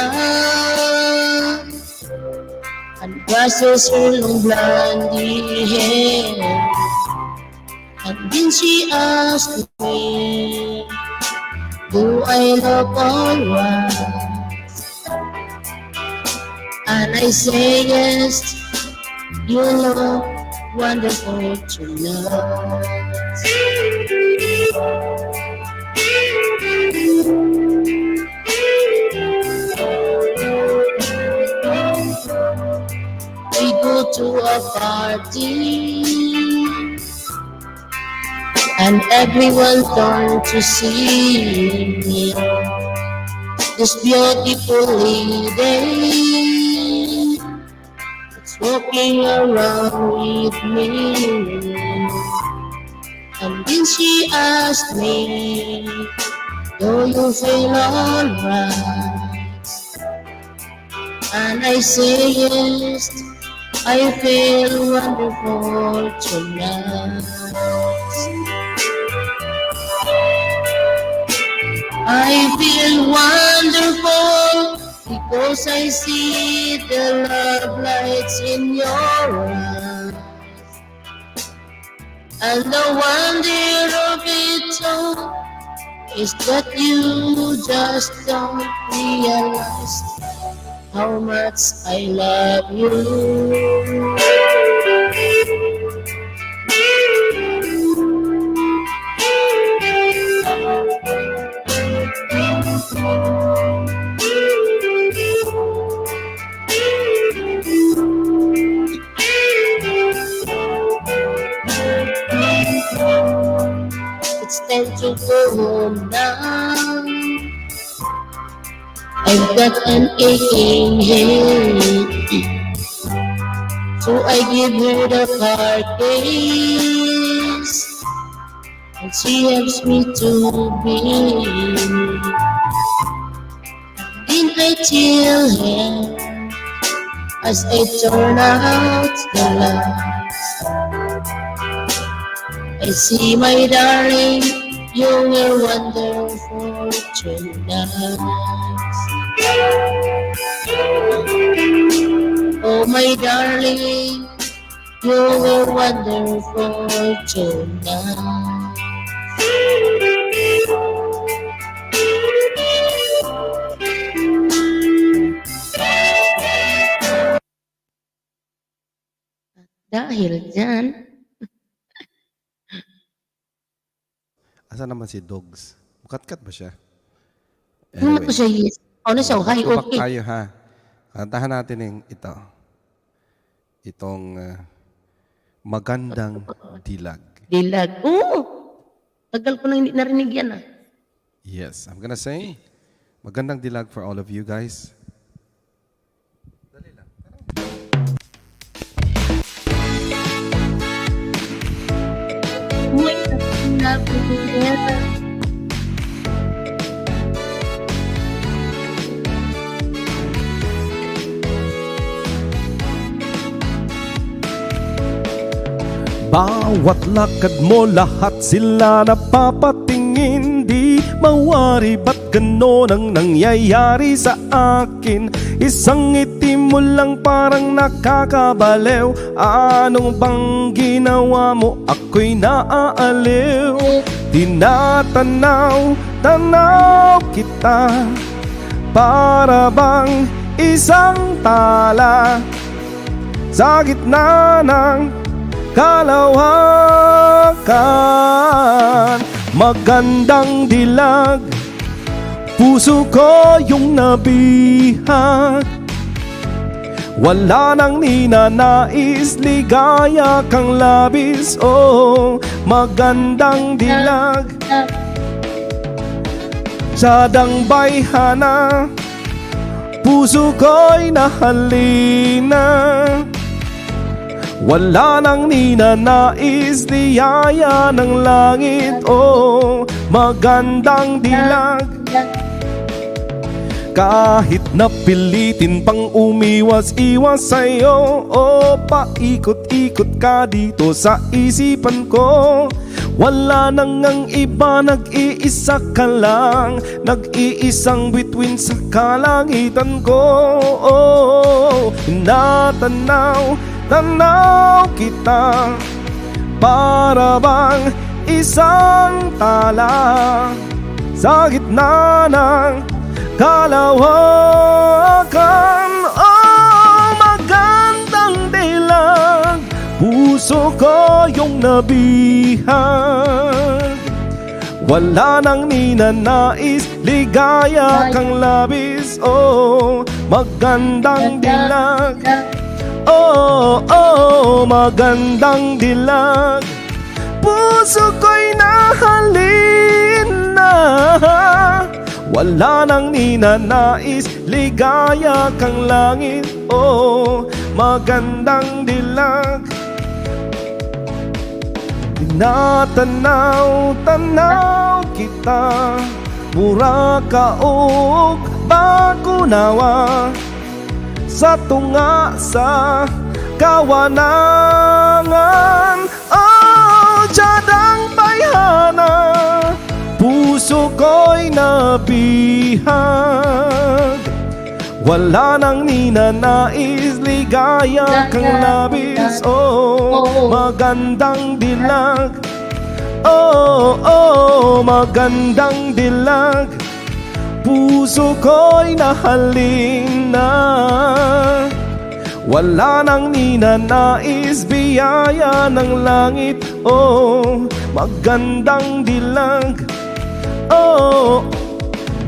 F: and brushes her long blondie hair. And then she asked me, "Do I look alright?" And I say, "Yes, you look wonderful tonight." We go to a party and everyone turned to see me. This beautiful lady that's walking around with me. And then she asked me, "Do you feel alright?" And I say, "Yes, I feel wonderful tonight." I feel wonderful because I see the love lights in your eyes. And the wonder of it all is that you just don't realize how much I love you. It's time to go home now. I've got an aching head. So I give her the car keys and she helps me to bed. Then I tell her as I turn out the lights, "I see, my darling, you were wonderful tonight. Oh, my darling, you were wonderful tonight." Dahil dyan,
D: Asa naman si Dogs? Mukat-kat ba siya?
F: Ano to siya, yes. Ano siya, hi,
D: Tubak
F: okay.
D: tayo ha. Kantahan natin yung ito. Itong Magandang Dilag.
F: Dilag. Oo. Tagal ko nang hindi narinig yan ah.
D: Yes, I'm gonna sing Magandang Dilag for all of you guys. Dali lang.
F: Uy, na.
D: Bawat lakad mo, lahat sila napapatingin. Di mawari ba't Ba't ganon ang nangyayari sa akin? Isang ngiti mo lang, parang nakakabaliw. Anong bang ginawa mo? Ako'y naaaliw. Tinatanaw, tanaw kita, para bang isang tala sa gitna ng kalawakan. Magandang dilag, puso ko yung nabihag. Wala nang ninanais, ligaya kang labis. Oh, magandang dilag, Sa bayhana, puso ko'y nahalina. Wala nang ninanais, niyaya ng langit. Oh, magandang dilag. Kahit napilitin pang umiwas-iwas sa'yo, oh, paikot-ikot ka dito sa isipan ko. Wala nang ang iba, nag-iisa ka lang, nag-iisang bituin sa kalangitan ko. Oh, natanaw, tanaw kita, para bang isang tala sa gitna ng kalawakan. Oh, magandang dilag, puso ko yung nabihag. Wala nang ninanais, ligaya kang labis. Oh, magandang dilag. Oh, magandang dilag. Puso ko'y nahalin na. Wala nang ninanais, ligaya kang langit. Oh, magandang dilag. Tinatanaw, tanaw kita, mura ka og bakunawa sa tunga sa kawanangan. Oh, tiyadang bayhana, puso ko'y nabihag. Wala nang ninanais, ligaya kang labis. Oh, magandang dilag. Oh, magandang dilag. Puso ko'y nahalin na. Wala nang ninanais, biyaya ng langit. Oh, magandang dilag. Oh,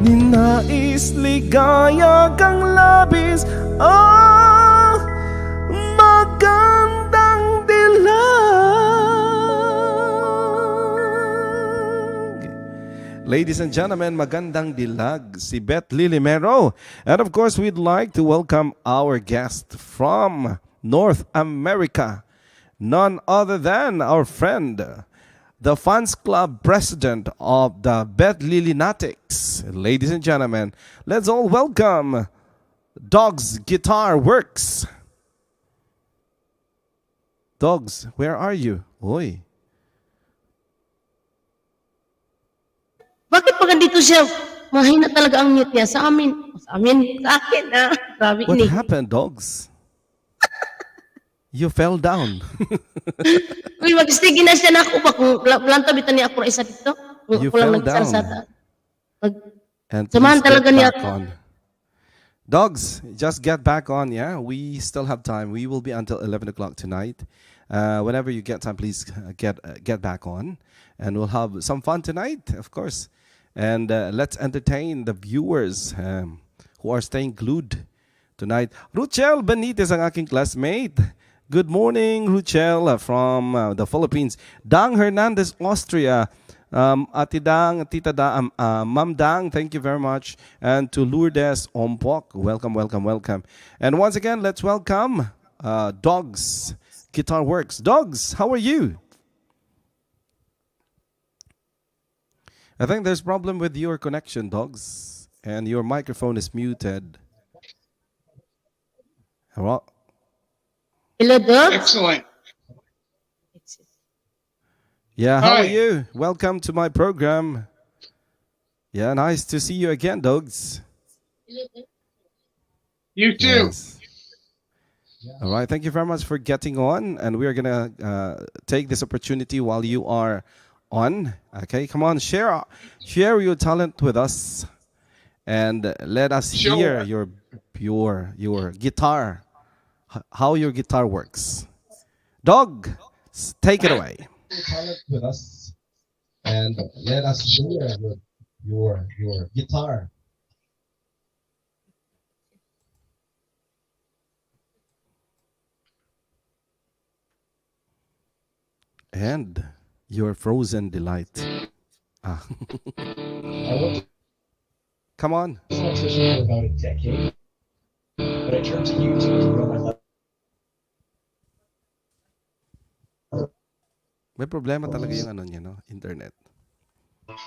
D: ninais, ligaya kang labis. Oh, magandang dilag. Ladies and gentlemen, magandang dilag, si Beth Lilimero. And of course, we'd like to welcome our guest from North America, none other than our friend, the fans club president of the Beth Lilynatics. Ladies and gentlemen, let's all welcome Dogs Guitar Works. Dogs, where are you? Oy.
F: Bakit pag andito siya, mahina talaga ang mute niya sa amin. Sa amin, sa akin ah. Grabe
D: What
F: ini.
D: Happened, Dogs? You fell down.
F: Uy, mag-stige na siya na ako ba kung planta bitan niya ako ra isa dito. Kung
D: You
F: ako lang
D: fell
F: nagsalsada.
D: Down.
F: Mag,
D: And
F: Samahan
D: please get
F: talaga niya
D: back
F: ako.
D: on. Dogs, just get back on, yeah? We still have time. We will be until 11 o'clock tonight. Whenever you get time, please get back on. And we'll have some fun tonight, of course. And let's entertain the viewers who are staying glued tonight. Ruchel Benitez, ang aking classmate. Good morning, Ruchel from the Philippines. Dang Hernandez, Austria. Ate Dang, Tita Dang, Ma'am Dang, thank you very much. And to Lourdes Ompok, welcome, welcome, welcome. And once again, let's welcome Dogs Guitar Works. Dogs, how are you? I think there's problem with your connection, Dogs, and your microphone is muted. Hello?
F: Hello, Dogs.
H: Excellent.
D: Yeah, how are
H: Hi.
D: You? Welcome to my program. Yeah, nice to see you again, Dogs.
H: You too.
D: Yes. All right. Thank you very much for getting on. And we are going to take this opportunity while you are on. Okay. Come on, share your talent with us and let us hear your guitar, how your guitar works. Dog, take it away.
B: Talent with us and let us hear your guitar.
D: And your frozen delight. Ah.
I: I worked
D: Come on.
I: as an electrician for about a decade, but I turned to YouTube to grow my level
D: May problema talaga yung ano niya, no? Internet. Wow.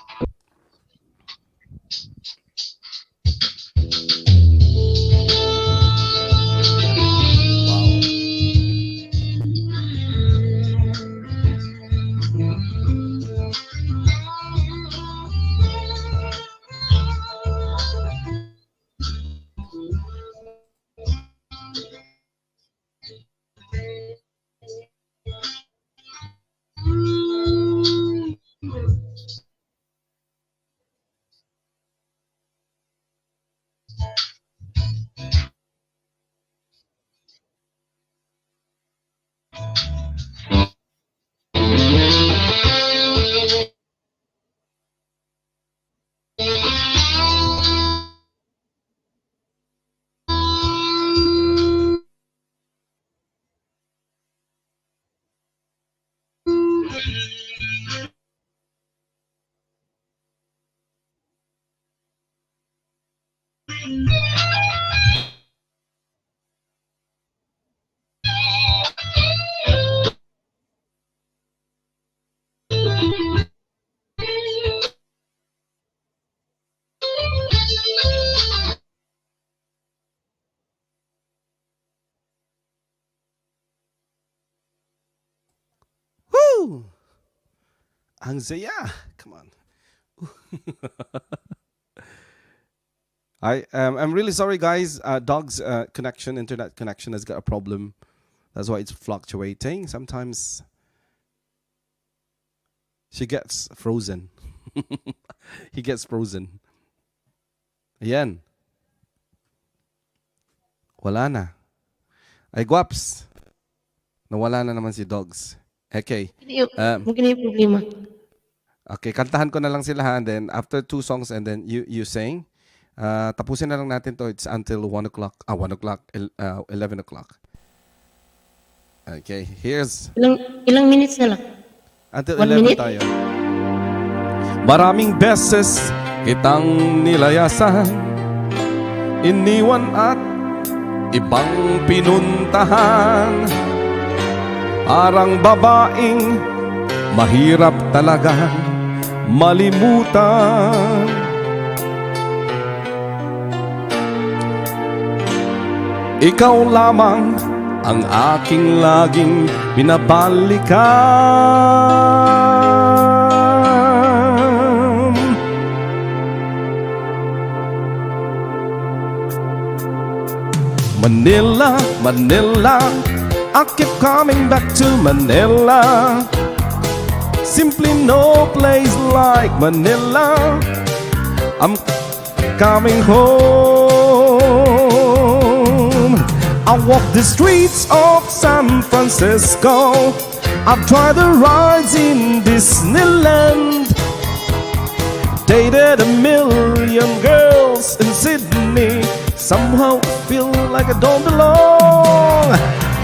D: Woo! Ang saya. Come on. I'm really sorry, guys. Dog's connection, internet connection has got a problem. That's why it's fluctuating. Sometimes she gets frozen. He gets frozen. Ayan. Wala na. Ay, guwaps. Nawala na naman si Dogs. Okay.
F: Mao yung problema.
D: Okay, kantahan ko na lang sila ha, and then after two songs and then you sing. Tapusin na lang natin to. It's until 1 o'clock. Ah, 1 o'clock, 11 o'clock. Okay, here's
F: Ilang minutes na lang?
D: Until
F: One
D: 11
F: minute?
D: Tayo. Maraming beses kitang nilayasan, iniwan at ibang pinuntahan. Parang babaeng mahirap talaga malimutan. Ikaw lamang ang aking laging binabalikan. Manila, Manila, I keep coming back to Manila. Simply no place like Manila. I'm coming home. I walk the streets of San Francisco. I've tried the rides in Disneyland. Dated a million girls in Sydney. Somehow I feel like I don't belong.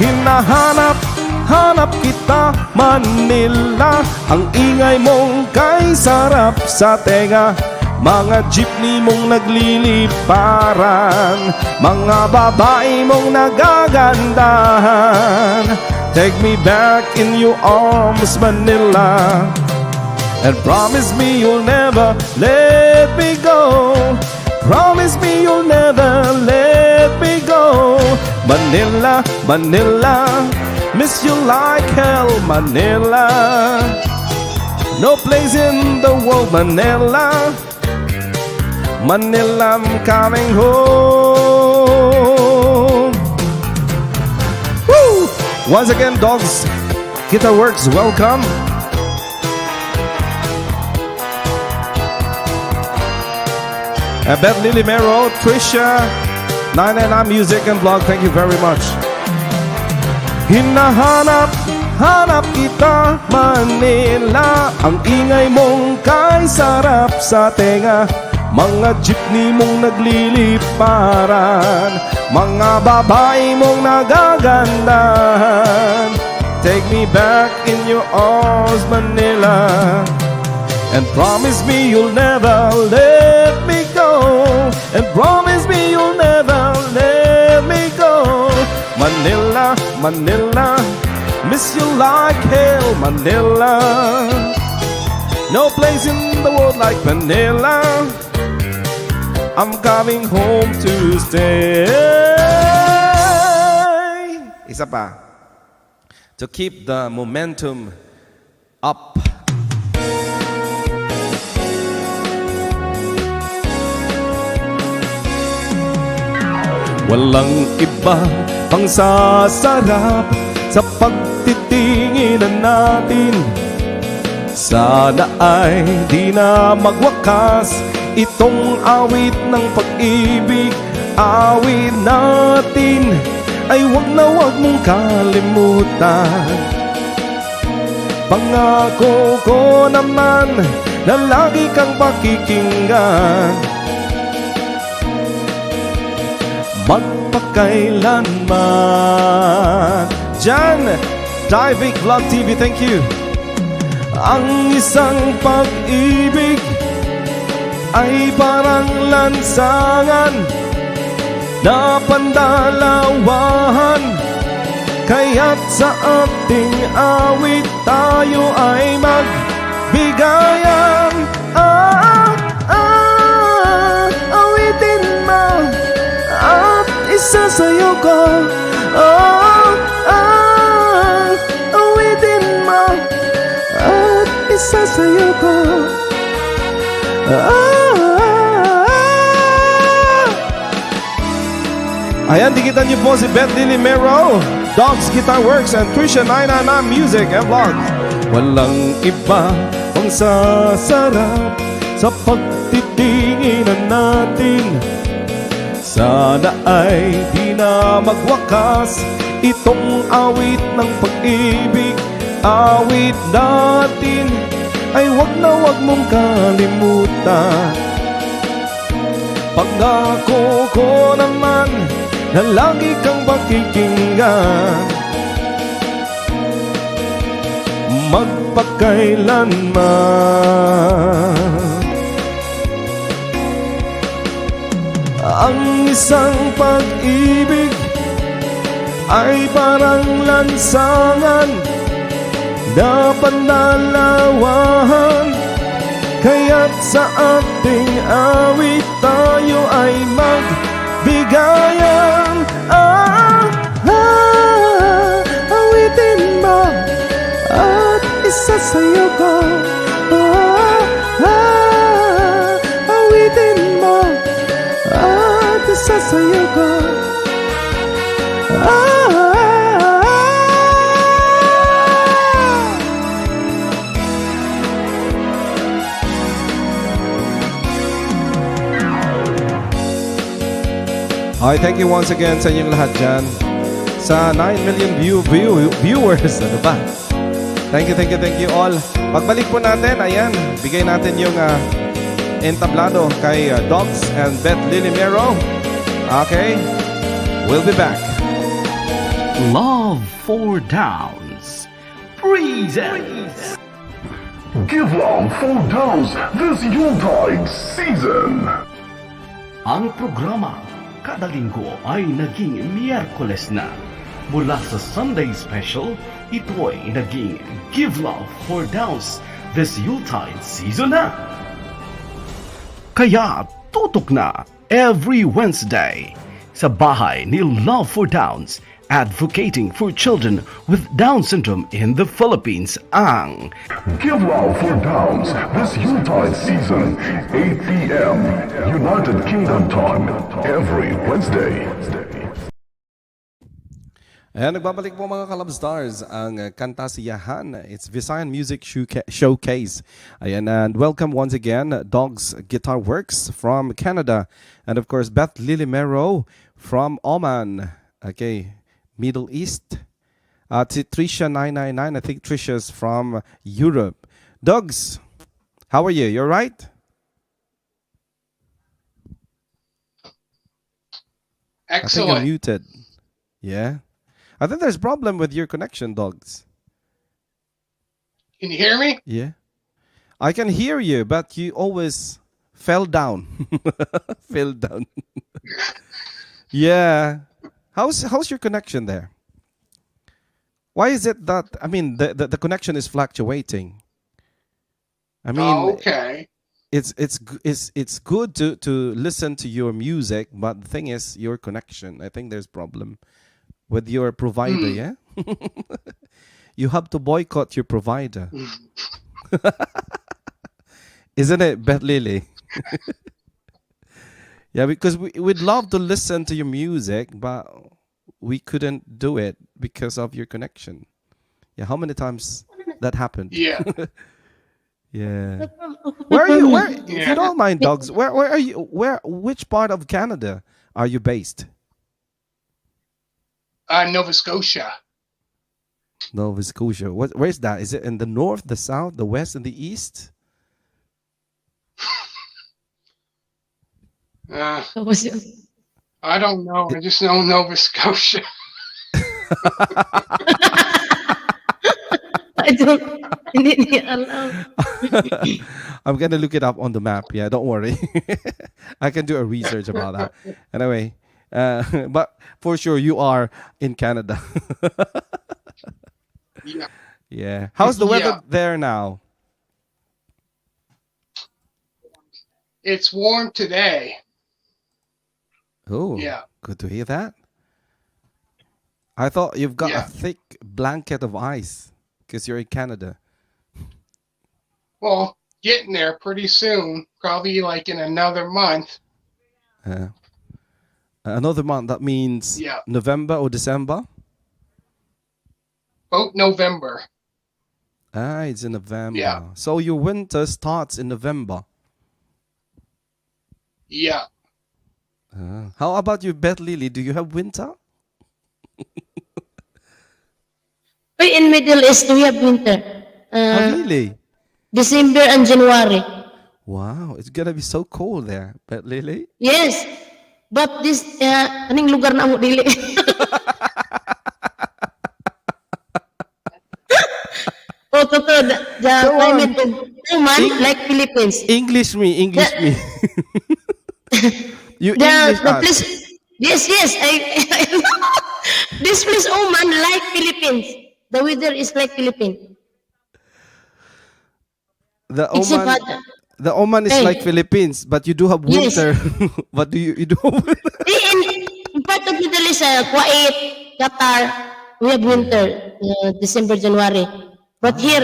D: Hinahanap, hanap kita, Manila. Ang ingay mong kay sarap sa tenga. Mga jeepney mong nagliliparan, mga babae mong nagagandahan. Take me back in your arms, Manila, and promise me you'll never let me go. Promise me you'll never let me go. Manila, Manila, miss you like hell, Manila. No place in the world, Manila. Manila, I'm coming home. Woo! Once again, Dogs Guitar Works, welcome. Beth Lily Mero, Trisha, 999 Music and Blog, thank you very much. Hinahanap, hanap kita, Manila. Ang ingay mong kay sarap sa tenga. Mga jeepney mong nagliliparan, mga babae mong nagagandahan. Take me back in your arms, Manila, and promise me you'll never let me go. And promise me you'll never let me go. Manila, Manila, miss you like hell, Manila. No place in the world like Manila. I'm coming home to stay. Isa pa. To keep the momentum up. Walang iba pang sasarap sa pagtitinginan natin. Sana ay di na magwakas itong awit ng pag-ibig. Awit natin ay wag na wag mong kalimutan. Pangako ko naman na lagi kang pakikinggan magpakailanman. Jan, Diving Vlog TV, thank you. Ang isang pag-ibig ay parang lansangan na pandalawahan. Kaya't sa ating awit tayo ay magbigayan. Ah, ah, awitin mo at isasayaw ko. Ah, ah, awitin mo at isasayaw ko. Ah, ah. Ayan, dikitan niyo po si Beth Lily Mero, Dogs Guitar Works, and Trisha 999 Music and Vlogs. Walang iba pang sasarap sa pagtitinginan natin. Sana ay di na magwakas itong awit ng pag-ibig. Awit natin ay wag na wag mong kalimutan. Pangako ko naman na lagi kang pakikinggan magpakailanman. Ang isang pag-ibig ay parang lansangan na pandalawahan. Kaya't sa ating awit tayo ay magbigayan. Ah, ah, awitin mo at isasayaw ko. Ah, ah, awitin mo at isasayaw ko. Ah, ah, ah. Hi, thank you once again sa inyong lahat dyan. Sa 9 million viewers. Ano ba? Thank you, thank you, thank you all. Pagbalik po natin, ayan, bigay natin yung entablado kay Dogs and Beth Lilimero. Okay, we'll be back.
B: Love for Downs presents
E: Give Love for Downs this Yuletide season.
B: Ang programa kada linggo ay naging Miyerkules na. Mula sa Sunday Special, ito ay naging Give Love for Downs this Yuletide season na. Kaya tutok na every Wednesday sa bahay ni Love for Downs
A: Advocating for children with Down syndrome in the Philippines, ang
E: Give Love for Downs this Yuletide season, 8 p.m. United Kingdom time, every Wednesday.
D: Ayan, nagbabalik po, mga ka-Love Stars, ang Kantasiyahan. It's Visayan Music Showcase. Ayan, and welcome once again, Dogs Guitar Works from Canada. And of course, Beth Lilimero from Oman. Okay, Middle East. Si Trisha999, I think Trisha's from Europe. Dogs, how are you? You're right? I think you're
H: Excellent.
D: Muted. Yeah. I think there's problem with your connection, Dogs.
H: Can you hear me?
D: Yeah. I can hear you, but you always fell down. Fell down. Yeah. How's your connection there? Why is it that, I mean, the connection is fluctuating? I mean,
H: Okay.
D: it's good to listen to your music, but the thing is your connection. I think there's problem with your provider, yeah? You have to boycott your provider. Isn't it, Beth Lily? Yeah, because we'd love to listen to your music, but we couldn't do it because of your connection. Yeah, how many times that happened?
H: Yeah.
D: Yeah. Where are you? Where, if you don't mind, Dogs, where are you? Where, which part of Canada are you based?
H: Nova Scotia.
D: Nova Scotia. What? Where's that? Is it in the north, the south, the west, and the east?
F: Tapos yun.
H: I don't know. I just know Nova Scotia.
F: I don't, hindi niya alam.
D: I'm gonna look it up on the map. Yeah, don't worry. I can do a research about that. Anyway, but for sure you are in Canada.
H: Yeah.
D: Yeah. How's the weather there now?
H: It's warm today.
D: Oh, good to hear that. I thought you've got a thick blanket of ice because you're in Canada.
H: Well, getting there pretty soon. Probably like in another month.
D: Another month, that means November or December?
H: Both November.
D: Ah, it's in November.
H: Yeah.
D: So your winter starts in November.
H: Yeah.
D: How about you, Beth Lily? Do you have winter?
F: Uy, in Middle East, we have winter.
D: Oh, really?
F: December and January.
D: Wow, it's gonna be so cold there, Beth Lily.
F: Yes. But this, aning lugar na mo dili. Oh, totoo. The
D: Come on.
F: Climate of Oman, like Philippines.
D: English me, English me. You English
F: The
D: us.
F: Place, yes. This place, Oman, like Philippines. The weather is like Philippines.
D: The
F: Except
D: Oman, the Oman is
F: Hey.
D: like Philippines, but you do have
F: Yes.
D: winter. What do you do? Have winter?
F: Eh, in part of Middle East, Kuwait, Qatar, we have winter, December, January. But here,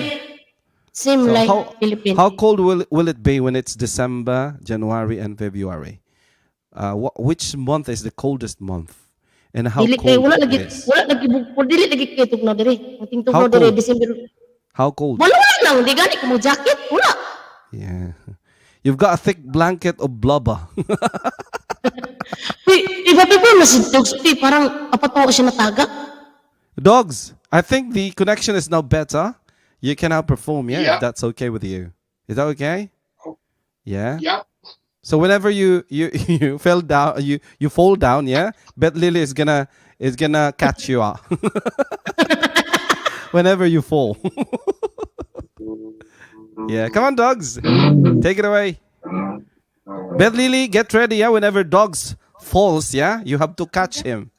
F: same
D: So
F: like Philippines.
D: how cold will it be when it's December, January, and February? Which month is the coldest month? And how
F: Dili kay
D: cold
F: wala
D: it
F: lagi
D: is?
F: Wala lagi dili lagi kay tugnaw diri. Ang
D: How
F: tugnaw diri
D: cold?
F: December.
D: How cold?
F: Wala, wala lang, di gani ko mo jacket, wala.
D: Yeah. You've got a thick blanket of blubber.
F: Uy, iba pa ba mas Dogs, uy, parang apat mo siya nataga.
D: Dogs, I think the connection is now better. You can now perform, yeah, if
H: Yeah.
D: that's okay with you. Is that okay?
H: Oh.
D: Yeah.
H: Yep.
D: So whenever you fell down, you fall down, yeah, Beth Lily is gonna catch you up whenever you fall. Yeah, come on, Dogs, take it away. Beth Lily, get ready, yeah. Whenever Dogs falls, yeah, you have to catch him.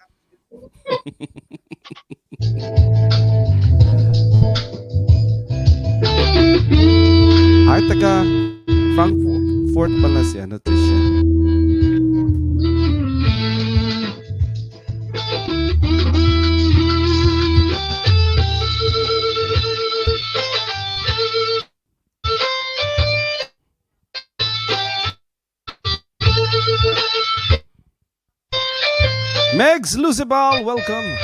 D: Ay, taga Frankfurt pala si ano, Tricia. Megs Lucibal, welcome.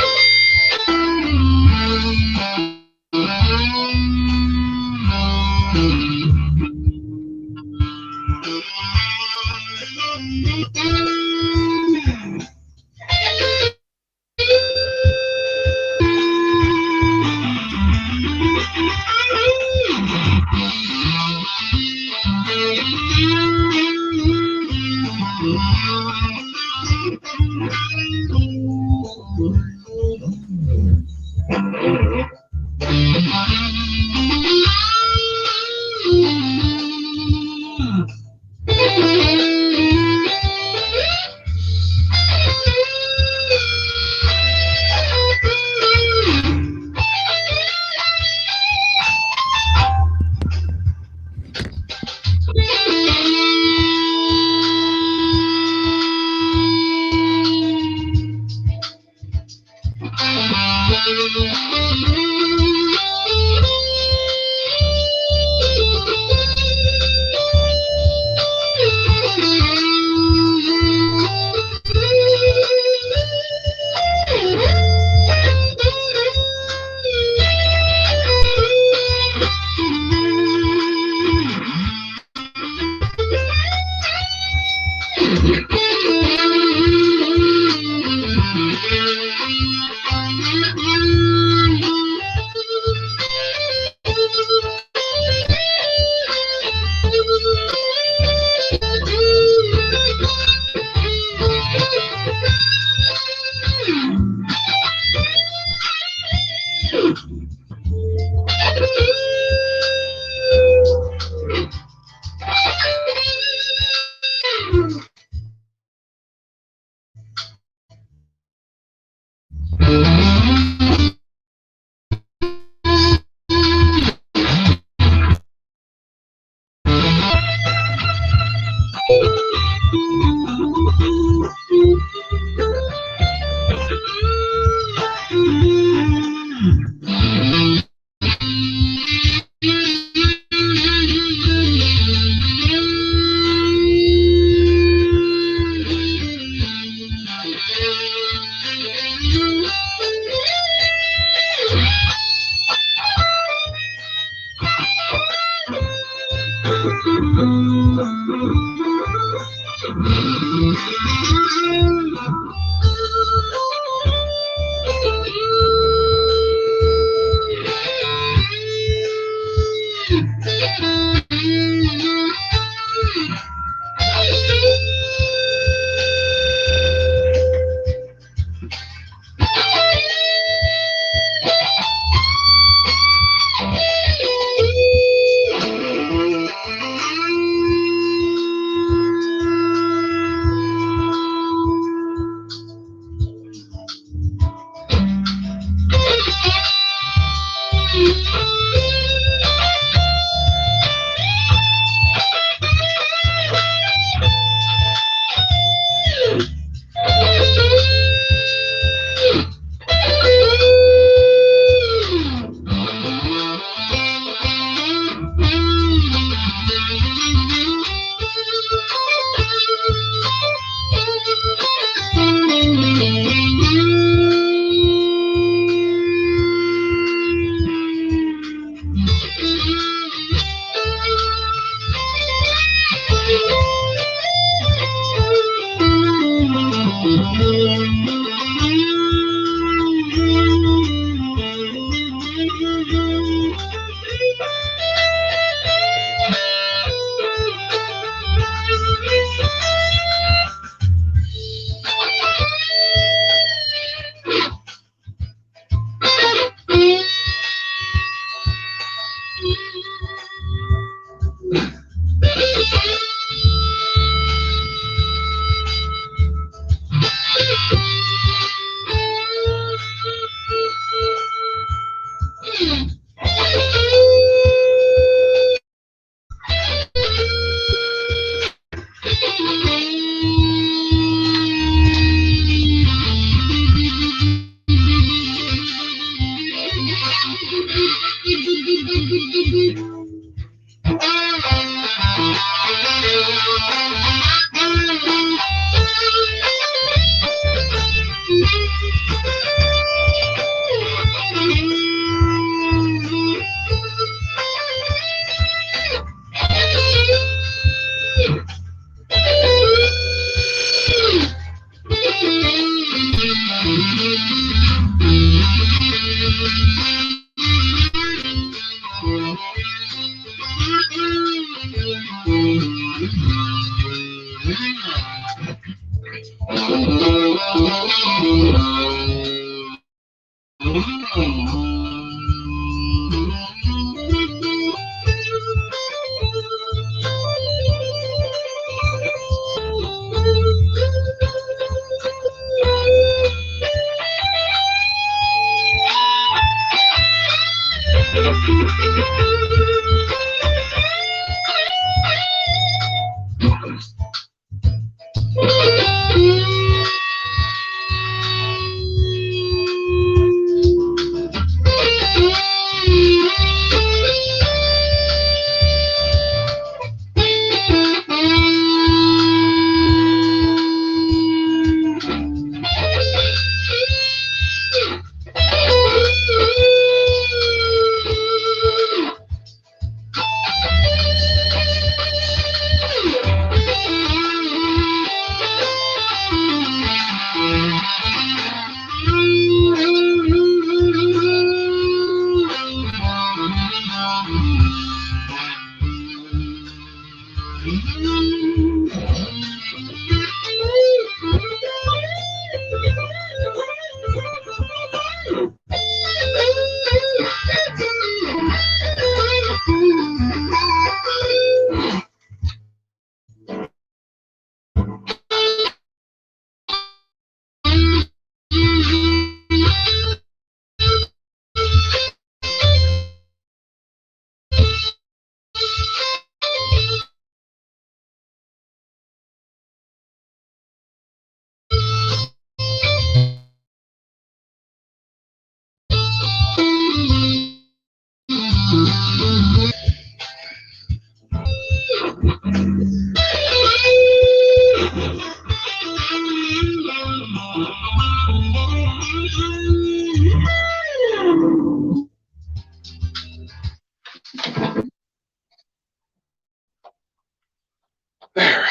H: There.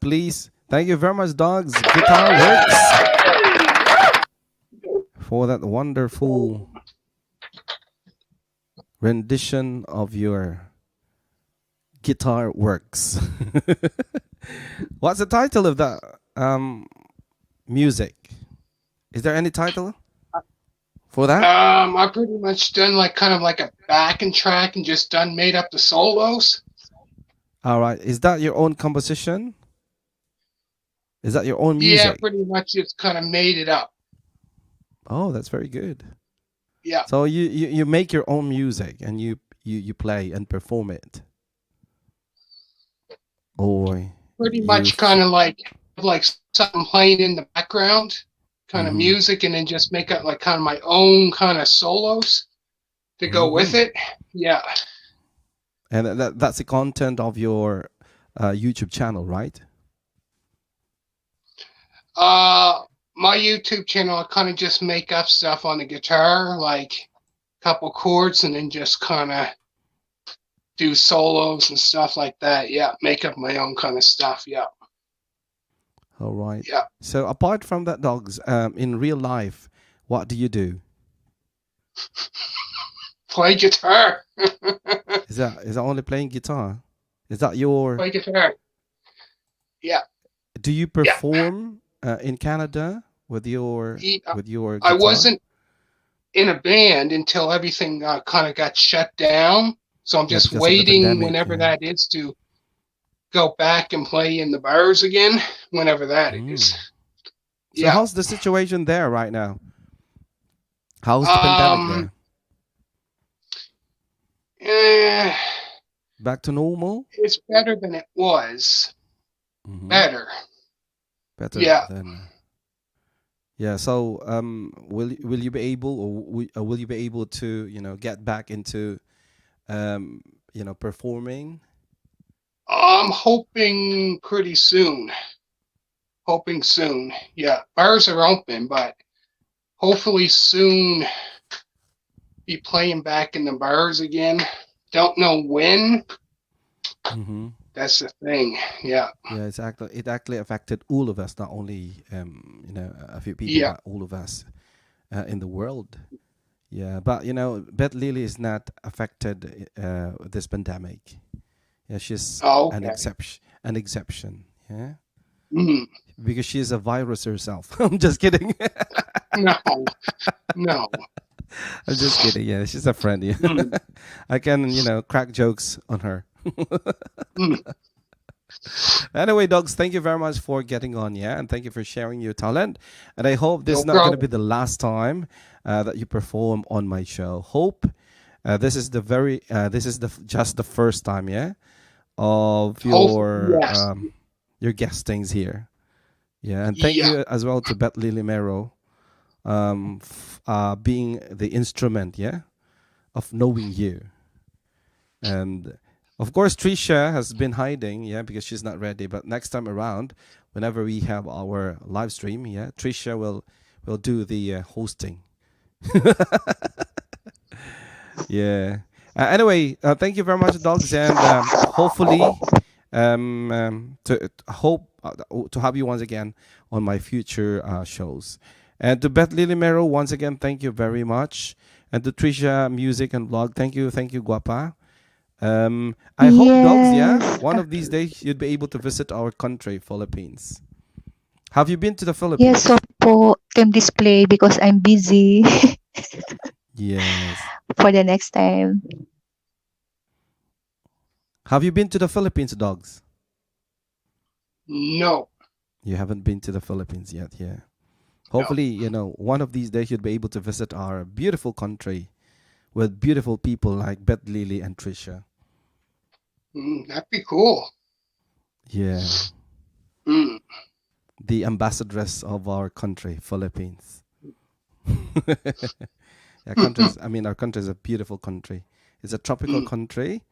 D: Please, thank you very much, Dogs Guitar Works, for that wonderful rendition of your guitar works. What's the title of that music? Is there any title for that?
H: I pretty much done like kind of like a backing track and just done made up the solos.
D: All right. Is that your own composition? Is that your own
H: Yeah,
D: music?
H: pretty much just kind of made it up.
D: Oh, that's very good.
H: Yeah.
D: So you make your own music and you play and perform it. Or
H: Pretty
D: you
H: much kind of like something playing in the background, kind of music, and then just make up like kind of my own kind of solos to go with it. Yeah.
D: And that's the content of your YouTube channel, right?
H: My YouTube channel, I kind of just make up stuff on the guitar, like a couple chords, and then just kind of do solos and stuff like that. Yeah, make up my own kind of stuff. Yeah.
D: All right.
H: Yeah.
D: So apart from that, Dogs, in real life, what do you do?
H: Play guitar.
D: Is that only playing guitar? Is that your...
H: Play guitar. Yeah.
D: Do you perform in Canada with your with your
H: I
D: guitar?
H: wasn't in a band until everything kind of got shut down. So I'm
D: Yeah,
H: just
D: because of the
H: waiting
D: pandemic,
H: whenever
D: yeah.
H: that is to go back and play in the bars again, whenever that is.
D: So
H: Yeah.
D: how's the situation there right now? How's the pandemic there? Back to normal?
H: It's better than it was. Better.
D: Better
H: Yeah.
D: than. Yeah. So, will you be able, or will you be able to, you know, get back into, you know, performing?
H: I'm hoping pretty soon. Hoping soon. Yeah, bars are open, but hopefully soon be playing back in the bars again. Don't know when.
D: Mm-hmm.
H: That's the thing. Yeah.
D: Yeah, it actually affected all of us, not only you know, a few people,
H: Yeah.
D: but all of us in the world. Yeah, but you know, Beth Lily is not affected with this pandemic. Yeah, she's
H: Oh,
D: an
H: okay.
D: exception. An exception. Yeah, because she's a virus herself. I'm just kidding.
H: No.
D: I'm just kidding. Yeah, she's a friend. Yeah, I can crack jokes on her. Anyway, dogs, thank you very much for getting on, yeah, and thank you for sharing your talent. And I hope this
H: No
D: is not going to
H: problem.
D: be the last time that you perform on my show. Hope this is the very this is the just the first time, yeah, of
H: Hopefully, yes.
D: your guestings here. Yeah, and thank you as well to Beth Lily Mero, being the instrument, yeah, of knowing you. And of course, Trisha has been hiding, yeah, because she's not ready. But next time around, whenever we have our live stream, yeah, Trisha will do the hosting. Yeah. Anyway, thank you very much, dogs, and hopefully, to hope to have you once again on my future shows. And to Beth Lily Mero, once again, thank you very much. And to Trisha Music and Vlog, thank you, guapa. I hope, dogs, yeah,
G: Yes.
D: one of these days you'd be able to visit our country, Philippines. Have you been to the
G: Yes,
D: Philippines?
G: So po, team display because I'm busy for the next time.
D: Have you been to the Philippines, dogs?
H: No.
D: You haven't been to the Philippines yet, yeah.
H: No.
D: Hopefully, one of these days you'd be able to visit our beautiful country with beautiful people like Beth Lily and Trisha.
H: That'd be cool.
D: Yeah. The ambassadress of our country, Philippines. Yeah, countries. I mean, our country is a beautiful country. It's a tropical country.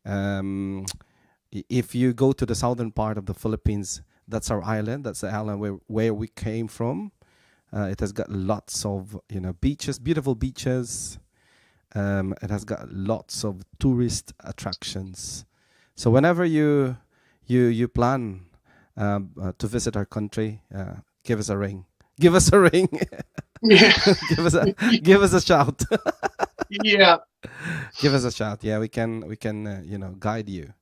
D: If you go to the southern part of the Philippines, that's our island. That's the island where we came from. It has got lots of beaches, beautiful beaches. It has got lots of tourist attractions. So whenever you plan to visit our country, give us a ring. Give us a ring. Give us a shout. Give us a shout. Yeah, we can guide you.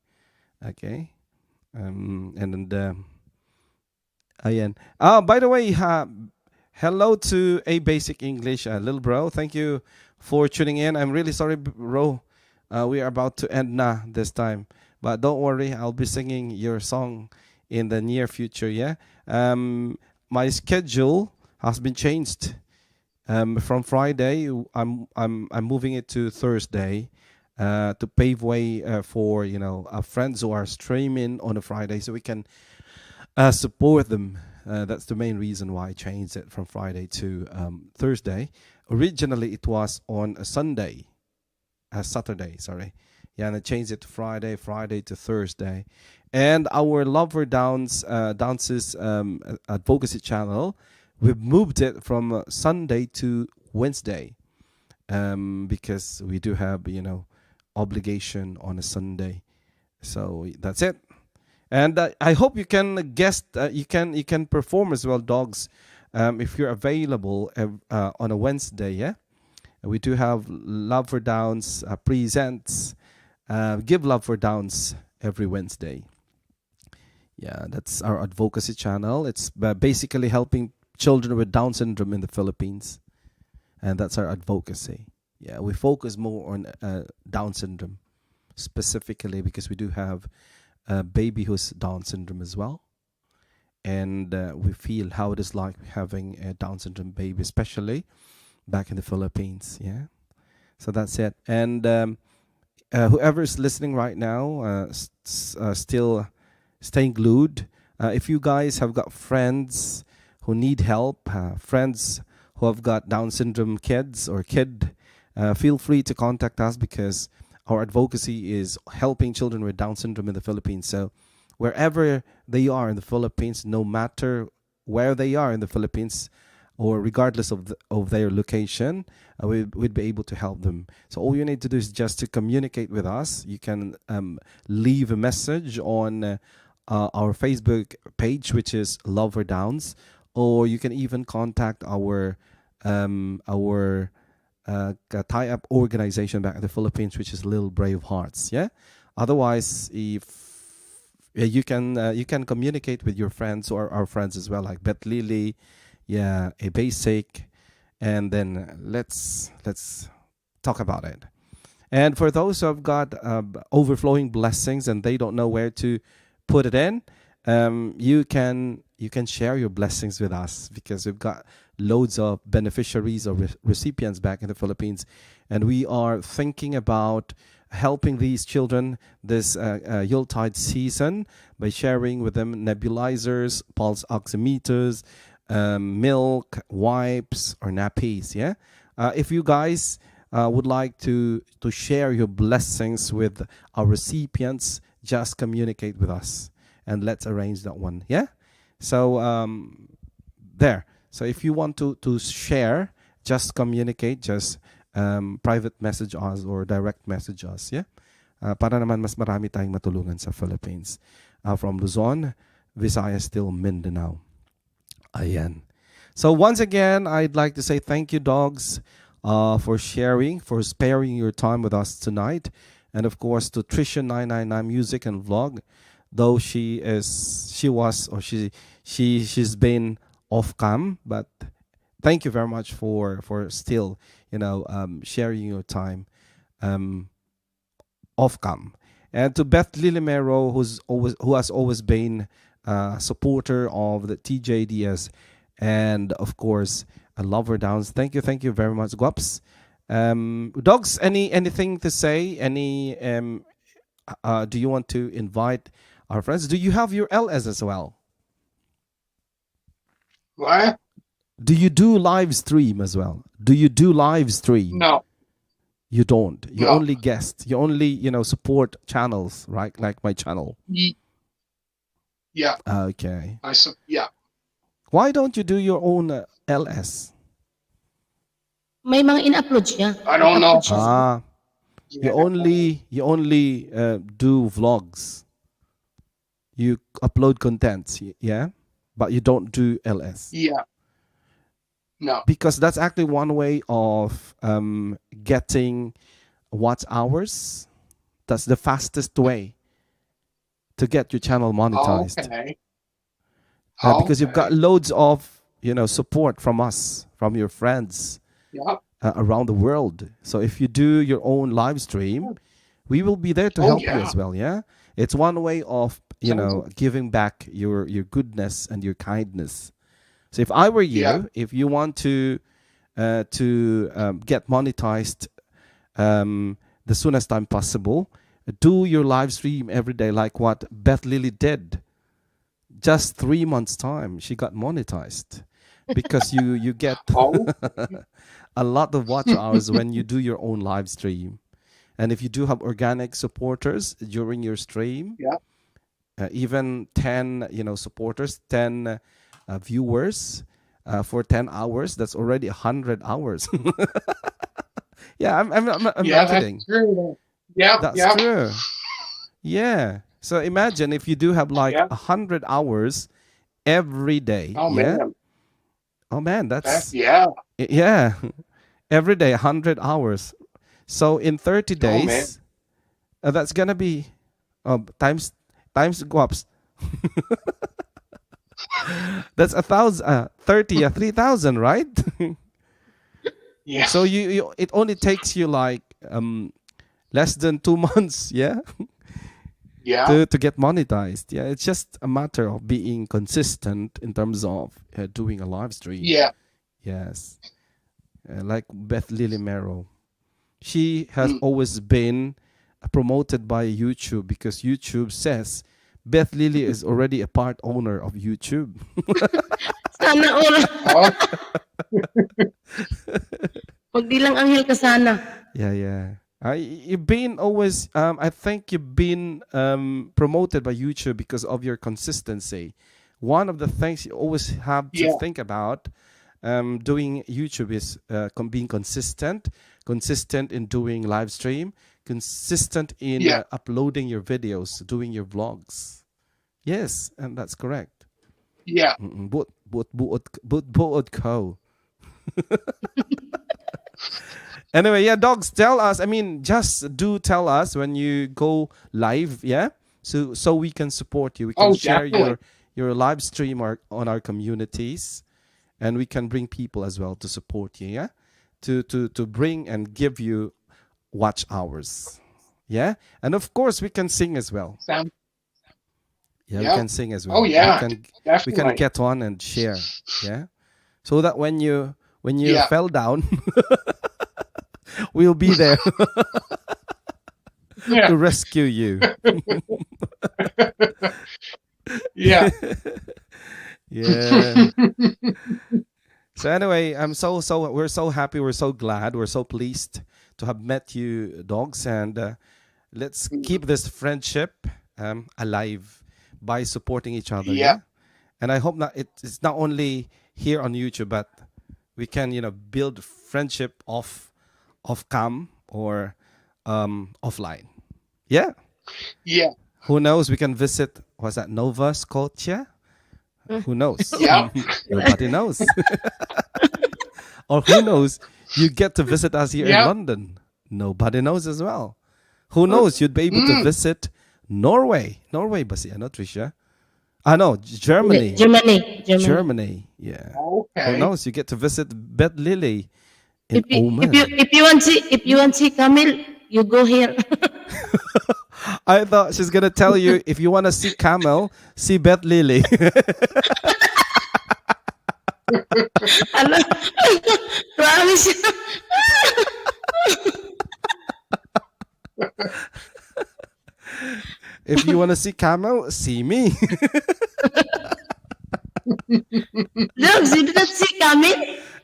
D: Okay. And then ayan. Oh, by the way, hello to A Basic English, little bro. Thank you for tuning in. I'm really sorry, bro. We are about to end na this time, but don't worry, I'll be singing your song in the near future. Yeah. My schedule has been changed. From Friday, I'm moving it to Thursday, to pave way for friends who are streaming on a Friday, so we can support them. That's the main reason why I changed it from Friday to Thursday. Originally, it was on a Sunday, a Saturday, sorry. Yeah, and I changed it to Friday, Friday to Thursday. And our Love for Downs' advocacy channel, we've moved it from Sunday to Wednesday because we do have obligation on a Sunday. So that's it. And I hope you can guest, you can perform as well, dogs, if you're available on a Wednesday. Yeah, we do have Love for Downs presents Give Love for Downs every Wednesday. Yeah, that's our advocacy channel. It's basically helping children with Down syndrome in the Philippines, and that's our advocacy. Yeah, we focus more on Down syndrome specifically because we do have a baby who's Down syndrome as well, and we feel how it is like having a Down syndrome baby, especially back in the Philippines. Yeah, so that's it. And whoever is listening right now, still staying glued. If you guys have got friends who need help, friends who have got Down syndrome kids or kid, feel free to contact us because our advocacy is helping children with Down syndrome in the Philippines. So wherever they are in the Philippines, no matter where they are in the Philippines, or regardless of their location, we'd be able to help them. So all you need to do is just to communicate with us. You can leave a message on our Facebook page, which is Love for Downs, or you can even contact our tie-up organization back in the Philippines, which is Little Brave Hearts. Yeah, Otherwise, if yeah, you can communicate with your friends or our friends as well, like Beth Lily, yeah, a basic, and then let's talk about it. And for those who have got overflowing blessings and they don't know where to put it in, you can share your blessings with us because we've got loads of beneficiaries or recipients back in the Philippines, and we are thinking about helping these children this Yuletide season by sharing with them nebulizers, pulse oximeters, milk, wipes, or nappies. Yeah, if you guys would like to share your blessings with our recipients, just communicate with us and let's arrange that one. Yeah. So there. So if you want to share, just communicate, just private message us or direct message us. Yeah. Para naman mas marami tayong matulungan sa Philippines. From Luzon, Visayas till Mindanao. Ayan. So once again, I'd like to say thank you, dogs, for sharing, for sparing your time with us tonight. And of course, to Trisha999 Music and Vlog, though she was, or she's been off cam, but thank you very much for still, sharing your time off cam. And to Beth Lilimero, who has always been a supporter of the TJDS, and of course, a lover downs. Thank you very much, Guaps. Dogs, anything to say? Any do you want to invite our friends? Do you have your LS as well?
H: What?
D: Do you do live stream as well? Do you do live stream?
H: No.
D: You don't. You
H: No.
D: only guest. You only support channels, right? Like my channel.
H: Yeah.
D: Okay.
H: Yeah.
D: Why don't you do your own LS?
F: May mga in-upload siya.
H: I don't know.
F: Nag-upload siya.
D: Ah, you only do vlogs. You upload contents, yeah, but you don't do LS
H: Yeah. No.
D: because that's actually one way of getting watch hours. That's the fastest way to get your channel monetized. Because you've got loads of support from us, from your friends around the world. So if you do your own live stream, we will be there to help you as well. Yeah, it's one way of giving back your goodness and your kindness. So if I were you, if you want to get monetized the soonest time possible, do your live stream every day, like what Beth Lily did. Just 3 months' time, she got monetized because you get a lot of watch hours when you do your own live stream. And if you do have organic supporters during your stream, even 10 supporters, 10 viewers for 10 hours, that's already 100 hours. Yeah, I'm
H: Yeah,
D: not kidding.
H: that's true. Yeah,
D: That's true. Yeah. So imagine if you do have like 100 hours every day.
H: Oh
D: Yeah.
H: man.
D: Oh man, that's yeah. Every day, 100 hours. So in 30
H: Oh man.
D: days, that's gonna be times guaps. That's 1,000, 30, 3,000, right?
H: Yeah.
D: So you it only takes you like less than 2 months, yeah, to get monetized. Yeah, it's just a matter of being consistent in terms of doing a live stream. Yes. Like Beth Lily Merrill. She has always been promoted by YouTube because YouTube says Beth Lily is already a part owner of YouTube.
F: Sana all.
H: Oh,
F: Magdilang anghel ka sana.
D: Yeah. You've been always, I think you've been promoted by YouTube because of your consistency. One of the things you always have to think about doing YouTube is being consistent, consistent in doing live stream, consistent in uploading your videos, doing your vlogs. Yes, and that's correct. Buot, buot, buot, buot, buot ko. Anyway, yeah, dogs, tell us. I mean, just do tell us when you go live, yeah? So we can support you. We can
H: Oh,
D: share
H: definitely.
D: your live stream on our communities, and we can bring people as well to support you, yeah? To bring and give you watch hours. Yeah? And of course we can sing as well.
H: Sound
D: Yeah, we
H: Yeah.
D: can sing as well.
H: Oh yeah,
D: We can
H: definitely.
D: get on and share. Yeah. So that when you fell down, we'll be there to rescue you. Yeah. So anyway, I'm so so we're so happy, we're so glad, we're so pleased to have met you, dogs, and let's keep this friendship alive by supporting each other.
H: Yeah.
D: Yeah. And I hope not it's not only here on YouTube, but we can build friendship off cam or offline. Yeah. Who knows? We can visit. Was that Nova Scotia? Who knows?
H: Yeah.
D: Nobody knows. Or who knows? You get to visit us here in London. Nobody knows as well. Who knows? You'd be able to visit Norway. Norway ba si ano, Trisha? Ah, no, Germany.
F: Germany. Germany.
D: Germany. Yeah. Who knows? You get to visit Beth Lily in Oman.
F: If you want see camel, you go here.
D: I thought she's gonna tell you, if you want to see camel, see Beth Lily.
F: Ano? Promise.
D: If you want to see camel, see me.
F: Look, you did not see camel?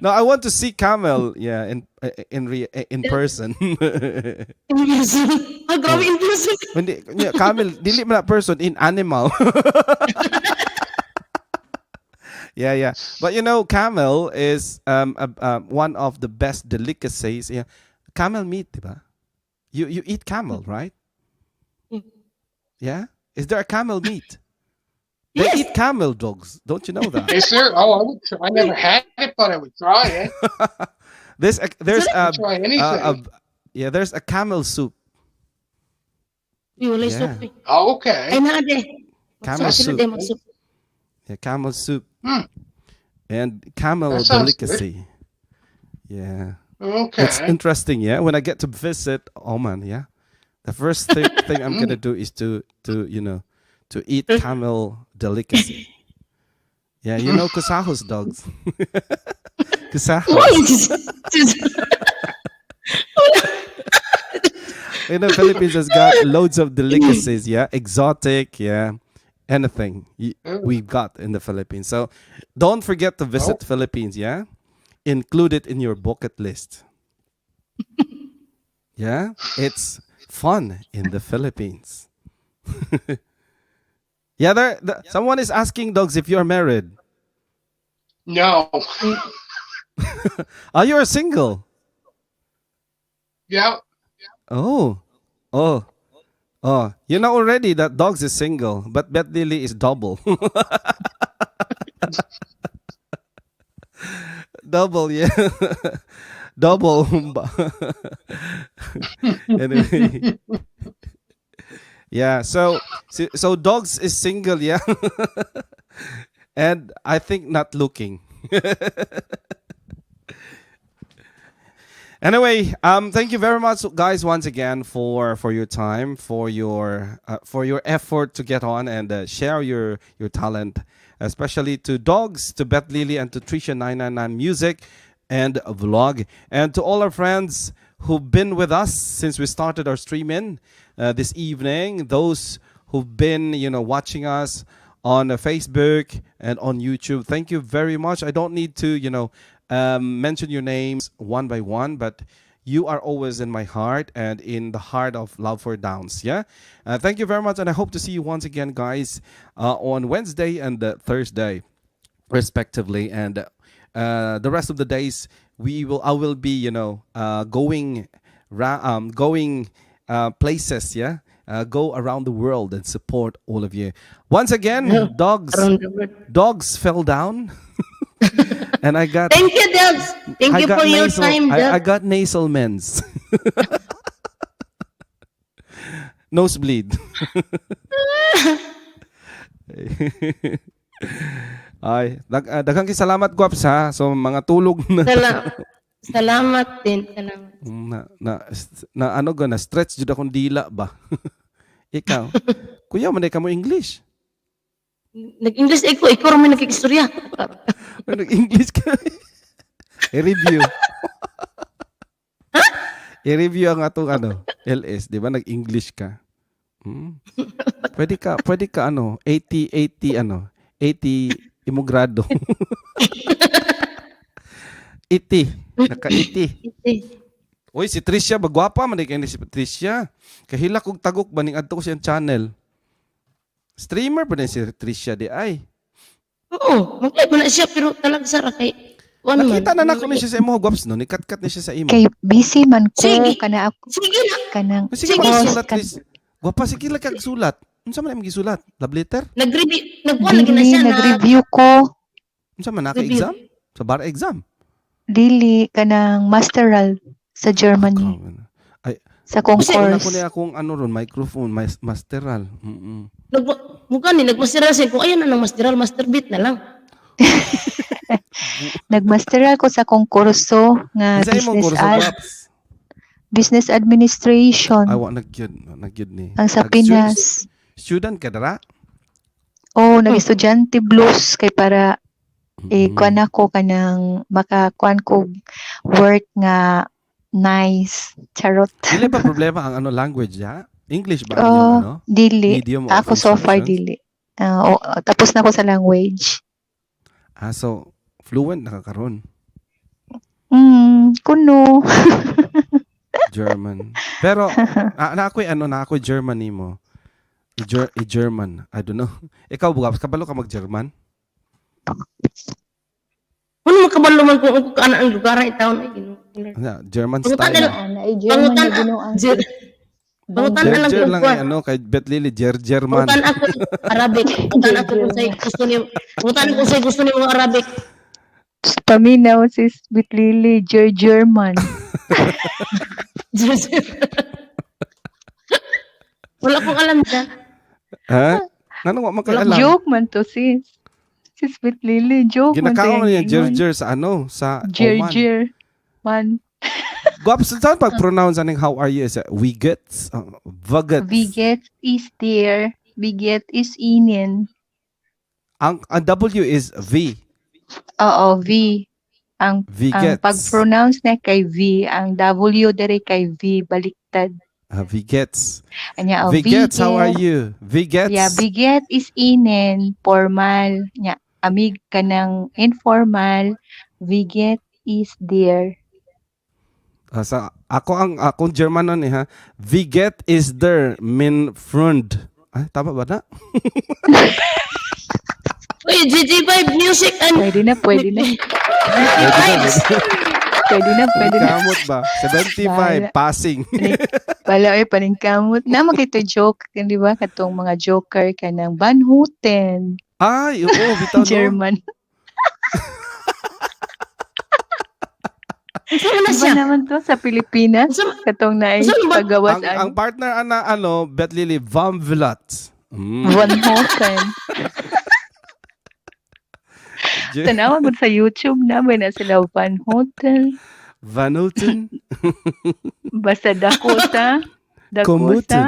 D: No, I want to see camel. Yeah, in person.
F: In person. Ah, grabe, in person.
D: Hindi, yeah, camel, dili man na person, in animal. Yeah. But camel is one of the best delicacies. Yeah, camel meat, diba? You eat camel, right? Yeah. Is there a camel meat? They
F: Yes.
D: eat camel, dogs. Don't you know that?
H: Is there? Oh, I would. I never had it, but I would try it.
D: There's a,
H: Try anything.
D: Yeah, there's a camel soup.
F: Uy, walay soup eh.
H: Oh, okay.
F: Ay, naa de.
D: Camel
F: Sila
D: soup.
F: de, mag-soup.
D: Yeah, camel soup. And camel
H: That sounds good.
D: delicacy. Yeah.
H: Okay.
D: It's interesting, yeah. When I get to visit Oman, yeah, the first thing I'm gonna do is to eat camel delicacy. Yeah, you know kusahos, dogs. Kusahos.
F: Uy,
D: Philippines has got loads of delicacies, yeah, exotic, yeah, anything we've got in the Philippines. So don't forget to visit Philippines, yeah. Include it in your bucket list. Yeah, it's fun in the Philippines. Yeah, someone is asking, dogs, if you're married.
H: No.
D: Are you single?
H: Yeah.
D: Oh. You know already that dogs is single, but Beth Lily is double. Double, yeah. Double. Anyway. Yeah, so dogs is single, yeah. And I think not looking. Anyway, thank you very much, guys, once again for your time, for your effort to get on and share your talent, especially to dogs, to Beth Lily, and to Trisha 999 Music and Vlog, and to all our friends who've been with us since we started our streaming this evening. Those who've been watching us on Facebook and on YouTube. Thank you very much. I don't need to mention your names one by one, but you are always in my heart and in the heart of Love for Downs. Yeah. Thank you very much. And I hope to see you once again, guys, on Wednesday and Thursday, respectively. And the rest of the days, I will be going places. Yeah. Go around the world and support all of you. Once again, dogs
F: Around the world.
D: dogs fell down. And I got
F: Thank you, Dubs. Thank
D: I
F: you
D: got
F: for your
D: nasal,
F: time,
D: I
F: Dubs.
D: got nasal mends. Nosebleed. Ay, daghang kay salamat, Gwaps, ha. So mga tulog na.
F: Salamat din. Salamat.
D: Na ano ga na stretch jud akong dila ba. Ikaw. Kuya, man ka mo English.
F: Nag-English eh ko, ikaw ra may nagkikistorya.
D: Nag-English ka. I-review. I-review ang atong ano, LS, di ba? Nag-English ka. Pwede ka ano, 80 80 ano, 80 imo grado. 80. Naka 80. Uy, si Tricia, bagwapa man kay ni si Tricia. Kahila kog tagok ba ning adto ko siyang channel. Streamer pa din si Tricia di ay.
F: Oo, mag-live na siya pero talaga sa kay kuan man.
D: Nakita na nako ni siya sa imo, Gwaps, no? Nikatkat ni siya sa imo.
G: Kay busy man ko
F: Sige.
G: kana ako
F: Sige na.
G: kanang
D: Sige,
F: Sige.
D: magsulat, Tris. Gwapa, sige lang kag sulat. Unsa man imong gisulat? Love letter?
F: Nag-review, nagkuan lagi na
G: dili
F: siya na
G: nag-review ko.
D: Unsa man naka
F: Review.
D: exam? Sa bar exam?
G: Dili kanang masteral sa Germany
D: Ay,
G: sa
D: una
G: concourse.
D: ko na akong ano ron, microphone, masteral.
F: Nag mukha ni nagmasteral siya kung ayan na ng masteral, master beat na lang.
G: Nagmasteral ko sa kongkurso nga
D: Unsa imong
G: business
D: kurso,
G: ad,
D: Gwaps?
G: business administration
D: Ay, wa nagyud, nagyud ni.
G: ang sa
D: Nag-
G: Pinas.
D: Student ka dara?
G: Oh, nag-estudyante blues kay para eh kuan ako kanang makakuan ko work nga nice. Charot.
D: Dili ba problema ang ano language ya? English ba ang
G: Oh,
D: inyong ano?
G: dili.
D: Medium of
G: Ako so far
D: instruction?
G: dili. Ah, oh, tapos na ako sa language.
D: Ah, so fluent na ka karon.
G: Kuno.
D: German. Pero na ako'y ano, na ako'y German nimo. I-German. I don't know. Ikaw, Gwaps, kabalo ka mag-German?
F: Ano makabalo man kung ako kaana ang lugar ay taon ay Ginoo.
D: Ano, German
F: Pangutan
D: style.
F: na lang.
G: Ana, ay German
F: Pangutan
G: na Ginoo.
F: Pangutan na lang
D: Jer
F: kung
D: lang
F: kuan.
D: ay ano, kay Beth Lily, Jer German.
F: Pangutan ako Arabic. Pangutan ako kung say gusto niyo. Pangutan ako kung say gusto niyo mga Arabic.
G: Paminaw sis Bitlili, German.
F: Wala akong alam dyan.
D: Ha? Ngano wa man kay alam?
G: Joke man to sis. Sis Bitlili, joke man to.
D: Ginakaon
G: yung
D: niya Jer
G: ingon.
D: Jer sa ano, sa
G: Jer
D: Oman.
G: Jer man.
D: Gwaps, saan pag-pronounce aning how are you? Is it Wigets? Vagets?
G: Biget is there. Biget is inin.
D: Ang W is V.
G: Oo, V. Ang ang
D: Vigets.
G: pag-pronounce na kay V, ang W dere kay V baliktad.
D: Ah, Vigets.
G: Anya, oh,
D: Vigets, how are
G: Biget.
D: you? Vigets?
G: Yeah, biget is inen, formal. Nya, amig ka ng informal. Biget is there.
D: Ah, sa ako ang akong German nun eh ha. Viget is there min Freund. Ay, tama ba na?
F: Uy, GG5 music and
G: Pwede na, pwede na.
F: Vibes.
G: Pwede na, pwede na.
D: Kamot ba? 75
G: Bahala.
D: passing.
G: Wala ay paningkamot. Na makita joke, di ba? Katong mga joker ka ng Van Houten,
D: Ay, oo, bitaw no.
G: German.
F: Unsa man na
G: Iba
F: siya?
G: naman to sa Pilipinas.
F: Unsa
G: Katong na
F: Unsa man ba?
G: pagawas
D: Ang partner ana ano, Beth Lily Van Vlat.
G: Van Houten. Tanawa mo sa YouTube na may na sila Van Houten.
D: Van Houten,
G: Basta Dakota. Dakota.
D: Komuten.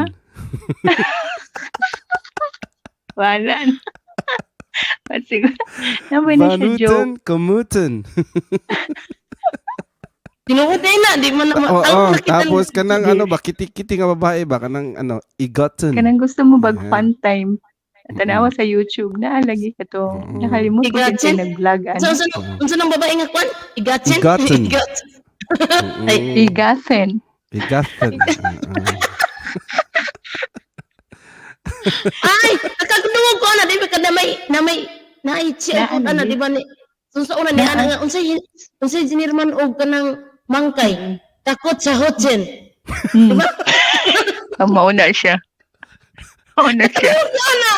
G: Wala na. Siguro. Naman na
D: Van
G: siya joke.
D: Houten, Komuten.
F: Tinuod na, di man na
D: Oo,
F: alam ko nakita
D: tapos kanang ano ba, kiti-kiti nga babae ba, kanang ano, igotten.
G: Kanang gusto mo bag
D: Yeah.
G: fun time. Tanawa sa YouTube na lagi ka to. Nakalimot ko
F: Igatsin?
G: kinsa nag-vlog ano.
F: Unsa unsa nang babae nga kwan? Igatsin?
D: Igatsin.
F: Igatsin. Ay,
G: Igasen.
D: Igathen.
F: Ay, nakagduwag ko ana di ba kada may na may naichi
G: Naa,
F: ako ana
G: lagi.
F: di ba ni unsa una ni ana nga unsay unsay ginirman og kanang mangkay takot sa hotsen.
G: Mauna siya. Mauna siya.
F: Ana.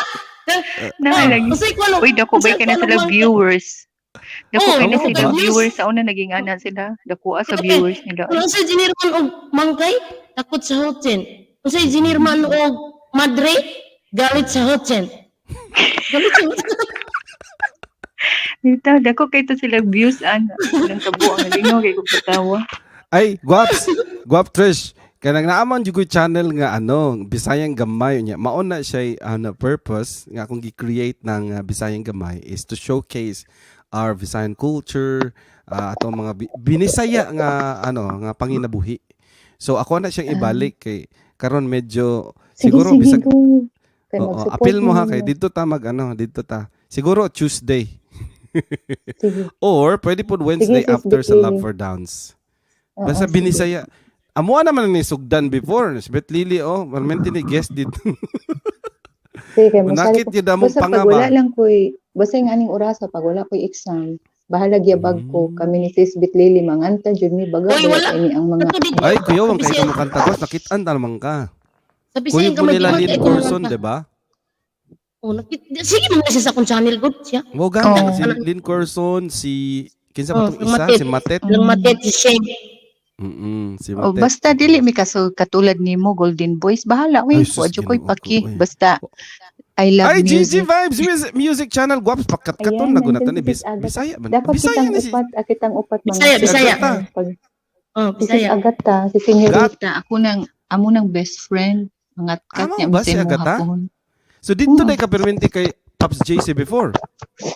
G: Na lagi.
F: Unsay kuno?
G: Uy, dako ba ka na sila viewers? Dako
F: Oh,
G: kay na
D: Amo
G: sila
D: ba?
G: viewers sa una naging ana sila. Dako sa viewers nila.
F: Kung sa engineer man og mangkay, takot sa hotsen. Kung sa engineer man og madre, galit sa hotsen. Galit sa hotsen.
G: Dito, dako kay to sila views ana. Silang kabuang nalingaw kay kog katawa.
D: Ay, guwaps. Guwap Trish. Kanang naaman jud ko'y channel nga ano, Bisayang Gamay niya. Mao na siya ano purpose nga akong gi-create ng Bisayang Gamay is to showcase our Visayan culture, atong mga binisaya nga ano nga panginabuhi. So ako na siyang ibalik kay karon medyo
J: Sige,
D: siguro
J: sige,
D: bisag
J: go. Kay
D: oo,
J: mag-support
D: appeal mo ha
J: ninyo.
D: kay didto ta mag ano, didto ta. Siguro Tuesday
J: Sige.
D: or pwede pod Wednesday
J: Sige, sis
D: after sa Love
J: Bitlili.
D: for Downs.
J: Oo,
D: Basta
J: sige.
D: binisaya. Amuha naman ni Sugdan before. Si Beth Lily, oh. Malmente ni guest dito.
J: Sige, kay mosali
D: Nakit
J: ko.
D: yun among
J: Basta
D: panga
J: pag wala
D: ba?
J: lang ko'y, basta yung aning orasa, pag wala ko'y exam, bahala gyabag ko. Kami ni Sis Bitlili, manganta, jud mi, baga,
F: Uy,
J: wala
F: wala.
J: kay ni ang mga,
F: Ato dito.
D: Ay, kuya, wang kayo
F: Bisaya-
D: kamukanta ko. Nakitaan ta naman ka.
F: Sa
D: Kuya
F: Bisaya
D: po
F: gamay,
D: nila
F: di man
D: Lynn
F: kay
D: Corson,
F: kumanta.
D: di ba?
F: Oh, sige man siya sa akong channel good siya.
D: Mo gani,
G: Oo.
D: si Lynn Corson, si... Kinsa ba
F: Oh,
D: tong
F: si
D: isa?
F: Matet.
D: Si Matet.
F: Lang matet si Shane.
D: Si
G: O
D: Matet.
G: basta dili mi kaso katulad nimo Golden Boys bahala
D: Ay,
G: we
D: sus,
G: wa jud ko'y
D: Ginoo ko,
G: paki
D: uy.
G: basta I love
D: Ay, GG
G: music.
D: Vibes Music, music Channel. Guwaps, pakatkaton
J: Ayan,
D: na gunatan
J: nandun
D: ni
J: si Sis Agatha.
D: Bisaya. Man.
J: Dapat
D: Bisaya
J: kitang
D: ni si...
J: upat, kitang upat mga
F: Bisaya, Bisaya.
D: Agatha.
J: Pag,
F: Oh,
J: si Sis
F: Bisaya.
J: Agatha, si Senyorita.
G: Ta ako nang amo nang best friend mga kat
D: Amo
G: niya
D: ba
G: mo
D: si
G: sa
D: Agatha?
G: hapon.
D: So dito
G: Oo.
D: na ka-perminti kay Pops JC before.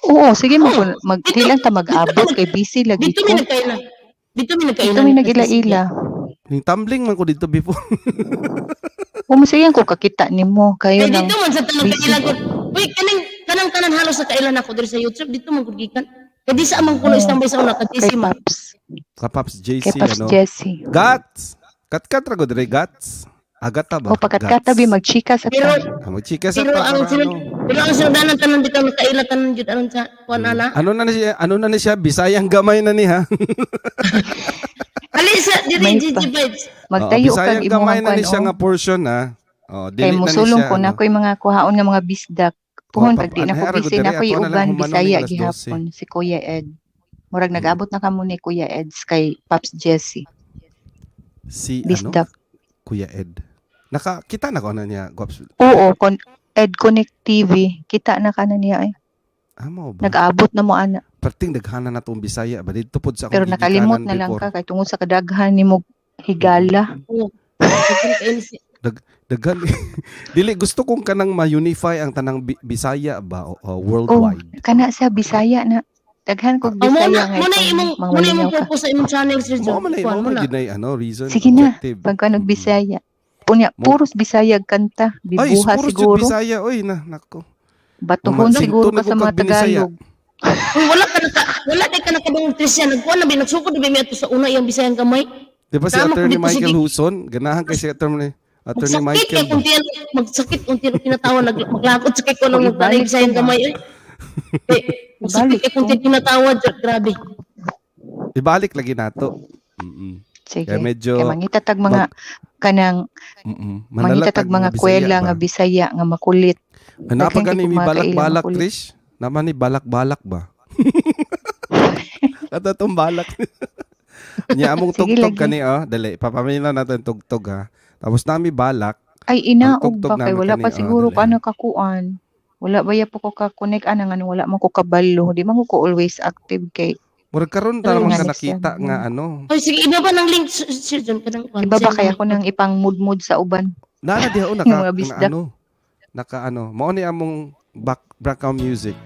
G: Oo, sige mo
F: Oo.
G: kun mag di lang ta mag-abot kay busy lagi
F: Dito
G: ko.
F: mi nagkaila. Dito mi nagkaila.
G: Dito mi nagila-ila.
D: Ning tumbling man ko dito before.
G: Umusayan ko kakita nimo kayo
F: Kay
G: nang
F: dito man sa tanang
G: busy.
F: kaila ko. Uy, kanang kanang kanan halos sa kailan ako diri sa YouTube dito man gud gikan. Kay di sa amang kuno standby sa una
G: kay
F: kay si man.
G: Paps.
D: Ka Pops
G: Kay
D: JC,
G: Paps
D: ano?
G: Jesse.
D: Gats! Katkat ra ko dire, Gats. Agata ba?
G: O pagkatkatabi magchika sa
F: Pero
G: ta.
D: Ah, magchika sa
F: pero
D: ta
F: ang
D: para
F: sunod
D: ano.
F: pero ang sundanan tanan dito nakaila tanan jud aron sa kuan ana.
D: Ano na ni siya? Ano na ni siya? Bisayang gamay na ni ha.
F: Ali sa diri
G: May
F: GG
G: pa.
F: Vibes.
D: Oo,
G: Magtayo kag
D: Bisayang gamay
G: imong
D: na ni
G: kuan
D: siya
G: oh.
D: nga portion ha. Oh,
G: Kay
D: dili na ni
G: musulong
D: siya
G: ko na
D: ano.
G: ko'y mga kuhaon nga mga bisdak. Puhon
D: Oh,
G: pag di
D: ano
G: na ko
D: ara ko
G: busy
D: dire
G: na ko'y
D: ato na lang
G: uban
D: humano ning
G: Bisaya
D: alas 12.
G: gihapon si Kuya Ed. Murag nag-abot na kamo ni Kuya Eds kay Paps Jesse.
D: Si ano?
G: Bisdak.
D: Kuya Ed. Naka kita na ko na niya, Gwaps.
G: Oo, kon Ed Connect TV. Kita na ka na niya ay.
D: Amo ba?
G: Nag-abot na mo ana.
D: Perting daghana na tong Bisaya ba dito pod sa akong
G: Pero nakalimot
D: gigikanan
G: na lang
D: before.
G: ka kay tungod sa kadaghan nimo higala.
D: Daghan. Dili gusto kong kanang ma-unify ang tanang Bisaya ba o worldwide.
G: Kana sa Bisaya na. Daghan kog
F: Oh, mo
G: Bisaya
F: na
G: nga
F: mo na
G: itong
F: imong
G: mga
F: mo na imong
G: malingaw ka.
F: purpose sa imong channel Sir
D: Mo
F: John.
D: man ay
F: Kuan
D: mo
F: mo
D: man
F: na.
D: gyud nay ano reason
G: Sige na,
D: objective.
G: pagka nag Bisaya. Punya puros Bisaya kanta,
D: Ay,
G: bibuha
D: puros jud
G: siguro.
D: Bisaya oy na nako.
G: Batuhon
D: Uma-
G: siguro
D: sinto
G: ka
D: na
G: sa
D: ko
G: mga
D: kag Binisaya.
G: Tagalog.
F: Uy, wala ka naka wala kay ka nakadungog Tricia nagkuan na bi nagsukod na bi mi ato sa una iyang Bisayang gamay.
D: Di ba si
F: Tama ko
D: Attorney
F: dito sa
D: Michael Huson? Ganahan kay si Attorney
F: Magsakit
D: Michael
F: kay
D: ba?
F: kung tiyan magsakit kung tiyan kinatawa nag maglakot sa kay ko nang
G: O,
F: magtanay
G: ibalik
F: Bisayang
G: ko ba?
F: gamay oy. Eh, magsakit
G: Ibalik
F: kay kung
G: ko.
F: tiyan kinatawa jud grabe.
D: Ibalik lagi nato. Mm.
G: Sige.
D: Kaya medyo
G: Kay mangita tag mga kanang mangita
D: Manalatag
G: tag mga
D: Bisaya
G: kwela
D: ba?
G: nga Bisaya nga makulit.
D: Ay, Napa
G: Daghan kay
D: gani
G: kog
D: mi
G: mga kaila
D: balak-balak
G: makulit.
D: Trish? Naman ni balak-balak ba? Ato tong balak. Nya among
G: Sige,
D: tugtog
G: lagi.
D: kani oh, dali papaminaw natin tugtog ha. Tapos nami balak.
G: Ay
D: Ang
G: inaog
D: tugtog
G: ba kay
D: namin
G: wala
D: kani,
G: pa
D: oh,
G: siguro
D: dali.
G: pa nakakuan. Wala ba ya po ko ka-connect ana nga wala man ko kabalo. Di man ko ko always active kay
D: Murag karon ta
F: Ano
D: naman
G: nga
D: ka
G: next
D: nakita
G: time.
D: nga ano.
F: Oy sige ibaba ng link Sir Sir John kanang kuan.
G: Iba ba
F: Bisayang
G: kaya
F: gamay.
G: ko nang ipang mudmud sa uban?
D: Nana diha oh,
G: Yung
D: naka
G: mga
D: na,
G: bisdak.
D: ano. Naka ano, mao ni among background music.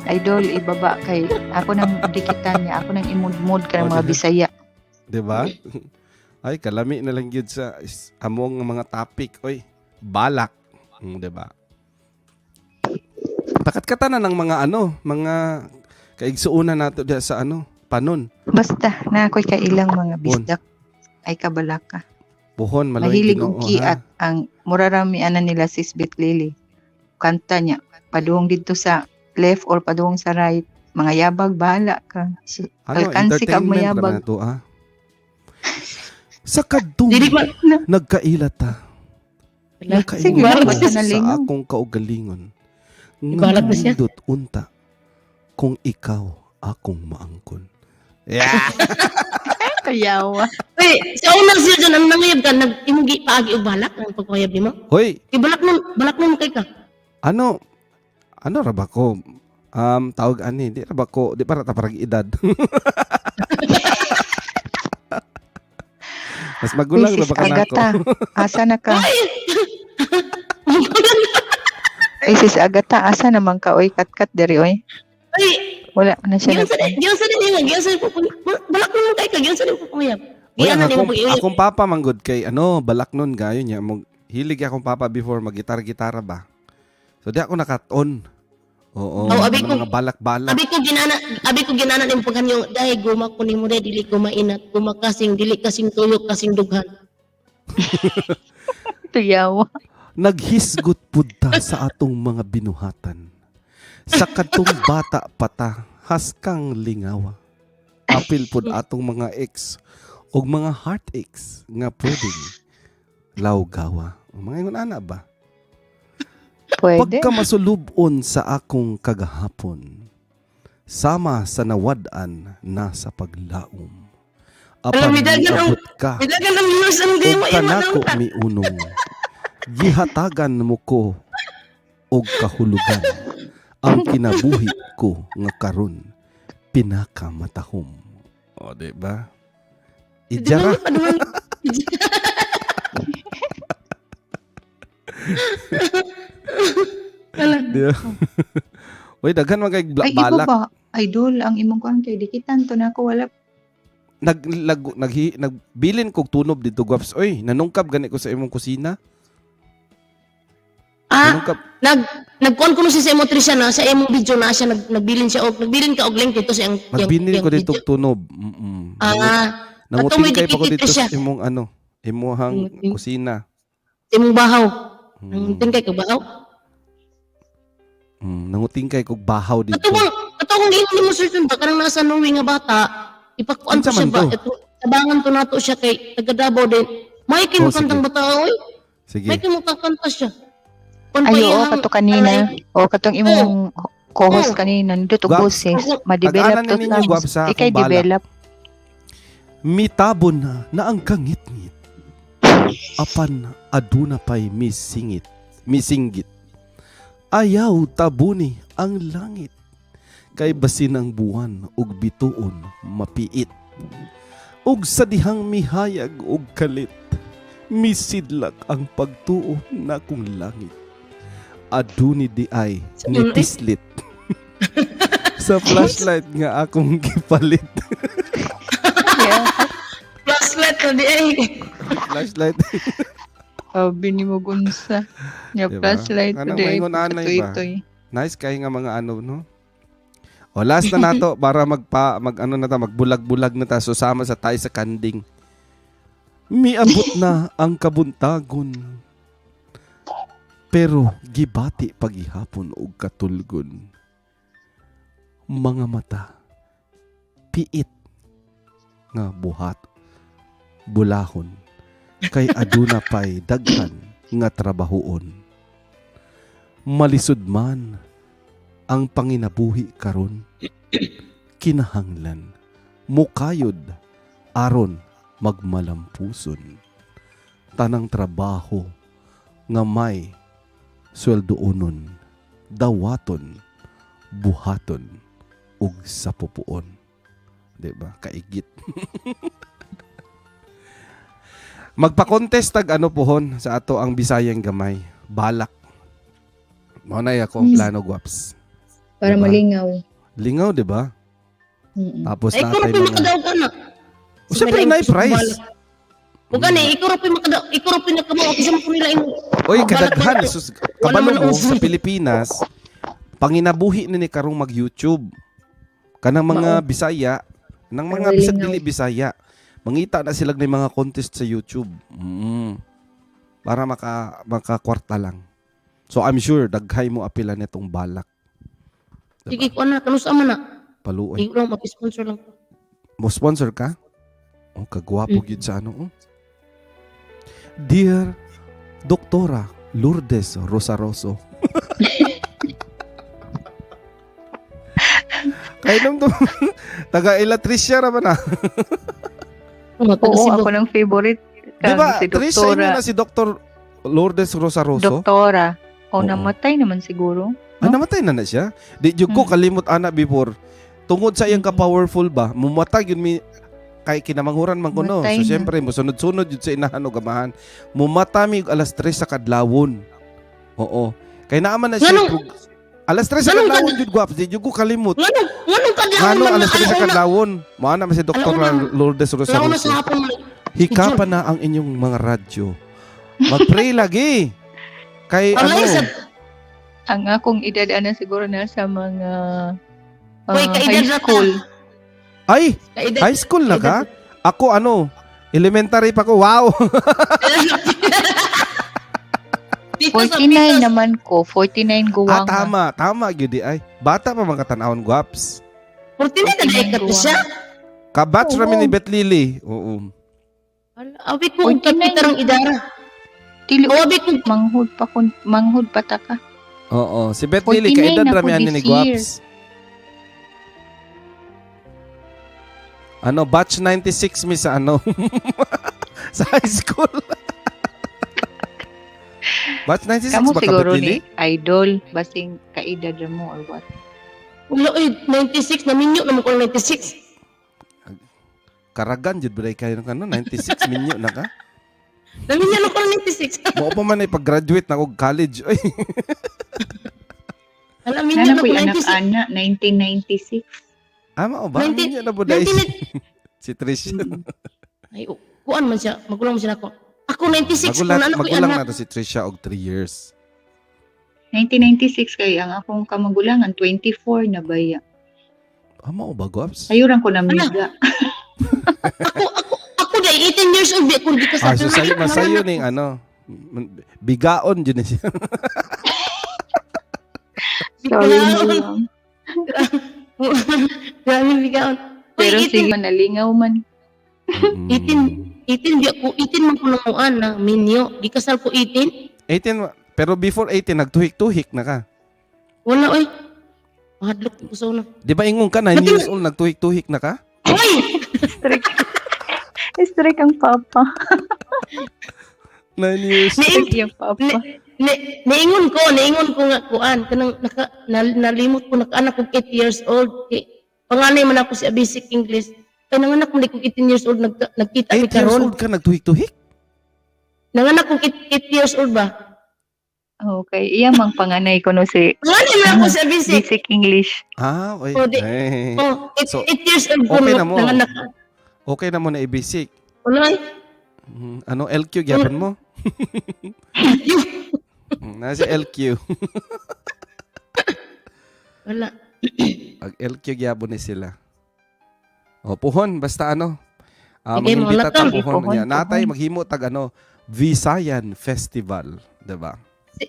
G: Idol ibaba kay ako nang dikitan niya, ako nang imudmud kanang
D: Oh,
G: mga
D: diha.
G: Bisaya.
D: 'Di ba? Ay kalami na lang gyud sa among mga topic oy. Balak, 'di ba? Pakatkata na ng mga ano, mga kaigsuonan nato diha sa ano, panon.
G: Basta na ako'y kailang mga
D: Bon.
G: bisdak ay kabalaka.
D: Buhon maluoy
G: Mahilig og
D: Ginoo ha.
G: kiat ang murarami ana nila sis Beth Lily. Kanta niya padung didto sa left or padung sa right. Mga yabag bahala ka. So,
D: Ano,
G: alkansi ka og
D: entertainment ra man
G: mayabag.
D: na to ah. Sa kadtong
F: Dili man
D: nagkaila ta.
G: Sige,
D: Nakaingon
G: basta
D: ko sa
G: nalingaw.
D: akong kaugalingon. Nga
F: Ibalak na siya.
D: nindot unta kung ikaw akong maangkon. Yeah.
G: Kayawa.
F: Uy, sa una siya dyan, ang nangayab ka, nag, imong gi paagi og balak, ang pagpangayab nimo.
D: Hoy,
F: Kay balak nun kay ka.
D: ano ano ra ba ko? Tawag ani, di ra ba ko, di para ta parang edad. Mas magulang ra
G: Mrs.
D: ba ka nako?
G: Agata, asa na ka?
F: Ay!
G: Ay, Sis Agata, asa naman ka oy katkat diri oy.
F: Ay,
G: Wala na siya
F: giyon sa
G: nag
F: giyon sa din giyon sa balak nun kay ka, giyon sa din pagpangayab.
D: Uy,
F: Giyon
D: ang
F: na nimo
D: akong,
F: pag-iuyab.
D: akong papa manggod kay ano, balak nun gayo niya. Mag, hilig akong papa before magitar-gitara ba. So di ako nakat-on. Oo,
F: Oh, abi
D: ano, mga balak-balak.
F: Abi ko ginana nimo paghanyo dahil guma ko nimo dahil dili ko mainat, guma kasing dili kasing tuyok kasing dughan.
G: Tuyawa.
D: Naghisgot pud ta sa atong mga binuhatan. Sa kadtong bata pata, haskang lingawa. Apil pud atong mga ex og mga heartaches nga pwedeng lawgawa. Mga ingon ana ba?
G: Pwede.
D: Pagka masulubon sa akong kagahapon, sama sa nawad-an na sa paglaom. Apan
F: Alam, midagan ang-
D: miabot ka,
F: Bilagan ang viewers ang
D: ug
F: gay mo imo
D: kanako miunong. Gihatagan mo ko og kahulugan ang kinabuhi ko nga karon pinakamatahom. O, di ba? Ijara. Di ba? Uy, daghan man kay
G: Ay, iba
D: balak.
G: ba? Idol, ang imong kuan kay dikitan to na ako wala.
D: Nag lag, naghi, nagbilin kog tunob dito gwaps. Oy, nanungkab gani ko sa imong kusina.
F: Ah,
D: Nanungkab.
F: nagkuan ko no siya sa imo Trisha na sa imong video na siya nagbilin siya og nagbilin ka og link dito sa iyang
D: Magbilin
F: iyang
D: ko dito
F: video.
D: og tunob. Mm.
F: Ah,
D: Nangutin
F: may
D: kay pa ko
F: dikit
D: dito
F: siya.
D: sa imong ano, imuhang
F: Nangutin.
D: kusina.
F: Sa imong bahaw.
D: Mm.
F: Nangutin kay ka bahaw.
D: Nangutin kay kog bahaw dito.
F: Ato bang ato kung giingon nimo sir Jun ba kanang nasa Norway nga bata ipakuan
D: Unsa
F: ko siya
D: man
F: ba
D: to?
F: ito tabangan to nato siya kay taga Davao din. May kay
D: Oh,
F: mo kantang
D: sige.
F: bata oy.
D: Sige.
F: May kay mo kanta siya. Kun pa
G: Ay, oo,
F: iyang
G: kato kanina. O, katong imong co-host
F: Oo.
G: kanina. Nindot og
D: Guwap.
G: boses. Ma-develop
D: Tag-anan
G: to
D: na ninyo, guwap, sa
G: Ikay
D: akong balak.
G: develop.
D: Mitabon na na ang kangitngit. Apan aduna pay misingit, misinggit. Ayaw tabuni ang langit. Kay basin ang buwan ug bituon mapiit. Ug sa dihang mihayag og kalit, misidlak ang pagtuo na kong langit. Aduni di ay nitislit. Sa flashlight nga akong gipalit.
G: Yeah.
F: Flashlight na di ay.
D: Flashlight.
G: Sabi ni mo gunsa. Nga
D: Diba?
G: flashlight
D: Kanang
G: today.
D: maingon anay ba?
G: Itoy.
D: Nice kay nga mga ano no. O last na nato para magpa mag ano na ta magbulag-bulag na ta so sama sa tayo sa kanding. Miabot na ang kabuntagon. Pero gibati pagihapon og katulgon. Mga mata piit nga buhat bulahon kay aduna pay daghan nga trabahoon. Malisod man ang panginabuhi karon, kinahanglan mukayod aron magmalampuson tanang trabaho nga may sweldo-onon, dawaton, buhaton ug sa pupuon, di ba? Kaigit. Magpa-contest tag ano pohon sa ato ang Bisayang gamay balak mao na ako ang plano gwaps.
J: Para
D: Diba?
J: malingaw.
D: Lingaw, di ba? Tapos
F: Ay, ikaw ra
D: natay
F: po'y
D: mga
F: makadaog ka na.
D: O, syempre,
F: Sa
D: na price.
F: Ug gani, ikaw ra po'y makadaog, ikaw ra po'y nakamuha kasi mo nila imo.
D: Oy,
F: Balak-
D: kadaghan.
F: balak-
D: Sus,
F: Wala
D: kabalo
F: man
D: mo
F: ang-
D: sa Pilipinas, panginabuhi ni karong mag-YouTube. Kanang mga Bisaya, nang mga
J: Ang
D: bisag
J: lingaw.
D: dili Bisaya, mangita na sila ng mga contest sa YouTube. Para makakwarta lang. So I'm sure daghay mo apila nitong balak. Diba?
F: Sige, kuan na kanus man na.
D: Paluoy.
F: Sige lang maki-sponsor lang.
D: Mo sponsor ka? Oh, kagwapo gyud sa ano. Oh. Dear Doktora Lourdes Rosaroso. Kay nung taga Ila Tricia ra ba na?
G: Oo, ako ng favorite.
D: Di ba?
G: Si
D: Tricia, inyo
G: Doktora.
D: na si Dr. Lourdes Rosaroso?
G: Doktora.
D: Oo.
G: O, namatay naman siguro.
D: Ah, namatay na na siya? Di jud ko kalimot ana before. Tungod sa iyang ka-powerful ba, mumatay yun mi kay kinamanghuran man kuno.
G: Matay
D: So
G: na.
D: syempre mosunod-sunod jud sa inahan og amahan. Mumata mi og alas 3 sa kadlawon. Oo. Kay naa man na siya alas 3 sa kadlawon jud gwap, di jud ko kalimot.
F: Nganong kadlawon
D: Ngano
F: man
D: alas 3 sa
F: alauna?
D: kadlawon? Mao na man si Dr.
F: Alauna.
D: Lourdes
F: Alauna
D: Rosaroso.
F: sa hapon man.
D: Hikapa na ang inyong mga radyo. Mag-pray lagi. Kay ano,
F: Alay sa
G: Ang akong edad ana siguro na sa mga
F: Uy, kaedad
G: high
F: na ta.
G: school.
D: Ay,
F: Kaedad.
D: high school na ka? Ako ano, elementary pa ko. Wow.
F: Dito sa
G: 49
F: Pitos.
G: naman ko, 49
D: Ah,
G: guwang.
D: tama, tama gyud di ay. Bata pa man katanawon gwaps.
F: 49 na dahil ka siya.
D: Kabatch
G: Oo.
D: ra mi ni Beth Lily. Oo.
F: Ala, Abi ko og
G: 49.
F: kapitarong idara.
G: Dili
F: O abi ko
G: manghud pa kun manghud pa ta ka.
D: Oo, si Beth Lily
G: 49
D: kaedad
G: na
D: ra
G: ko
D: mi ani ni
G: this
D: Gwaps. Ano, batch 96 mi sa ano? Sa high school. Batch 96
G: Kamo
D: ba ka,
G: siguro
D: Beth Lily?
G: ni idol basing kaedad ra mo or what.
F: Wala oy 96 na minyo naman ko 96.
D: Karagan jud ba kayo ng ano, 96 minyo na ka?
F: Naminyo na ko 96.
D: Mao pa man ay pag-graduate na og college. Oy.
F: Ala minyo
G: Nana
F: na ko
G: ko'y anak
F: 96.
G: ana 1996.
D: Ah, mao ba?
F: 19
D: Minyo na po dahil
F: 19
D: si Trish.
F: Ay, kuan man siya, magulang man siya nako. Ako 96 ko
D: Magulang,
F: na anak ko
D: magulang
F: anak.
D: na to si Trisha og 3 years.
G: 1996 kay ang akong kamagulangan 24 na baya.
D: Ah, mao ba, Gwaps?
G: Ayuran ko na miga.
F: Ako dai 18 years old di ko di ka sa
D: Ah, so sayo, masayo ning ano, bigaon jud na siya.
G: Sorry na lang.
F: Grabe bigaon. Uy,
G: Pero
F: 18
G: sige nalingaw man.
F: 18 18 di ako 18 man ko nanguan na minyo. Gikasal ko 18.
D: 18, pero before 18 nagtuhik-tuhik na ka.
F: Wala oy. Mahadlok ko sa una.
D: Di ba ingon ka 9 years old nagtuhik-tuhik na ka?
F: Oy!
G: Strict. Strict ang papa.
D: 9 years old.
G: Strict yung papa.
F: Niingon ko nga kuan kanang naka nalimot ko nakaanak kog 8 years old. Kay, panganay man ako si Basic English. Kay nanganak man ko 18 years old nagkita
D: 8
F: mi
D: years
F: karon.
D: old ka nagtuhik-tuhik?
F: Nanganak kog 8 years old ba?
G: Okay, iya mang panganay ko no si
F: Panganay man ako si Basic.
G: Basic English.
D: Ah, okay.
F: Oh, di,
D: Eh.
F: oh, 8,
D: So,
F: years old ko
D: okay na mo.
F: nanganak.
D: Okay na mo na i-basic.
F: Wala ay.
D: Ano LQ gyapon mo? Nasa LQ.
F: Wala.
D: Pag LQ gyapon ni sila. O puhon basta ano. Ah,
F: Sige,
D: mangimbita
F: mga
D: ta
F: latang.
D: puhon
G: Puhon,
D: niya. Natay
G: puhon.
D: maghimo tag ano Visayan Festival, 'di ba?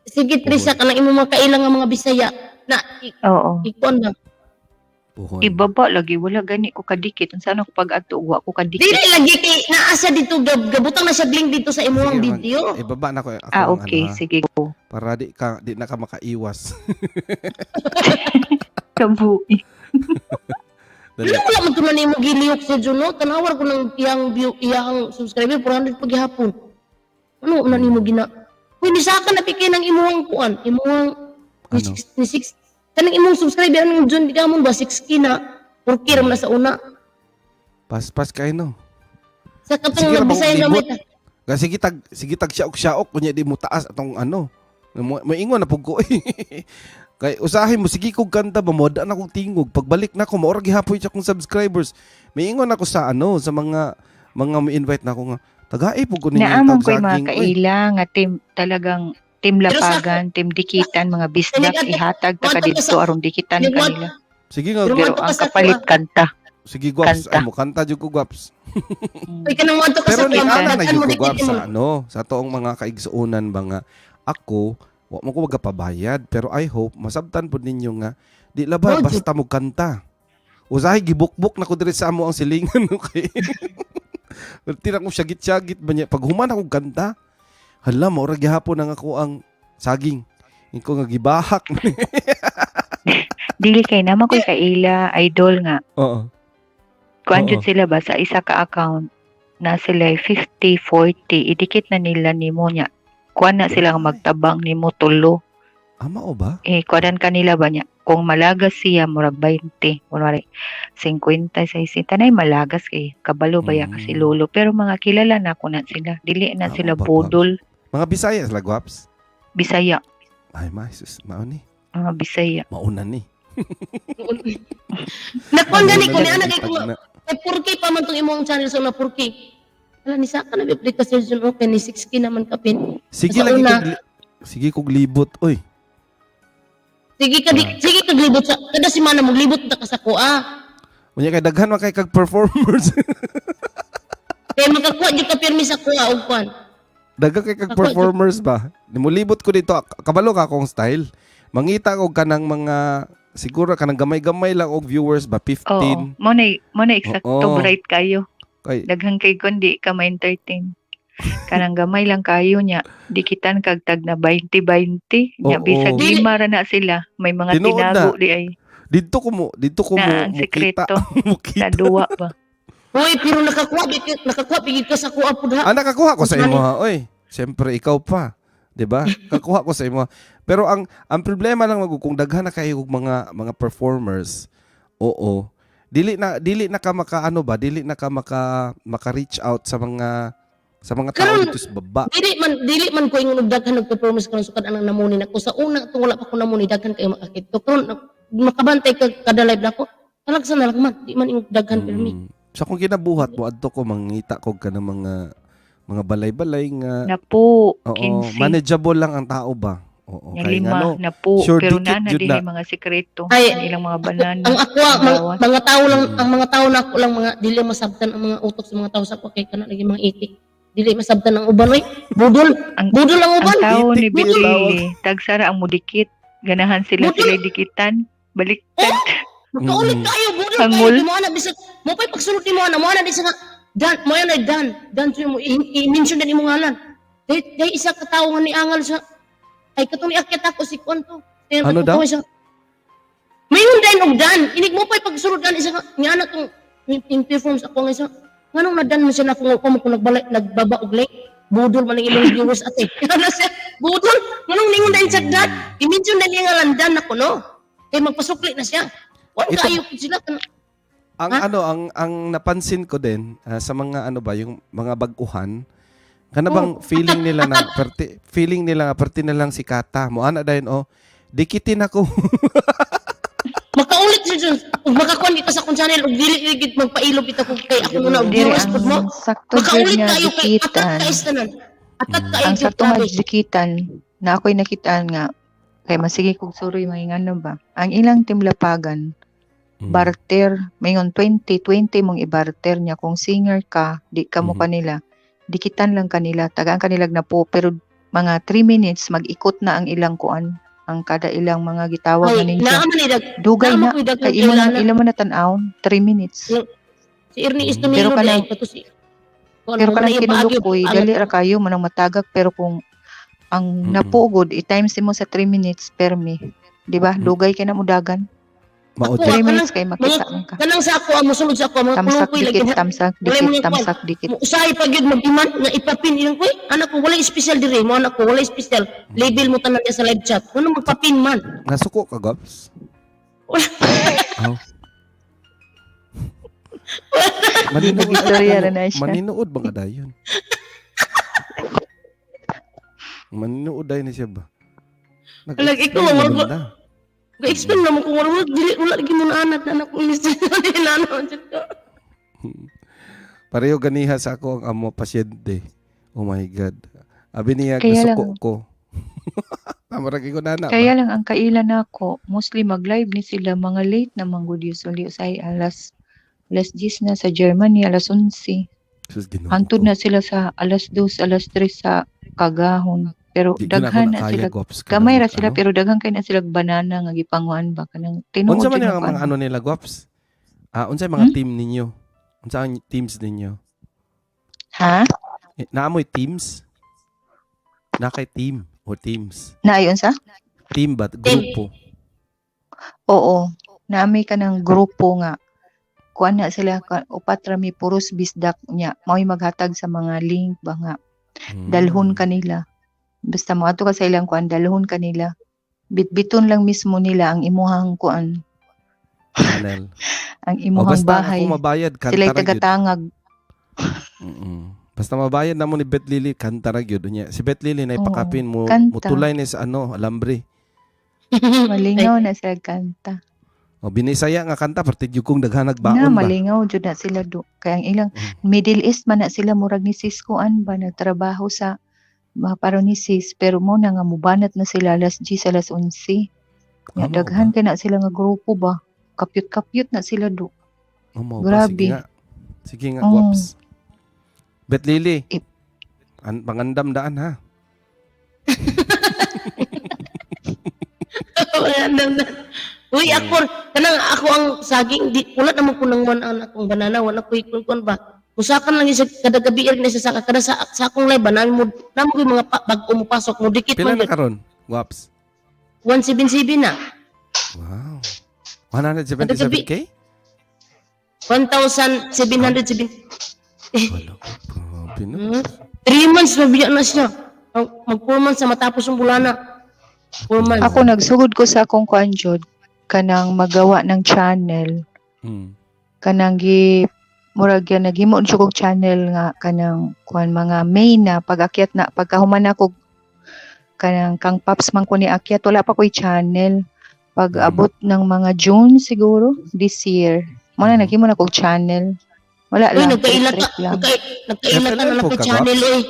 F: Sige Trisha kanang imong mga kailang nga mga Bisaya na
G: Oo.
F: ikuan ba?
D: Puhon.
G: Ibaba lagi wala gani ko kadikit. Unsa na ko pag adto wa ko kadikit.
F: Dili lagi kay naa siya dito gabutang na siya link dito sa imong
D: Sige,
F: video.
D: Ibaba na ko ako
G: Ah,
D: ang
G: okay,
D: ano, ha,
G: sige go.
D: para di na ka makaiwas.
G: Kabuhi.
D: Dali.
F: Wala wala man to na nimo gilihok sa Juno. Tanawar ko ng iyang view, iyang subscriber 400 paghihapon. Ano na nimo gina? Uy, nisaka na pikay ng imuhang kuan, imuhang ni
D: Ano?
F: six, ni six, kanang imong subscriber anong June di kamon ba 6K na 4K ra man na sa una.
D: Paspas kay no.
F: Sa katong
D: Sige ra ba
F: nagbisayan
D: libot?
F: gamit.
D: Kasi sige tag siyaok-siyaok kunya di mo taas atong ano. Moingon na pug ko. Eh. Kay usahay mo sige kog kanta ba moda na kog tingog. Pagbalik na ko maora gihapoy siya kong subscribers. Miingon ako sa ano sa mga mo-invite na ako nga tagai pug ko ninyo
G: Naamon ko'y mga
D: tag saging, oy.
G: kaila nga team talagang team lapagan, team dikitan, mga bisdak ihatag ta ka didto aron dikitan kanila.
D: Sige nga,
G: Pero ang kapalit kanta.
D: Sige gwaps,
G: Kanta.
D: ay mo kanta jud ko gwaps.
F: Uy, kanang moadto ka
D: Pero
F: sa
D: ni
F: kuan,
D: ana na
F: mo
D: jud ko
F: dikit
D: gwaps
F: mo.
D: sa ano, sa toong mga kaigsuonan ba nga ako wa mo ko magapabayad pero I hope masabtan pud ninyo nga di laba
F: Oh,
D: basta mo kanta. Usahay gibukbuk na ko diri sa amo ang silingan okay. Pero tira ko syagit-syagit ba niya pag human ako kanta. Hala, maura gihapon ang ako ang saging. Inko nga gibahak.
G: Dili kay naman ko'y kaila idol nga. Kuan jud sila ba sa isa ka account na sila 50 40 idikit na nila nimo nya. Kuan na sila nga magtabang nimo tulo.
D: Ama o ba?
G: Eh kuan kanila ba niya kung malagas siya murag 20 kunwari 50 60 tanay malagas kay kabalo ba ya kasi lolo pero mga kilala na ko na sila dili na
D: Ah,
G: sila
D: ba,
G: budol.
D: Mga Bisaya sila, guwaps.
G: Bisaya.
D: Ay, ma, sus, maon ni.
G: Mga Bisaya.
D: Mauna ni.
F: Nagkuan gani ko ni
D: Mauna
F: anak
D: ni,
F: kay ko
D: pag na-
F: kay 4K pa man tong imong channel sa una 4K. Ala ni sa ka na bibli ka Sir Jun, okay ni 6K naman kapin.
D: Sige
F: Sa
D: lagi
F: una.
D: kog sige kog libot, oy.
F: Sige ka sige ka glibot sa kada semana mo glibot ta ka sa kuha.
D: Unya kay daghan man kay kag performers.
F: Kay makakuha jud ka pirmi sa kuha og kuan.
D: Daghan kay kag
F: Ako,
D: performers ba? Nimulibot ko dito, kabalo ka akong style. Mangita og kanang mga siguro kanang gamay-gamay lang og viewers ba 15.
G: Oo. Mo na eksakto bright kayo.
D: Kay
G: Daghan kay kundi ka ma-entertain. Kanang gamay lang kayo niya. Dikitan kag tag na 20-20. Nya bisag lima ra na sila. May mga
D: Tinuod
G: tinago
D: na.
G: di ay.
D: Didto ko mo
G: Na ang
D: mukita.
G: sekreto
D: Mukita.
G: sa duwa ba.
F: Uy, pero nakakuha bigid ka sa kuha pud ha.
D: Ah, nakakuha ko sa imo ha. Oy, siyempre ikaw pa. 'Di ba? Kakuha ko sa imo. Pero ang problema lang mag kung daghan na kayo og mga performers. Oo. Dili na ka makaano ba? Dili na ka maka reach out sa mga tao
F: Karon,
D: dito sa baba.
F: Dili man ko ingon og daghan nagperformance karon sukad anang namuni nako sa una tong wala pa ko namuni daghan kayo makakit. Karon makabantay ka kada live nako. Talagsa na lang man, di man ingon daghan pirmi.
D: Sa kung kinabuhat mo adto ko mangita kog ka ng mga balay-balay nga
G: Napo,
D: oo,
G: 15.
D: manageable lang ang tao ba? Oo,
G: Nya
D: kay
G: lima
D: ngano,
G: na po
D: sure
G: pero
D: dikit
G: nana
D: jud
G: dihay
D: na.
G: mga sekreto
F: Ay,
G: ang ilang mga banana.
F: Ang ako ah,
G: gawas.
F: mga tao lang ang mga tao na ako lang mga dili masabtan ang mga utok sa mga tao sa ako kay kana lagi mga itik. Dili masabtan ang uban oy. Budol, budol ang uban.
G: Ang tao ni
D: Itik din tawag.
G: Bitlili, tagsara ang mudikit. Ganahan sila
F: Budol.
G: sila dikitan. Baliktad.
F: Makaulit kayo, budol kayo.
G: Hangol.
F: Di mo ana bisag mo pa'y pagsulot ni mo ana, mo ana di sa nga dan mo ana dan dan mo i-mention din imong ngalan. Dahil isa ka tawo nga niangal sa ay katong niakyat ako si kuan to. Kaya
D: Ano daw?
F: Siya, Mayon din og dan. Inig mo pa'y pagsulot dan isa nga nga ana tong in performs ako nga isa. Nganong nadan mo siya na kung ako mo kung nagbalay nagbaba og link. Budol man ang imong viewers ate. Ano siya? Budol. Nganong ningon din sa dan. I-mention na niya ngalan dan ako no. Kay magpasukli na siya. Wala kayo pud sila
D: Ang ano ang napansin ko din sa mga ano ba yung mga bag-uhan kana bang feeling nila na perti, feeling nila nga perti na lang si Kata mo ana dayon oh dikitin ako.
F: Makaulit siya dyan. Ug makakuan kita sa akong channel ug dili gid magpailog kita kung kay ako muna og
G: Diri
F: viewers pud mo.
G: ang sakto jud
F: Makaulit
G: nga
F: kayo kay atat
G: dikitan.
F: ka tanan. Atat kayo
G: Ang
F: jud
G: sakto nga
F: grabe.
G: dikitan na ako'y nakitaan nga kay masige kog suroy mga ba. Ang ilang timlapagan barter mayon 20 20 mong ibarter niya kung singer ka di ka mo kanila dikitan lang kanila tagaan kanila na po pero mga 3 minutes mag-ikot na ang ilang kuan ang kada ilang mga gitawag
F: Ay,
G: na ninyo
F: naa man ni dag-
G: dugay
F: naa man
G: na
F: ko'y daghang
G: kay imo
F: kilala.
G: ila man na tan-awon 3 minutes.
F: Si Ernie
G: Pero
F: Estomilo di ay
G: kanang
F: kato si Kuan
G: pero
F: mo
G: kanang
F: na iyang paagi
G: kinulukoy
F: ang-
G: dali ra kayo manang matagak pero kung ang napugod i-times mo sa 3 minutes per me di ba dugay kay na mudagan.
D: Mao
F: Ako,
G: 3
F: ah,
G: minutes kay makita man ka.
F: Kanang sa ako, ang musulod sa ako, mga
G: Tamsak
F: kulukoy lagi
G: dikit,
F: na.
G: tamsak
F: Walay
G: dikit,
F: mga kuwan.
G: tamsak dikit.
F: Usahay pa gyud mag-iman nga ipapin ilang koy. Anak ko walay espesyal diri, mo anak ko walay espesyal. Label mo tanan niya sa live chat. Kuno magpapin man.
D: Nasuko ka Gobs? Aw. Maninuod
G: Nag-istorya ra na siya.
D: Maninuod ba ka dayon? Maninuod dayon ni siya ba?
F: Alag, ikaw,
D: Nag-explain
F: wala
D: naman
F: ba-
D: na.
F: Ga-explain naman kung wala dili wala lagi mo na anak na anak ko ni nano jud ko.
D: Pareho ganiha sa ako ang amo pasyente. Oh my God. Abi niya
G: Kaya
D: nasuko
G: lang-
D: ko. Tama ra kay ko nana. ba?
G: Kaya lang ang kaila nako, mostly mag-live ni sila mga late na manggod usually usay alas alas 10 na sa Germany, alas 11.
D: Sus, Ginoo
G: Hantod
D: ko.
G: na sila sa alas 2, alas 3 sa kagahon. Pero
D: Di gyud ako
G: daghan na
D: nakaya,
G: sila.
D: Gops, kanang
G: Gamay ra sila
D: ano.
G: pero daghan kay na sila banana nga gipanguan ba kanang tinuod
D: Unsa man
G: jud
D: yung
G: nga
D: mga
G: kuan.
D: ano nila, Gwaps? Ah, unsa yung mga team ninyo? Unsa ang teams ninyo?
G: Ha?
D: Eh, naamoy teams? Na kay team o teams.
G: Naayon sa?
D: Team ba? Grupo.
G: Oo. Naami ka ng grupo nga. Kuan na sila upat ra mi puros bisdak niya. Mao'y maghatag sa mga link ba nga. Dalhon kanila. Basta moadto ka sa ilang kuan, dalhon kanila. Bitbiton lang mismo nila ang imuhang kuan,
D: Channel.
G: ang
D: O
G: imuhang
D: basta
G: bahay.
D: ako mabayad, kanta
G: Sila'y
D: ra gyud.
G: tagatangag.
D: Basta mabayad na mo ni Beth Lily, kanta ra gyud niya. Si Beth Lily na
G: Oo,
D: ipakapin mo,
G: kanta.
D: mutulay ni sa ano, alambre.
G: Malingaw na sila kanta.
D: O binisaya nga kanta partid gyud kong daghan
G: Na
D: nagbaon ba.
G: malingaw jud na sila do. Kaya ang ilang Middle East man na sila murag ni sis kuan ba nagtrabaho sa mga paro ni sis pero mo na nga mubanat na sila alas 10 alas 11.
D: Ah,
G: Nya
D: mao
G: daghan kay na sila nga grupo ba. Kapyot-kapyot na sila do.
D: O, mao ba? Sige
G: Grabe.
D: nga. Sige nga,
G: Oo.
D: guwaps. Beth Lily. Pangandam daan ha.
F: Uy, ako, kanang ako ang saging, di, wala naman ko nang one akong banana, wala ko ikon kon ba. Usakan lang isa kada gabi na isa sa kada sa akong live ba namo namo ko yung mga bago mo pasok mo dikit
D: Pila
F: man
D: na
F: yun.
D: karon? Guwaps.
F: 177 na.
D: Wow. 177K?
F: 1,770.
D: Grabe no.
F: 3 months na biya na siya. Mag 4 months na matapos ang bulana. 4 months.
G: Ako nagsugod ko sa akong kuan jud kanang magawa ng channel. Kanang gi murag yan naghimo jud kog channel nga kanang kuan mga May na pag-akyat na pagkahuman ako kanang kang Paps man ko ni akyat wala pa ko'y channel. Pag abot ng mga June siguro this year. Mo na naghimo na kog channel. Wala
F: Uy,
G: lang.
F: nagkaila
G: trip
F: ta,
G: lang.
F: nagkaila ta na
G: Po
F: naka
G: ka,
F: channel
G: Paps?
F: oy.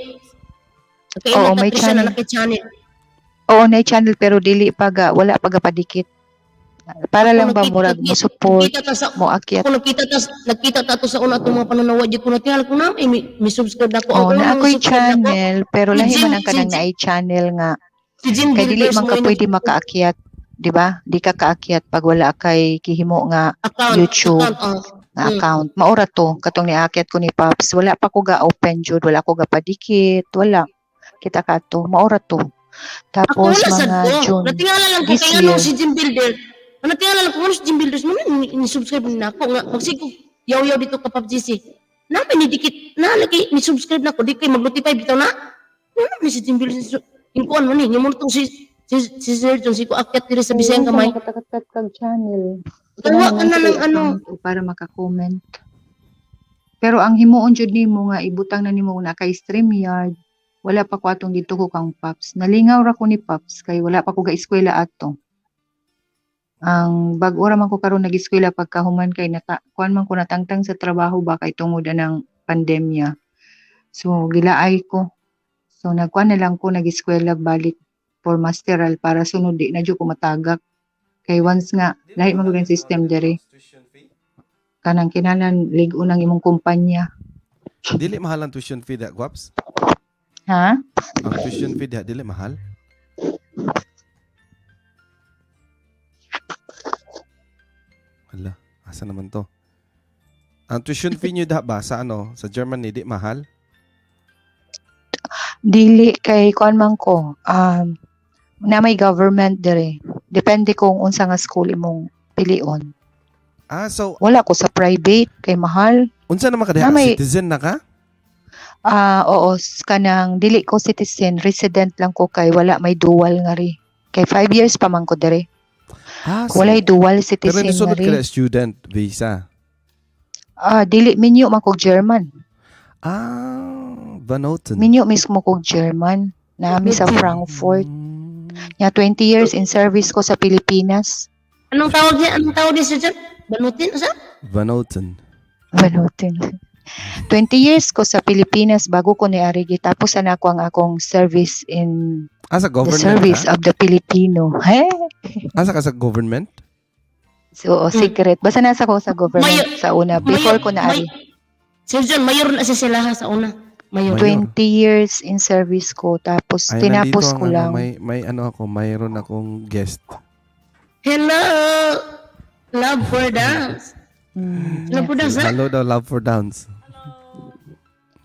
F: Nagkaila
G: Oo,
F: ta
G: may
F: Trisha, na
G: channel.
F: naka channel.
G: Oo, na channel pero dili pa ga, wala pa ga padikit. Para lang ba murag mo support,
F: Nagkita ta sa
G: mo akyat.
F: Ako nagkita ta to sa una atong mga pananawa jud ko na tingal ko na may subscribe na ako.
G: Oo,
F: Ang
G: na
F: unang
G: ako'y
F: subscribe na ako,
G: channel pero
F: si
G: lahi man
F: Jim-
G: ang kanang naay channel nga.
F: Si Jim
G: Kay dili
F: Builders
G: man ka
F: mo
G: pwede makaakyat, di ba? Di ka kaakyat pag wala kay kihimo nga
F: Account,
G: YouTube
F: account, oh.
G: nga account. Maura to katong niakyat ko ni Paps, wala pa ko ga open jud, wala ko ga padikit, wala. Kita ka to, maura to.
F: Ako
G: Tapos
F: wala sad
G: mga
F: ko.
G: June
F: Natingala lang ko
G: this
F: kay ano
G: year.
F: si Jim Builder. Ang natingala lang ko ano si Jim Builders mo ni subscribe na ako nga magsigo yaw-yaw dito ka Pap GC. Na may nidikit na lagi ni subscribe na ko di kay mag-notify bitaw na. Wala ni si Jim Builders ingkuan man ni ngimo tong si Sir John si ko akyat diri sa Bisayang
J: Ayun,
F: kamay.
J: Makatakat kag channel.
F: Tuwa ka na
J: Kailangan
F: ng ano.
G: account o para maka-comment. Pero ang himuon jud nimo nga ibutang na nimo na kay StreamYard, wala pa ko atong dito ko kang Paps. Nalingaw ra ko ni Paps kay wala pa ko ga eskwela ato. Ang bag-o ra man ko karon nag-eskwela pagkahuman kay nata kuan man ko natangtang sa trabaho ba kay tungod ng pandemya. So gilaay ko. So nagkuan na lang ko nag-eskwela balik for masteral para sunod di na jud ko matagak. Kay once nga lahi man gud ang system diri. Kanang kinahanglan lig-on ang imong kumpanya.
D: Dili mahal ang tuition fee da, guwaps.
G: Ha?
D: Ang tuition fee da, dili mahal. Hala, asa naman to? Ang tuition fee nyo da ba sa ano, sa Germany di mahal?
G: Dili kay kuan man ko na may government diri. Depende kung unsa nga school imong pilion.
D: Ah, so
G: Wala ko sa private kay mahal.
D: Unsa naman ka diha?
G: Na may-
D: Citizen na ka?
G: Ah, oo, kanang dili ko citizen, resident lang ko kay wala may dual nga ri. Kay 5 years pa man ko diri.
D: Ah, so-
G: Walay dual
D: Pero
G: citizen nga
D: nisulod
G: ri.
D: ka na student visa.
G: Ah, dili minyo man kog German.
D: Ah, Vanoten.
G: Minyo mismo kog German. Nami sa Frankfurt. Nya 20 years in service ko sa Pilipinas.
F: Anong tawag niya? Anong tawag niya Sir John? Banutin sa?
D: Vanoten.
G: Banutin. 20 years ko sa Pilipinas bago ko niarigi tapos na ako ang akong service in
D: Ah, sa
G: the
D: government
G: service
D: ka?
G: of the Filipino. He?
D: Asa ka sa government?
G: So, oh, secret. Basta nasa ko sa government sa una before ko naari.
F: Sir John, mayor na siya sila ha, sa una. Mayor.
G: 20 years in service ko tapos
D: Ay,
G: tinapos
D: nandito
G: ko
D: ang ano,
G: lang.
D: may ano ako, mayroon akong guest.
F: Hello! Love for dance. Love for dance, ha?
D: Hello daw, Love for Dance.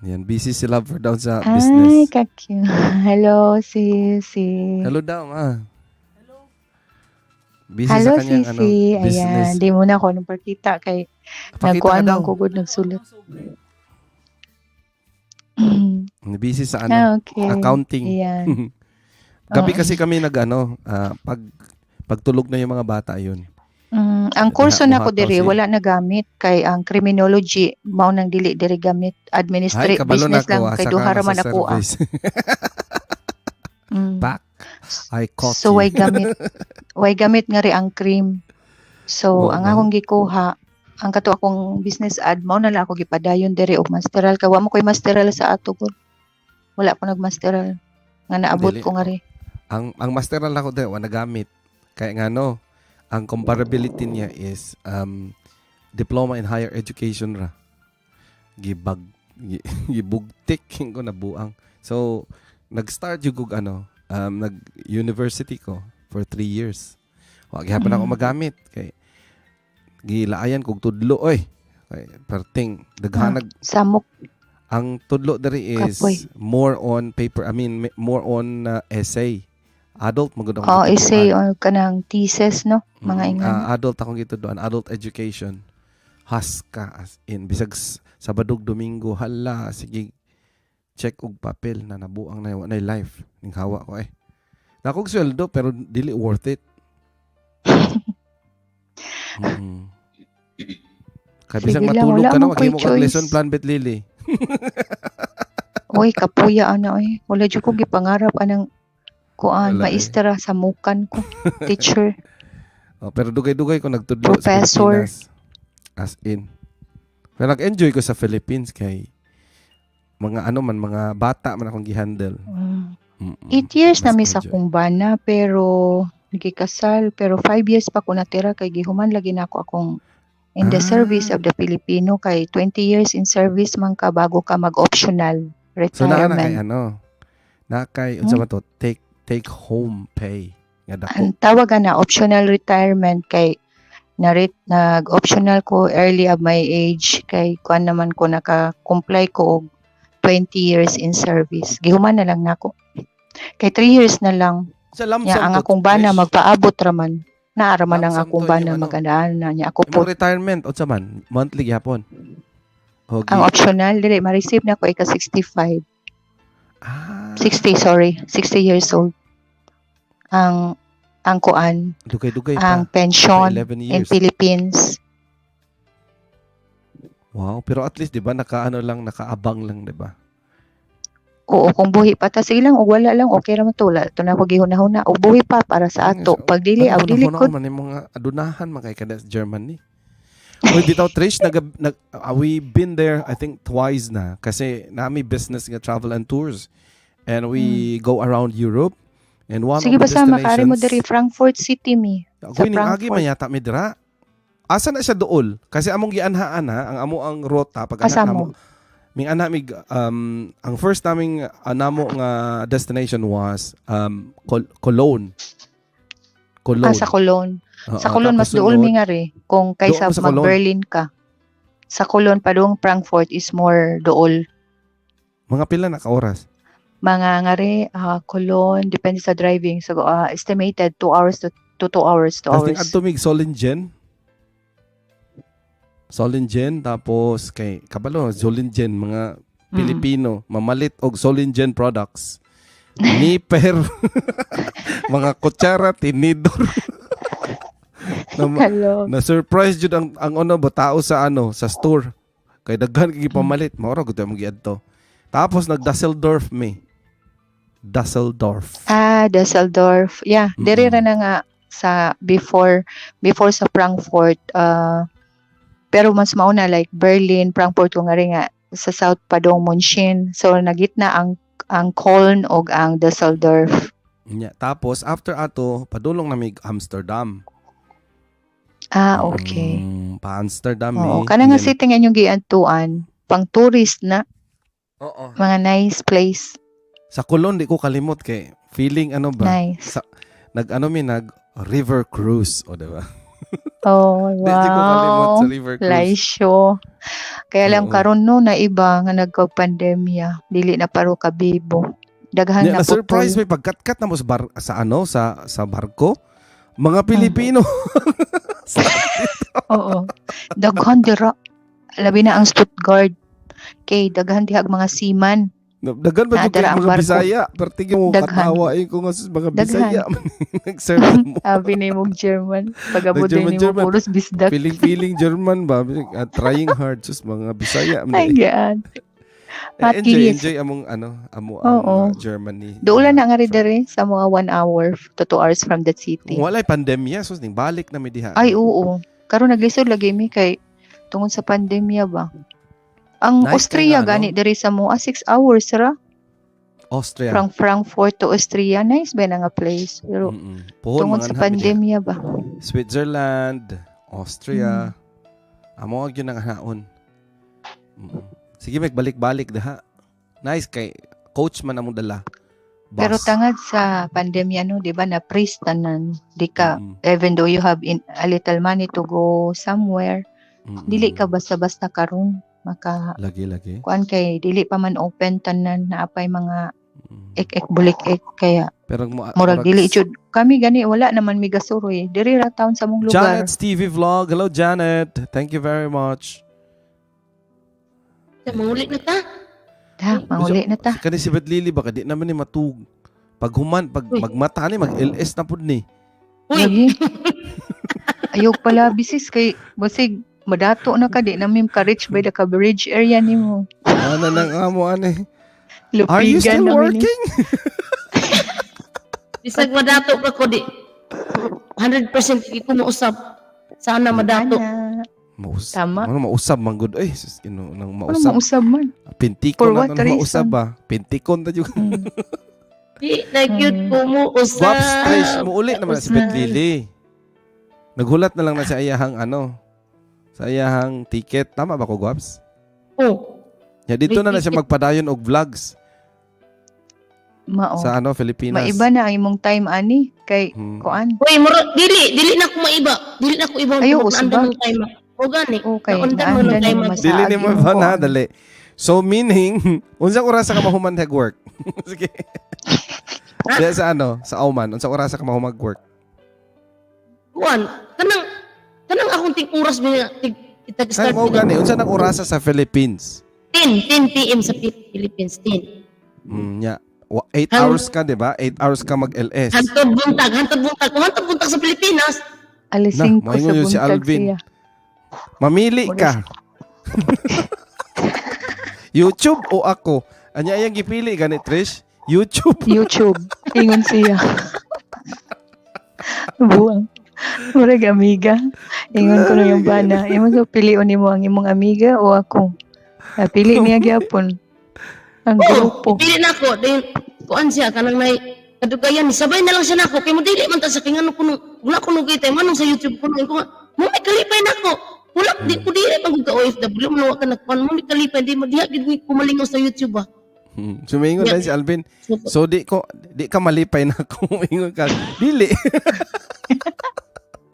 D: Yan, busy si Love for Down sa
G: Ay,
D: business.
G: ka-cute. Hello, sisi.
D: Hello daw, ma. Busy
G: Hello,
D: sa kanyang ano,
G: sisi. Ayan,
D: business.
G: di mo na ako nagpakita kay
D: Pakita ka
G: nagkuan
D: daw.
G: man ko gud nagsulat.
D: Busy sa ano,
G: Ah, okay.
D: accounting.
G: Ayan.
D: Gabi
G: Oo.
D: kasi kami nag ano, pag pagtulog na yung mga bata yun.
G: Ang kurso
D: Diha,
G: na ko
D: muhataw
G: diri
D: siya.
G: wala na gamit kay ang criminology mao nang dili diri gamit,
D: Ay,
G: administrate
D: kabalo na
G: business lang
D: ko.
G: kay
D: Asa
G: duha
D: ka
G: ra
D: na
G: man
D: sa
G: ako ah.
D: service. Back. I caught
G: So
D: you.
G: way gamit way gamit nga ri ang cream. So
D: Oo,
G: ang
D: no?
G: akong gikuha ang kato akong business ad mao na lang ako gipadayon diri og masteral kay wa mo koy masteral sa ato gud. Wala ko nagmasteral nga naabot
D: Dili.
G: ko nga ri.
D: Ang masteral ako dahil wala nagamit. Kaya nga no, ang comparability niya is diploma in higher education ra. Gibag gibugtik ko na buang. So nag-start yung kog ano, nag university ko for 3 years. Wa gihapon ako magamit kay gilaayan kog tudlo oy. Kay perting daghanag
G: Samok
D: ang tudlo diri is
G: kapoy.
D: more on paper, I mean more on essay. Adult magud akong
G: Oh, essay
D: gituduan.
G: or kanang thesis, no? Mga ingana.
D: Adult akong gituduan, adult education. Haska as in bisag Sabado ug Domingo, hala, sige check og papel na nabuang na wa na life ning hawa ko eh. Nakog sweldo pero dili worth it. Kay bisag
G: Sige lang,
D: matulog
G: wala
D: ka na,
G: man ko'y
D: maghimo kag lesson
G: choice.
D: plan bet Lily.
G: Oy, kapuya ana oy. Wala jud ko gipangarap anang kuan,
D: Wala eh.
G: maestra sa mukan ko, teacher.
D: Oh, pero dugay-dugay ko nagtudlo sa
G: Professor.
D: Pilipinas. As in. Pero nag-enjoy ko sa Philippines kay mga ano man, mga bata man akong gihandle.
G: 8 years na
D: Mas
G: mi sa
D: enjoy.
G: akong bana pero nagikasal pero 5 years pa ko natira kay gihuman lagi na ako akong in the service of the Filipino kay 20 years in service man ka bago ka mag-optional
D: So naa na kay
G: retirement.
D: ano, na kay unsa man to, take home pay nga dako.
G: Ang tawag na optional retirement kay narit nag-optional ko early of my age kay kuan naman ko naka-comply ko og 20 years in service. Gihuman na lang nako. Kay 3 years na lang.
D: Sa lump
G: Nya
D: sum
G: ang
D: to,
G: akong bana
D: Trish?
G: magpaabot ra man. Naa ra man
D: Lump
G: ang
D: sum
G: akong
D: to
G: bana
D: yung ano,
G: maganaan na niya ako
D: imong
G: po.
D: retirement unsa man monthly gyapon? O
G: Ang optional dili ma-receive na ko ika 65. 60, sorry, 60 years old. Ang kuan,
D: Dugay-dugay pa.
G: ang pension
D: For 11
G: in
D: years.
G: Philippines.
D: Wow, pero at least 'di ba nakaano lang, nakaabang lang, 'di ba?
G: Oo, kung buhi pa ta sige lang og wala lang okay ra man to. Wala to na ko gihuna-huna og buhi pa para sa ato. Pag dili
D: Ano
G: aw dili
D: ko
G: ko.
D: man yung mga adunahan man kay kada sa Germany. Uy, bitaw Trish, we been there I think twice na kasi nami business nga travel and tours and we go around Europe and one
G: Sige
D: of the
G: basta makaari mo
D: destinations
G: diri Frankfurt City mi. Sa
D: Sa ning agi
G: Frankfurt.
D: man yata mi dira. Asa na siya dool? Kasi among gianhaan ha, ang amo ang rota pag
G: Asa
D: ana
G: mo?
D: namo. Ming ana mig ang first naming namo nga destination was Cologne. Cologne.
G: Ah, sa Cologne.
D: Oo,
G: Sa Cologne mas
D: tapos
G: duol
D: sunod,
G: mi nga ri kung kaysa
D: Duol mo sa Cologne?
G: mag-Berlin ka. Sa Cologne padung Frankfurt is more duol.
D: Mga pila na ka oras?
G: Mga nga ri Cologne depende sa driving. So estimated 2 hours to 2 hours, 2
D: Tapos
G: hours.
D: adto mig Solingen. Solingen tapos kay kabalo Solingen mga Pilipino mamalit og Solingen products. Niper, mga kutsara, tinidor.
G: Hello.
D: Na surprise jud ang ano ba tao sa ano sa store. Kay daghan kay gipamalit, mao ra gud among giadto. Tapos nag Dusseldorf mi. Dusseldorf.
G: Ah, Dusseldorf. Yeah, diri ra na nga sa before before sa Frankfurt pero mas mauna like Berlin, Frankfurt ko nga rin nga sa south padong München. So nagitna ang Köln og ang Dusseldorf.
D: Nya. Tapos after ato padulong na mig Amsterdam.
G: Ah, okay.
D: Pa Amsterdam
G: Oo,
D: mi.
G: kana nga
D: And then-
G: city nga inyong giadtuan, pang tourist na.
D: Oo.
G: Mga nice place.
D: Sa Cologne di ko kalimot kay feeling ano ba?
G: Nice.
D: Sa, nag ano mi nag river cruise o di ba?
G: Oh,
D: Di di ko kalimot
G: wow.
D: sa river cruise.
G: Laisyo. Kaya lang
D: Oo.
G: karon no na iba nga nagka-pandemya, dili na paro kabibo. Daghan
D: Nya,
G: na
D: na-surprise
G: putol.
D: may pagkatkat na mo sa, bar, sa ano sa barko. Mga Pilipino.
G: Oo. Daghan dira. Labi na ang Stuttgart. Kay daghan dihag mga seaman.
D: Daghan ba jud
G: Naadara
D: kay
G: ang
D: mga
G: barko.
D: Bisaya? Pertige mo
G: Daghan.
D: katawa eh kung nga sa mga
G: Daghan.
D: Bisaya man nag-serve mo.
G: Abi ni mong German. Pag-abot
D: Nag-German,
G: din nimo
D: German.
G: puros bisdak.
D: Feeling feeling German ba? Trying hard sus mga Bisaya man.
G: Ay,
D: Eh,
G: gaan. At
D: enjoy
G: least.
D: enjoy among ano amo ang
G: Oo.
D: Germany.
G: Doon na nga rin dere sa mga 1 hour to 2 hours from the city.
D: Kung walay pandemya sus ning balik na mi diha.
G: Ay, oo. Karon naglisod lagi mi kay tungod sa pandemya ba. Ang
D: Nice kay
G: Austria
D: nga, no?
G: gani diri sa moa 6 hours ra.
D: Austria.
G: From Frankfurt to Austria, nice ba na nga place. Pero
D: Puhon,
G: tungod
D: mga
G: sa
D: anha mi diha.
G: pandemya ba.
D: Switzerland, Austria. Amo gyud ang haon. Sige, magbalik-balik daha. Nice kay coach man among dala. Bus.
G: Pero tangad sa pandemya no, di ba na freeze tanan. Di ka even though you have in a little money to go somewhere, dili ka basta-basta karon maka
D: Lagi lagi.
G: kuan kay dili pa man open tanan na apay mga ek-ek bulik-ek kaya
D: Pero
G: murag dili jud kami gani wala naman mi gasuroy diri ra taon sa mong lugar.
D: Janet's TV vlog. Hello Janet. Thank you very much.
F: Manguli na ta.
G: Ta, manguli na ta.
D: Kani si Bad Lily baka di naman ni matug. Pag human, pag magmata ni mag LS na pud ni.
G: Lagi. Ayok pala bisis kay basig madato na ka di namin ka reach by the coverage area nimo.
D: Ano nang amo ani? Are you
G: Lupigan
D: still
G: namin ni.
D: working?
F: Bisag madato pa ko di. 100% di ko mausap. Sana madato.
D: Maus
G: Tama.
D: Ano mausab man gud oy, sus Ginoo nang
G: Ano
D: mausab.
G: mausab man?
D: Pintikon
G: For
D: na
G: what
D: to nang mausab
G: reason?
D: ba? Pintikon ta jud.
F: Di na gyud ko mo usap.
D: Guaps Trish, muuli naman na si Beth Lily. Naghulat na lang na sa iyahang ano, sa iyahang ticket. Tama ba ko, Guaps?
F: Oh.
D: Ya, dito na na siya
G: May ticket.
D: magpadayon og vlogs
G: Mao.
D: sa ano, Filipinas.
G: Maiba na ang imong time ani kay kuan.
F: Uy, muro, dili, dili na ko maiba. Dili na ko iba.
G: Ayaw,
F: Tungod
G: usba.
F: naandan ng time. O gani.
G: Okay,
F: Naundan mo ng
G: naandan
F: time.
G: mo mas-
D: Dili ni mo
G: Saag
D: ba na,
G: imong
D: dali. So meaning, unsang oras ka mahuman work? Sige. Diya sa ano, sa Oman, unsang oras ka mahuman work?
F: Kuan, kanang kanang akong ting oras ba tig itag
D: Kay
F: start
D: mo gani, unsa nang orasa sa Philippines?
F: 10 10 PM sa Philippines 10.
D: Nya. 8 hours ka, di ba? 8 hours ka mag-LS.
F: Hantod buntag, hantod buntag. Kung hantod buntag sa Pilipinas,
G: Alas
D: Na,
G: 5 sa
D: maingon yun si
G: buntag
D: Alvin.
G: siya.
D: Mamili ka. YouTube o ako? Anya ayang gipili gani Trish? YouTube.
G: YouTube. Ingon siya. Buang. Murag amiga. Ingon ko na yung bana. Imo so pilion nimo ang imong amiga o ako. Pili niya gyapon. Ang grupo.
F: pili na ako. Then, kuan siya, kanang nay, kadugayan, sabay na lang siya nako. Kay mo dili man ta sa kay ngano kuno, wala kuno kita, manong sa YouTube kuno. Ko nga, mo may kalipay nako. Wala di ko dili man gud ka OFW, mo wa ka nagkuan, mo may kalipay di mo diha gid mi kumalingaw sa YouTube ba.
D: Sumingon
F: Yeah.
D: din si Alvin. So di ko di ka malipay na ako ingon ka. Dili.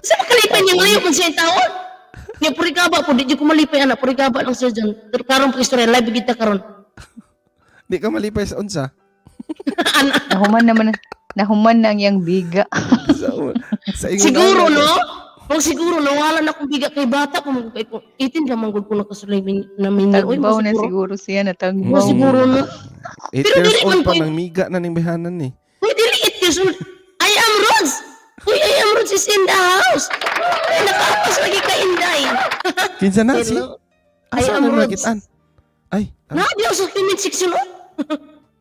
F: Sa makalipay niya layo man siya yung taon. Nya purigaba po di jud ko malipay ana, purigaba lang sir John. Pero karon pa istorya live kita karon.
D: Di ka malipay sa unsa.
G: Nahuman naman nahuman na ang iyang biga.
D: Sa ingon
F: Siguro
D: ana.
F: no? Pag siguro nawala na akong biga kay bata pa man kay ko. 18 ra man gud ko nakasulay na minyo. Oy,
G: Tagbaw na siguro siya natagbaw.
F: Mo siguro no.
D: 8
F: Pero
D: years
F: dili
D: old
F: man
D: pa
F: ko-
D: nang miga na ning bihanan ni.
F: Uy, dili 8 years old. I am Rods. Uy, I am Rods is in the house. Uy, nakaapas lagi ka Inday.
D: Kinsa na si?
F: Hello. I
D: Asa
F: am
D: na
F: Rods.
D: nakitaan? Ay,
F: Na, di ako sa comment section. oh.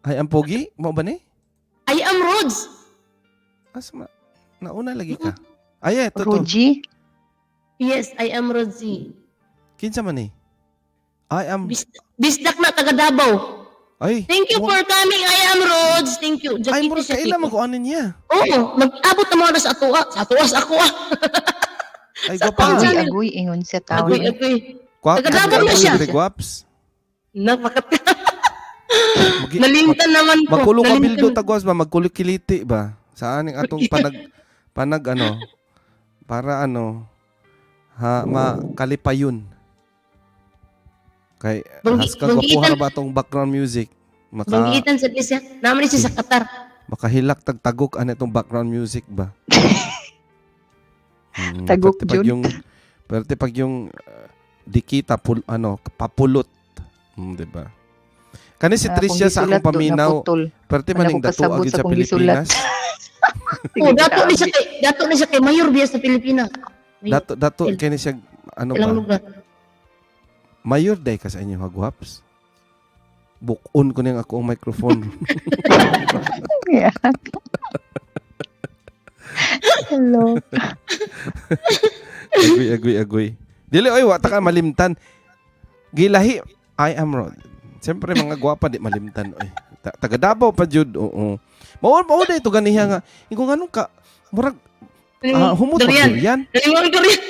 D: ay ang pogi mo ba ni?
F: I am Rods.
D: Asa ma? Nauna lagi ka. Ay, eto to.
G: Ruji?
F: Yes, I am Rodzi.
D: Kinsa man ni? I am
F: Bisdak na taga Davao.
D: Ay.
F: Thank you for coming. I am Rods. Thank you.
D: Ay,
F: Jakiti
D: murag
F: siya,
D: kaila
F: Kiko.
D: mag-ano niya.
F: Oo, mag-abot na mga sa ato ah. Sa ato ah, sa ako ah.
D: Ay,
F: Sa
D: gwapa.
F: akong
G: Agoy
F: channel.
G: agoy ingon siya taon.
F: Agoy, agoy.
D: Kwa,
F: Taga Davao na siya.
D: Gwaps.
F: Napakat. Nalimtan naman ko.
D: Magkulo ka
F: Nalimtan.
D: bildo tagwas ba magkulo kiliti ba? Sa aning atong panag panag ano para ano Ha, makalipayon. Kay haskang gwapuhan na ba tong background music? Maka
F: Banggitan sa siya. Naman siya sa Qatar.
D: Makahilak tagtagok ano itong background music ba?
G: Tagok
D: pati pag
G: jud.
D: yung pati pag yung dikita pul, ano papulot. 'Di ba? Kani si
G: Ah,
D: Tricia
G: kung
D: sa akong
G: gisulat, do,
D: paminaw,
G: naputol.
D: perti
G: Wala
D: maning
G: ko
D: dato
G: kasabot
D: agad
G: sa
D: sa
G: kung gisulat.
D: Pilipinas.
G: Sige,
F: Oh, dato ni siya
G: grabe.
F: kay dato ni siya kay mayor biya sa Pilipinas. Mayor.
D: Dato dato kani siya ano
F: Ilang
D: ba?
F: lugar.
D: Mayor day ka sa inyo hagwaps. Bukon ko niyang ako ang microphone.
G: Yeah. Hello.
D: Agoy, agoy, agoy. Dili, oy, wata ka malimtan. Gilahi, I am Rod. Siyempre, mga gwapa, di malimtan, oy. Taga Davao pa, jud, oo. Mao, mao na ito, ganiha nga. Ingo nga nung ka, murag, humot pa,
F: Durian.
D: durian.
F: Durian, durian.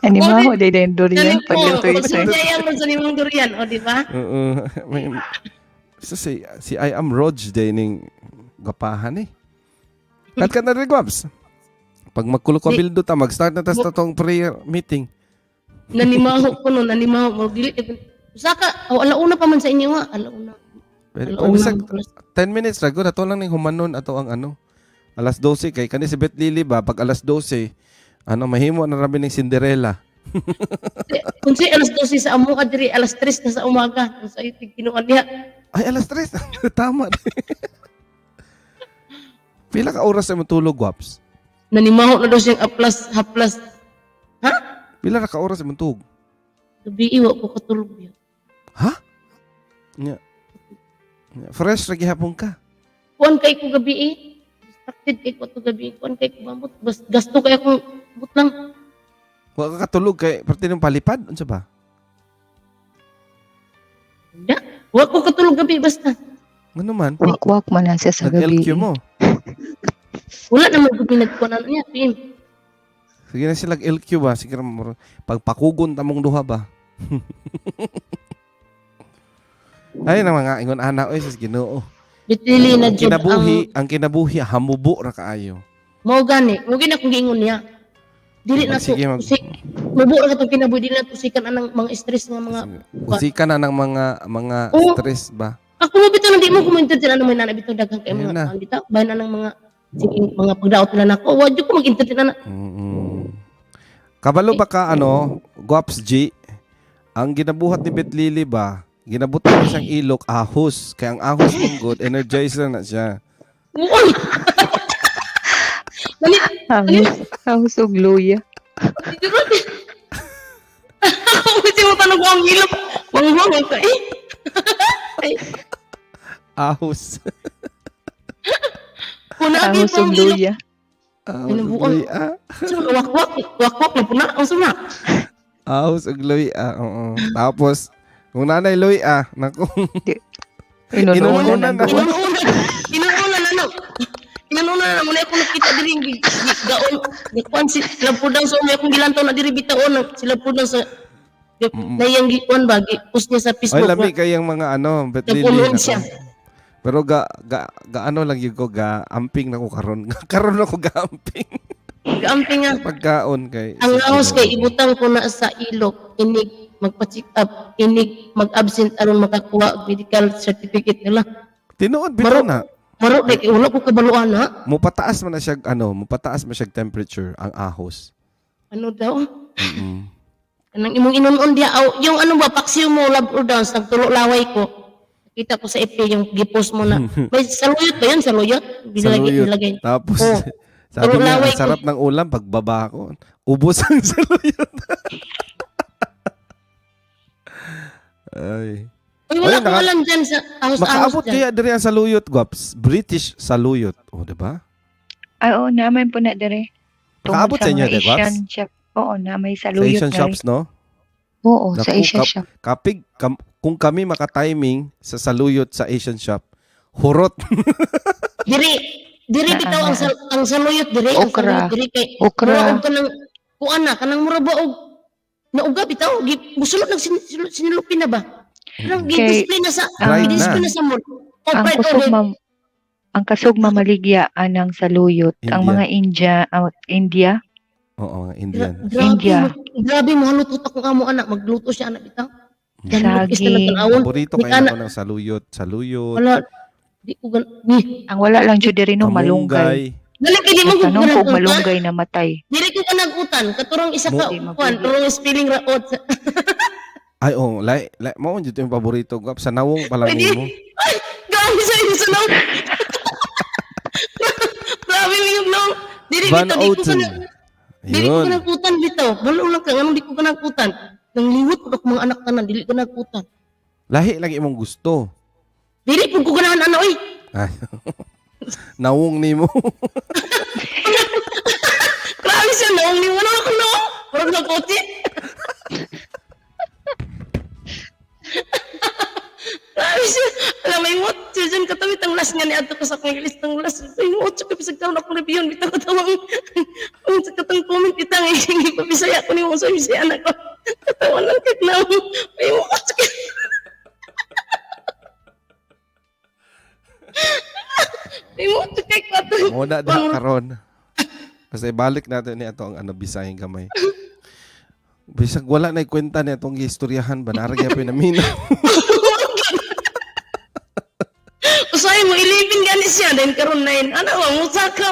G: Ani mo day day durian pagluto isa.
F: Pagsulti mo sa nimong durian, o di ba?
D: Oo. So, si I am Rog day ning gwapahan eh. Kat ka na rin, Gwaps. Pag magkulo-kabildo ta, mag-start na tas tong prayer meeting.
F: Nanimaho ko no, nanimaho mo dili. Usaka, o alauna pa man sa inyo nga, alauna.
D: Pwede,
F: Alauna.
D: bisag 10 minutes ra gud ato lang ning humanon ato ang ano. Alas 12 kay kani si Beth Lily ba pag alas 12 ano mahimo na rabi ning Cinderella.
F: Kung si alas 12 sa amo ka diri, alas 3 na sa umaga. Kung sa itig kinuan niya.
D: Ay alas 3. Tama. Pila ka oras sa matulog, Waps?
F: Nanimaho na daw siyang aplas, haplas. Ha?
D: Pila ra ka oras sa matulog?
F: Gabi iwa ko katulog niya.
D: Ha? Nya. Nya, fresh ra gihapon ka.
F: Kuan kay ko gabi eh. Distracted kay ko ato gabi. Kuan kay ko bamot. Bas gasto kay akong but lang.
D: Wa ka katulog kay parte ng palipad unsa ba?
F: Da. Wa ko katulog gabi basta.
D: Ngano man?
G: Wakwak man na siya sa gabi.
D: Nag-LQ mo.
F: Wala naman ko pinagkuan ano niya, PM.
D: Sige na sila LQ ba? Sige ra pagpakugon tamong duha ba? Ay na mga ingon ana oy sa Ginoo.
F: Bitili na
D: Ang
F: jud ang
D: kinabuhi, ang kinabuhi hamubo ra kaayo.
F: mao gani. Mao gani akong giingon niya. Dili na to.
D: Sige,
F: Mubo ra katong kinabuhi dili na to sikan anang mga stress nga mga
D: Usikan na ng mga
F: Oo.
D: stress ba?
F: Ako mo bitaw hindi mo ko mo-entertain ano may nana bitaw daghan kay
D: Ayun
F: mga
D: na.
F: kuan bitaw bahin anang mga sige, mga pagdaot nila nako. Wa jud ko mag-entertain ana.
D: Kabalo ba ka ano, Guaps G, ang ginabuhat ni Beth Lily ba, ginabutan niya siyang ilok, ahos. Kaya ang ahos mong good, energizer na siya.
F: Uy. Dali,
G: Ahos og luya.
F: Ako kasi mo tanong ko ang ilok. Wang-wang ka eh. Ay,
D: Ahos.
F: kuna
G: Ahos
F: pa
G: og
F: ang ilok.
G: luya.
D: Ahos og
F: Ginabuang.
D: luya.
F: So, wakwak, wakwak na puna. Ang suma.
D: Ahos og luya. Oo. Tapos, kung nanay luya, naku.
G: Inununan
D: Inununan
G: ang
D: na.
G: gawas.
F: Inuuna na no. Inuuna na muna ako nakita diri gaon. Gikuan si sila pudang sa umi akong gilantaw na diri bitaon sila pudang sa nayang gikuan ba gi-post niya sa
D: Ay,
F: Facebook.
D: lami kayang mga ano, Beth Lily.
F: Nagpunon
D: nako.
F: siya.
D: Pero ga, ga, ga ano lang yun ko, ga amping na ko karon. Karon ako ga amping.
F: Gaamping nga.
D: Pagkaon kay.
F: Ang ahos kay ibutang ko na sa ilok inig magpa-check up, inig mag-absent aron makakuha og medical certificate nila.
D: Tinuod bitaw na.
F: Maro kay wala ko kabaluan ha.
D: Mupataas man na siya ano, mupataas man siya temperature ang ahos.
F: Ano daw?
D: Mm.
F: Kanang imong inunon diya aw, yung ano ba paksiw mo love or dance nagtulo laway ko. Kita ko sa FB yung gipost mo na. May saluyot ba yun? Saluyot? Binilagay,
D: Saluyot.
F: nilagay.
D: Tapos
F: Oh.
D: sabi
F: Tulo
D: niya,
F: laway
D: ang sarap ng ulam pagbaba ko. Ubos ang saluyot. Ay.
F: Uy, wala
D: Ayun,
F: akong alam dyan sa ahos-ahos
D: Makaabot
F: dyan.
D: kaya diri ang saluyot, gwaps. British saluyot. Oh, di ba?
G: Ay, oo, naman po na dire. Tungod
D: Makaabot sa inyo,
G: mga
D: di, Gwaps?
G: Asian shop. Oo, na may
D: Sa
G: saluyot
D: Asian
G: na rin.
D: shops, no?
G: Oo, sa
D: Naku,
G: Asian shop.
D: Kapig, kung kami makatiming sa saluyot sa Asian shop, hurot.
F: Diri, diri bitaw ang ang saluyot diri, ang
G: Okra.
F: saluyot diri kay
G: Okra.
F: mura og kanang kuan na kanang mura ba og nauga bitaw musulot nag sinilupin na ba? Kanang
G: Kay-
F: gi-display na sa
D: Dried
F: gi-display
D: na.
F: na sa mall. Oh,
G: Ang
F: fried
G: kusog
F: order.
G: mam ang kasog mamaligya anang saluyot. Ang
D: India.
G: mga India, ang India,
D: Oo, mga Indian.
F: Grabe,
G: India.
F: Grabe mo haluto akong amo anak, magluto siya anak bitaw. Ganun is na
G: Saging.
F: nagtanawon.
D: Paborito
F: Ni
D: kayo
F: ana-
D: ako ng saluyot, saluyot,
F: Wala di ko gan ni.
G: Ang wala lang jud diri no malunggay.
D: kamunggay.
F: Dali kay di mo
G: Tanong ko og
F: utan.
G: malunggay namatay.
F: Dili ko kanagutan, katurong isa ka
G: Di
F: kuan,
G: mabuhi.
F: wrong spelling ra ot.
D: Ay, oh, lai, lai, mao jud yung paborito ko. Sa nawong pa lang
F: Pwede.
D: nimo.
F: Ay, grabe sa inyo sa naong. Grabe mo yung naong. Dili
D: Van
F: bitaw, di ko
D: Outen.
F: kana dili ko
D: Yun.
F: kanagutan bitaw. Balo lang ka nganong di ko kanagutan. Nang liwot ko akong mga anak tanan, dili ko kanagutan.
D: Lahi lagi imong gusto.
F: Dili pud ko ganahan ana oy.
D: Ay. Nawong nimo.
F: Grabe siya naong ni wala ako naong. Murag na kotse. Grabe siya. Alam may mot siya dyan katawit ang last nga ni adto ko sa akong English ang last. May mot siya kabisag taon akong review bitaw katawang ang sa katang comment bitang ay pabisaya ko nimo sa Bisaya na ko. Katawa lang kag naong. May mot siya. May mot siya kay katong.
D: Mo na da karon. Basta ibalik natin ni ato ang ano Bisayang gamay. Bisag wala na kwenta ni atong giistoryahan ba nara gyapon namin.
F: Usay mo ilipin gani siya then karon 9. Ano ba musa ka?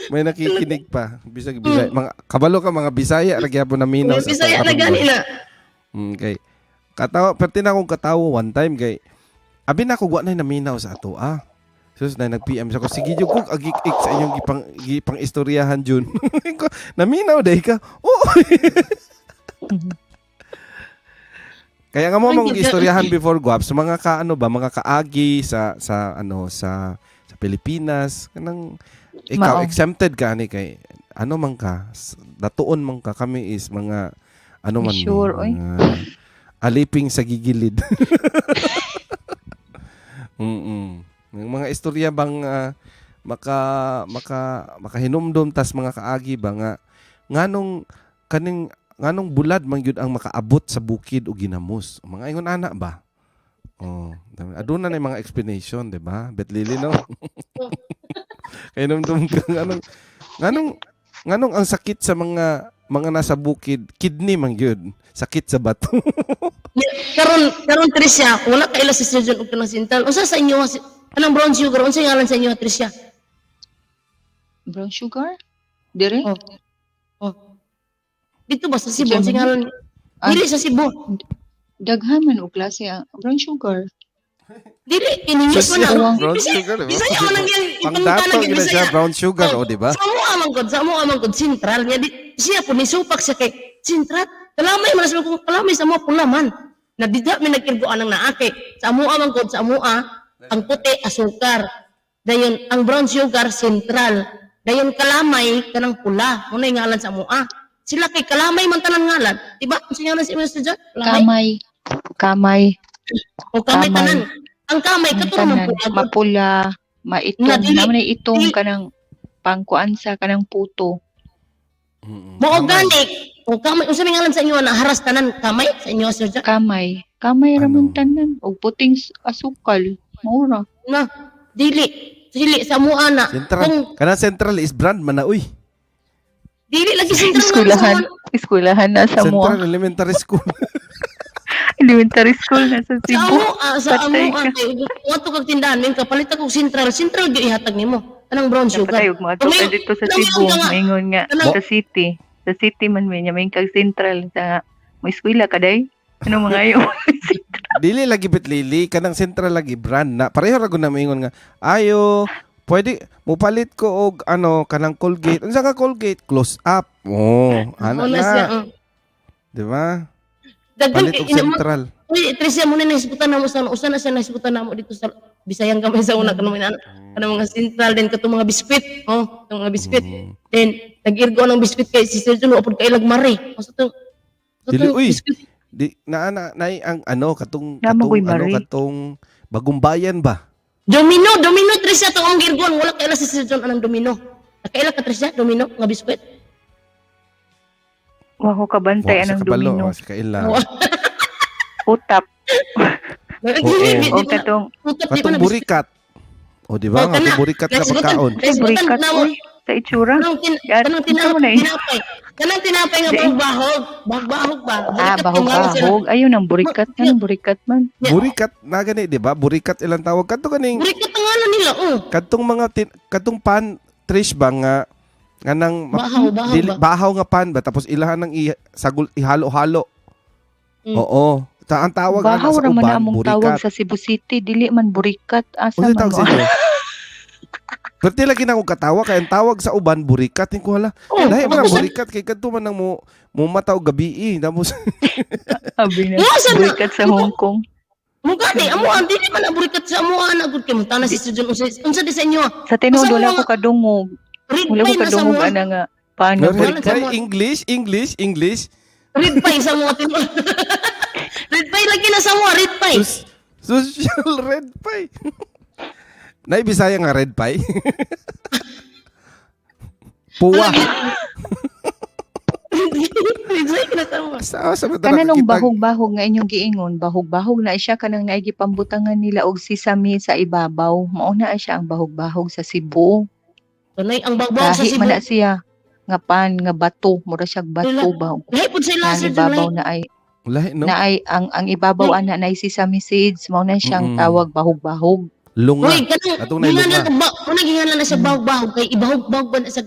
D: May nakikinig pa. Bisag Bisaya mga kabalo ka mga Bisaya ra gyapon naminaw
F: May Bisaya na gani na.
D: Okay. Katawa, perti na akong katawa one time kay abi na ako wa na naminaw sa ato ah. Sus na nag-PM siya ko sige jud kog agik-ik sa inyong gipang gipang istoryahan jud. Ko, naminaw day ka. Oo. Kaya nga mo
F: Ay,
D: mga
F: di-
D: istoryahan before guap sa mga ka ano ba mga kaagi sa sa ano sa sa Pilipinas kanang ikaw
G: Mao.
D: exempted ka ani kay ano man ka datuon man ka kami is mga ano man mi,
G: Sure, oy.
D: mga aliping sa gigilid. Mm. Yung mga istorya bang maka maka makahinumdum tas mga kaagi ba nga nganong kaning nganong bulad man gyud ang makaabot sa bukid o ginamos. Mga ingon ana ba? Oh, aduna na yung mga explanation, di ba? Bet Lily no. Kahinumdum ka nganong nganong nganong ang sakit sa mga mga nasa bukid, kidney man gyud, sakit sa bato.
F: Karon karon Tricia, wala kaila si Sir John og kanang sintal. Unsa sa inyo anong brown sugar unsa ngalan sa inyo Tricia?
G: Brown sugar? Diri?
F: Oh. Oh. Dito ba sa Cebu unsa
G: Germany?
F: ngalan?
G: Ah.
F: Dili sa Cebu.
G: Daghan man og klase ang brown sugar.
F: Dili in-English man na.
D: Brown
F: Bisaya-
D: sugar, di ba?
F: Bisaya man ang iyang
D: Pangdato
F: ipangutana gyud
D: gina siya
F: Bisaya.
D: brown sugar,
F: Oh,
D: oh, di ba?
F: Sa mo amang god, sa mo amang god sentral niya di siya po ni supak siya kay sentral. Kalamay man sa kung kalamay sa mo pula man. Na dida mi nagkirgoan ang naake. Sa amo amang god sa amo ang puti asukar. Dayon ang brown sugar sentral. Dayon kalamay kanang pula. Muna yung ngalan sa amo Sila kay kalamay man tanan ngalan. Diba? Unsa ngalan sa imo sa Kalamay.
G: Kamay. Kamay.
F: O kamay
G: Kamay.
F: tanan. Ang kamay
G: Ang
F: katuro man
G: tanan.
F: pula. gud.
G: Mapula, maitom.
F: Na, dili-
G: Naman ay itong
F: dili-
G: kanang pangkuan sa kanang puto.
D: Mm-mm.
F: Mo organic. O kamay unsa may ngalan sa inyo na haras tanan kamay sa inyo Sir Jack?
G: Kamay. Kamay
D: Ano?
G: ramon tanan. Og puting asukal. Maura.
F: Na dili dili sa mua na
D: Central.
F: kung
D: Kanang central is brand man na uy.
F: dili lagi sentral nga sa
G: Eskwelahan.
F: mua
G: Eskwelahan na sa mua.
D: Central Elementary School.
G: Elementary school na sa
F: sa
G: Cebu.
F: amua sa
G: Patay
F: amua
G: ka.
F: kay wato kag tindahan min kapalit ako sentral sentral gyud ihatag nimo kanang brown sugar
G: Napatay og mga
F: Tumayo-
G: tuka dito sa
F: tumayo
G: Cebu.
F: ka nga.
G: Maingon nga
F: Kanang-
G: sa city. Sa city man may niya may kag central sa mo eskwela ka day. Ano mga ayo?
D: Dili lagi bit lili kanang central lagi brand na. Pareho ra gud na moingon nga ayo pwede mupalit ko og ano kanang Colgate. Unsa ka Colgate? Close up. Oh, ana
F: Mo na siya,
D: na.
F: oh.
D: Di ba?
F: Daghan
D: Palit
F: kay
D: og
F: ina mo
D: central.
F: uy Tricia mo na nahisgutan namo sa usa na siya nahisgutan namo dito sa Bisayang gamay sa una kanang mga kanang mga sentral din katong mga biskwit oh katong mga biskwit then nag-irgo ng biskwit kay si Sir John wa pud kailag mare Asa tong asa
D: Dili
F: tong
D: uy.
F: biskwit
D: Di na na, na ang ano katong
G: Namo
D: katong
G: ko'y
D: ano
G: mari.
D: katong bagong bayan ba?
F: Domino, domino Tricia tong ang girgon wala kaila si Sir John anang domino. Nakaila ka Tricia domino nga biskwit.
G: Wa ko kabantay
D: Wa sa
G: anang
D: kabalo,
G: domino.
D: wa sa kaila.
F: Wa.
G: Utap.
F: Dili,
G: O
F: di ba na-
G: katong
F: utap, di ba
D: Katong
F: na biskwit?
D: burikat. O di ba?
F: Oh, kana.
D: Katong burikat na
F: Naisgutan-
D: pagkaon.
F: naisgutan
G: burikat
F: namo.
G: uy. Sa itsura.
F: Kanang tin
G: Yan,
F: kanang
G: unsa man na eh?
F: tinapay. Kanang tinapay nga
G: Di.
F: bahog-bahog. Bahog-bahog ba?
G: Ah,
F: Burikat yung ngalan sila.
G: bahog-bahog. Ayun ang burikat nga, burikat man.
F: Yeah.
D: Burikat na gani, di ba? Burikat ilang tawag kadto kaning
F: Burikat ang ngalan nila, oh.
D: kadtong mga kadtong pan Trish ba nga nang
F: Bahaw, bahaw ba?
D: bahaw nga pan ba tapos ilahan ng sagol ihalo-halo. Oo. Ang tawag ana
G: Bahaw
D: sa
G: ra man
D: uban,
G: na among tawag
D: burikat.
G: sa Cebu City, dili man burikat. Asa
D: Unsa
G: man
D: tawag
G: mo?
D: sa inyo? Pero di lagi na akong katawa kay ang tawag sa uban burikat ko hala.
F: Oh,
D: Lahi man ang
F: tapos-
D: burikat kay kadto man ang mo mata og gabi eh. Tapos
G: Sabi na,
F: Mo, sa na-
G: burikat sa Hong Kong.
F: Mo gani, amo ang dili man ang burikat sa amo ana gud kay montana si Sir John unsa unsa di sa inyo?
G: Sa tinuod
F: Asa
G: wala
F: mo-
G: ko kadungog.
F: Red
G: Wala ko
F: pie na sa
G: kadungog
F: amo.
G: ana nga pan nga
D: Red
G: burikat.
D: pie, English, English, English.
F: Red pie sa amo tinuod. Red pie lagi na sa amo, red pie.
D: Social red pie. Nay Bisaya nga red pie. Puwa.
F: Red pie na sa amo.
D: Sa mata
G: Kana nung
D: nakakita-
G: bahog-bahog nga inyong giingon, bahog-bahog na siya kanang naay gipambutangan nila og sesame sa ibabaw. Mao na siya ang bahog-bahog sa Cebu.
F: Kanay ang bagbag sa
G: Lahi
F: Cebu.
G: man na siya nga pan nga bato, mura siya bato ba.
F: Lahi pud sila
G: Ang
F: Sir John.
G: ibabaw
F: Lahi.
G: na ay
D: Lahi no.
G: na ay ang ibabaw ana na ay sesame seeds, mao na siyang tawag bahog-bahog.
D: Lunga.
F: Uy, kanang
D: Atong nay lunga.
F: gingalan ba, una gingalan na siya bahog-bahog kay ibahog-bahog ba na sa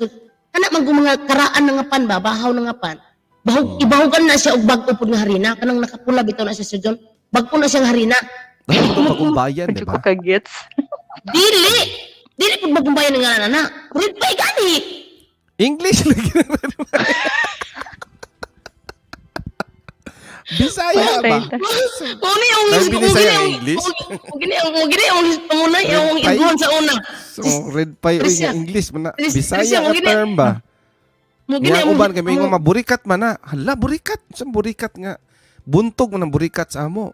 F: kana man kung mga karaan na nga pan ba, bahaw na nga pan. Bahog ibahogan na siya og bag-o pud nga harina kanang nakapula bitaw na siya Sir John. Bag-o na siyang harina.
D: Dahil ito bagong bayan, di
G: Medyo
D: ba?
G: ko kagets.
F: Dili. Dili pud bagong bayan nga ngalan na. Red pie gani.
D: English lagi na red pie. Bisaya ba?
G: Patay ta.
F: Mo ni ang
D: Dahil binisaya ang English?
F: Mo gini ang mo gini ang pangunay
D: Red
F: ang
D: pie?
F: iguan sa una.
D: So, red pie oy
F: Trisha.
D: nga English man na.
F: Trisha,
D: Bisaya
F: mo
D: nga
F: gini-
D: term ba?
F: Mo gini
D: Nga ang uban kay moingon maburikat man na. Hala, burikat. Saan burikat nga? Buntog man ang burikat sa amo.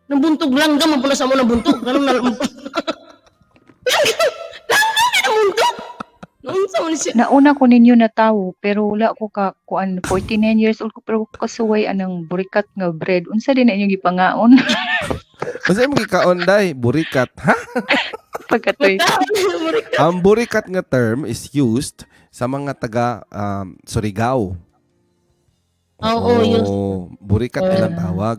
F: Nang buntog langgam man pula sa amo nang buntog. Ganun na langgam. Langgam ni buntog. Noon sa man siya.
G: Nauna ko ninyo na tawo pero wala ko ka kuan 49 years old ko pero kasuway anang burikat nga bread. Unsa din na inyong gipangaon?
D: Unsa imong gikaon day? Burikat. Ha?
G: Pagkatoy.
D: Ang burikat nga term is used sa mga taga Surigao.
F: Oo, yun.
D: Burikat ilang tawag.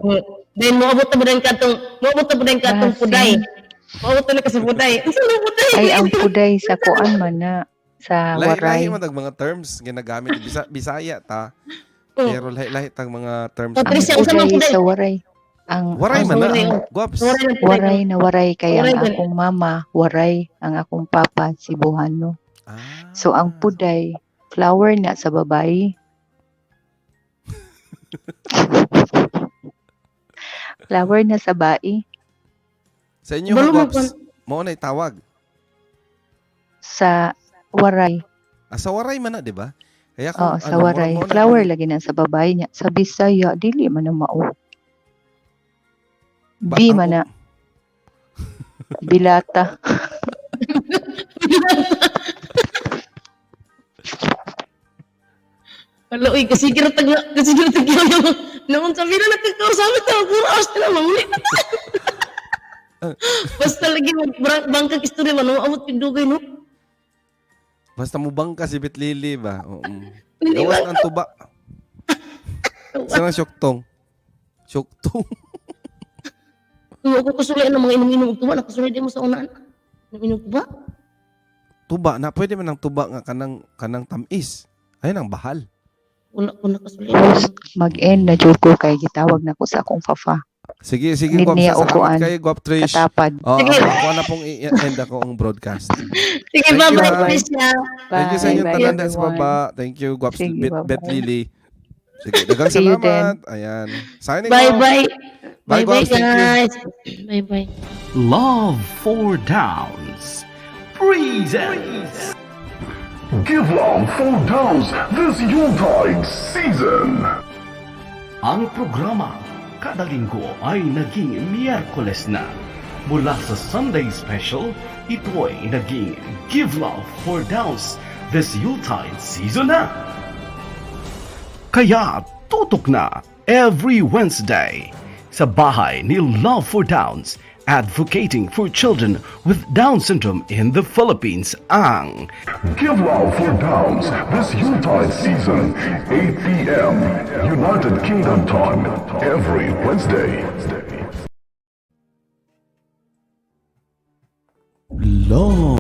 F: Then moabot na ba rin katong moabot na ba rin katong
G: Basin.
F: puday. Moabot na ka sa puday. Unsa na puday?
G: Ay ang puday sa kuan man na sa
D: Lahi-lahi
G: waray.
D: man tag mga terms ginagamit Bisaya ta.
F: Oh.
D: Pero lahi-lahi tag mga terms.
F: Oh,
G: Ang
F: Trisha, unsa man
G: puday
F: puday?
G: sa waray. Ang
D: Waray man na.
F: Waray, oh.
D: Guaps.
F: Waray ng puday.
G: Waray na waray kay ang
F: Waray ba?
G: akong mama waray, ang akong papa Cebuano.
D: Ah.
G: So ang puday flower na sa babae. Flower na sa bae
D: Sa inyo
F: Balo man
D: guaps. Mao na tawag.
G: sa waray.
D: Ah, sa waray man na, di ba? Kaya kung
G: Oo, sa
D: ano,
G: waray.
D: mao na-
G: Flower lagi na sa babae niya. Sa Bisaya dili man na mao.
D: Ba-
G: B
D: ang-
G: man na bilata.
F: Wala, uy, kasi kira tag kasi kira tag yung noon sa pila nagkakausapit na puro hours na mamuli na tayo. Basta lagi mag bangkag istorya man, maabot yung dugay no.
D: Basta mo bangka si Bitlili ba? Oo.
F: Hindi
D: Gawas
F: ba?
D: ng tuba. Sa nang syoktong. Syoktong.
F: Kung ako kasulay ng mga inom-inom og tuba, nakasulay di mo sa unaan. Inom-inom tuba?
D: Tuba na pwede man ang tuba nga kanang kanang tamis. Ayun ang bahal.
F: Wala ko nakasulay.
G: Post mag-end na jud ko kay gitawag na ko sa akong fafa.
D: Sige, sige,
G: Need
D: Guap.
G: niya
D: Salamat
G: upuan.
D: kayo, Guap Trish.
G: Katapad.
D: Oo,
F: Sige.
D: ako na pong i-end ako ang broadcast.
F: Sige,
D: Thank you,
F: bye-bye,
D: ha.
F: Tricia.
D: Thank you sa
G: Bye,
D: inyong
G: bye
D: tanan sa
G: everyone.
D: baba. Thank you, Guap
G: Sige,
D: Bet, Bet
G: bye-bye.
D: Lily. Sige, daghang
G: See you
D: salamat. Ayan. Signing off.
F: Bye-bye.
D: Bye,
F: Bye-bye,
D: Guaps. Thank you.
F: guys. Bye-bye.
A: Love for Downs presents
E: Give love for downs this Yuletide season.
A: Ang programa kada linggo ay naging Miyerkules na. Mula sa Sunday Special, ito ay naging Give Love for Downs this Yuletide season na. Kaya tutok na every Wednesday sa bahay ni Love for Downs.
D: Advocating for children with Down syndrome in the Philippines, ang
E: Give Love for Downs this Yuletide season, 8 p.m. United Kingdom time, every Wednesday.
D: Love.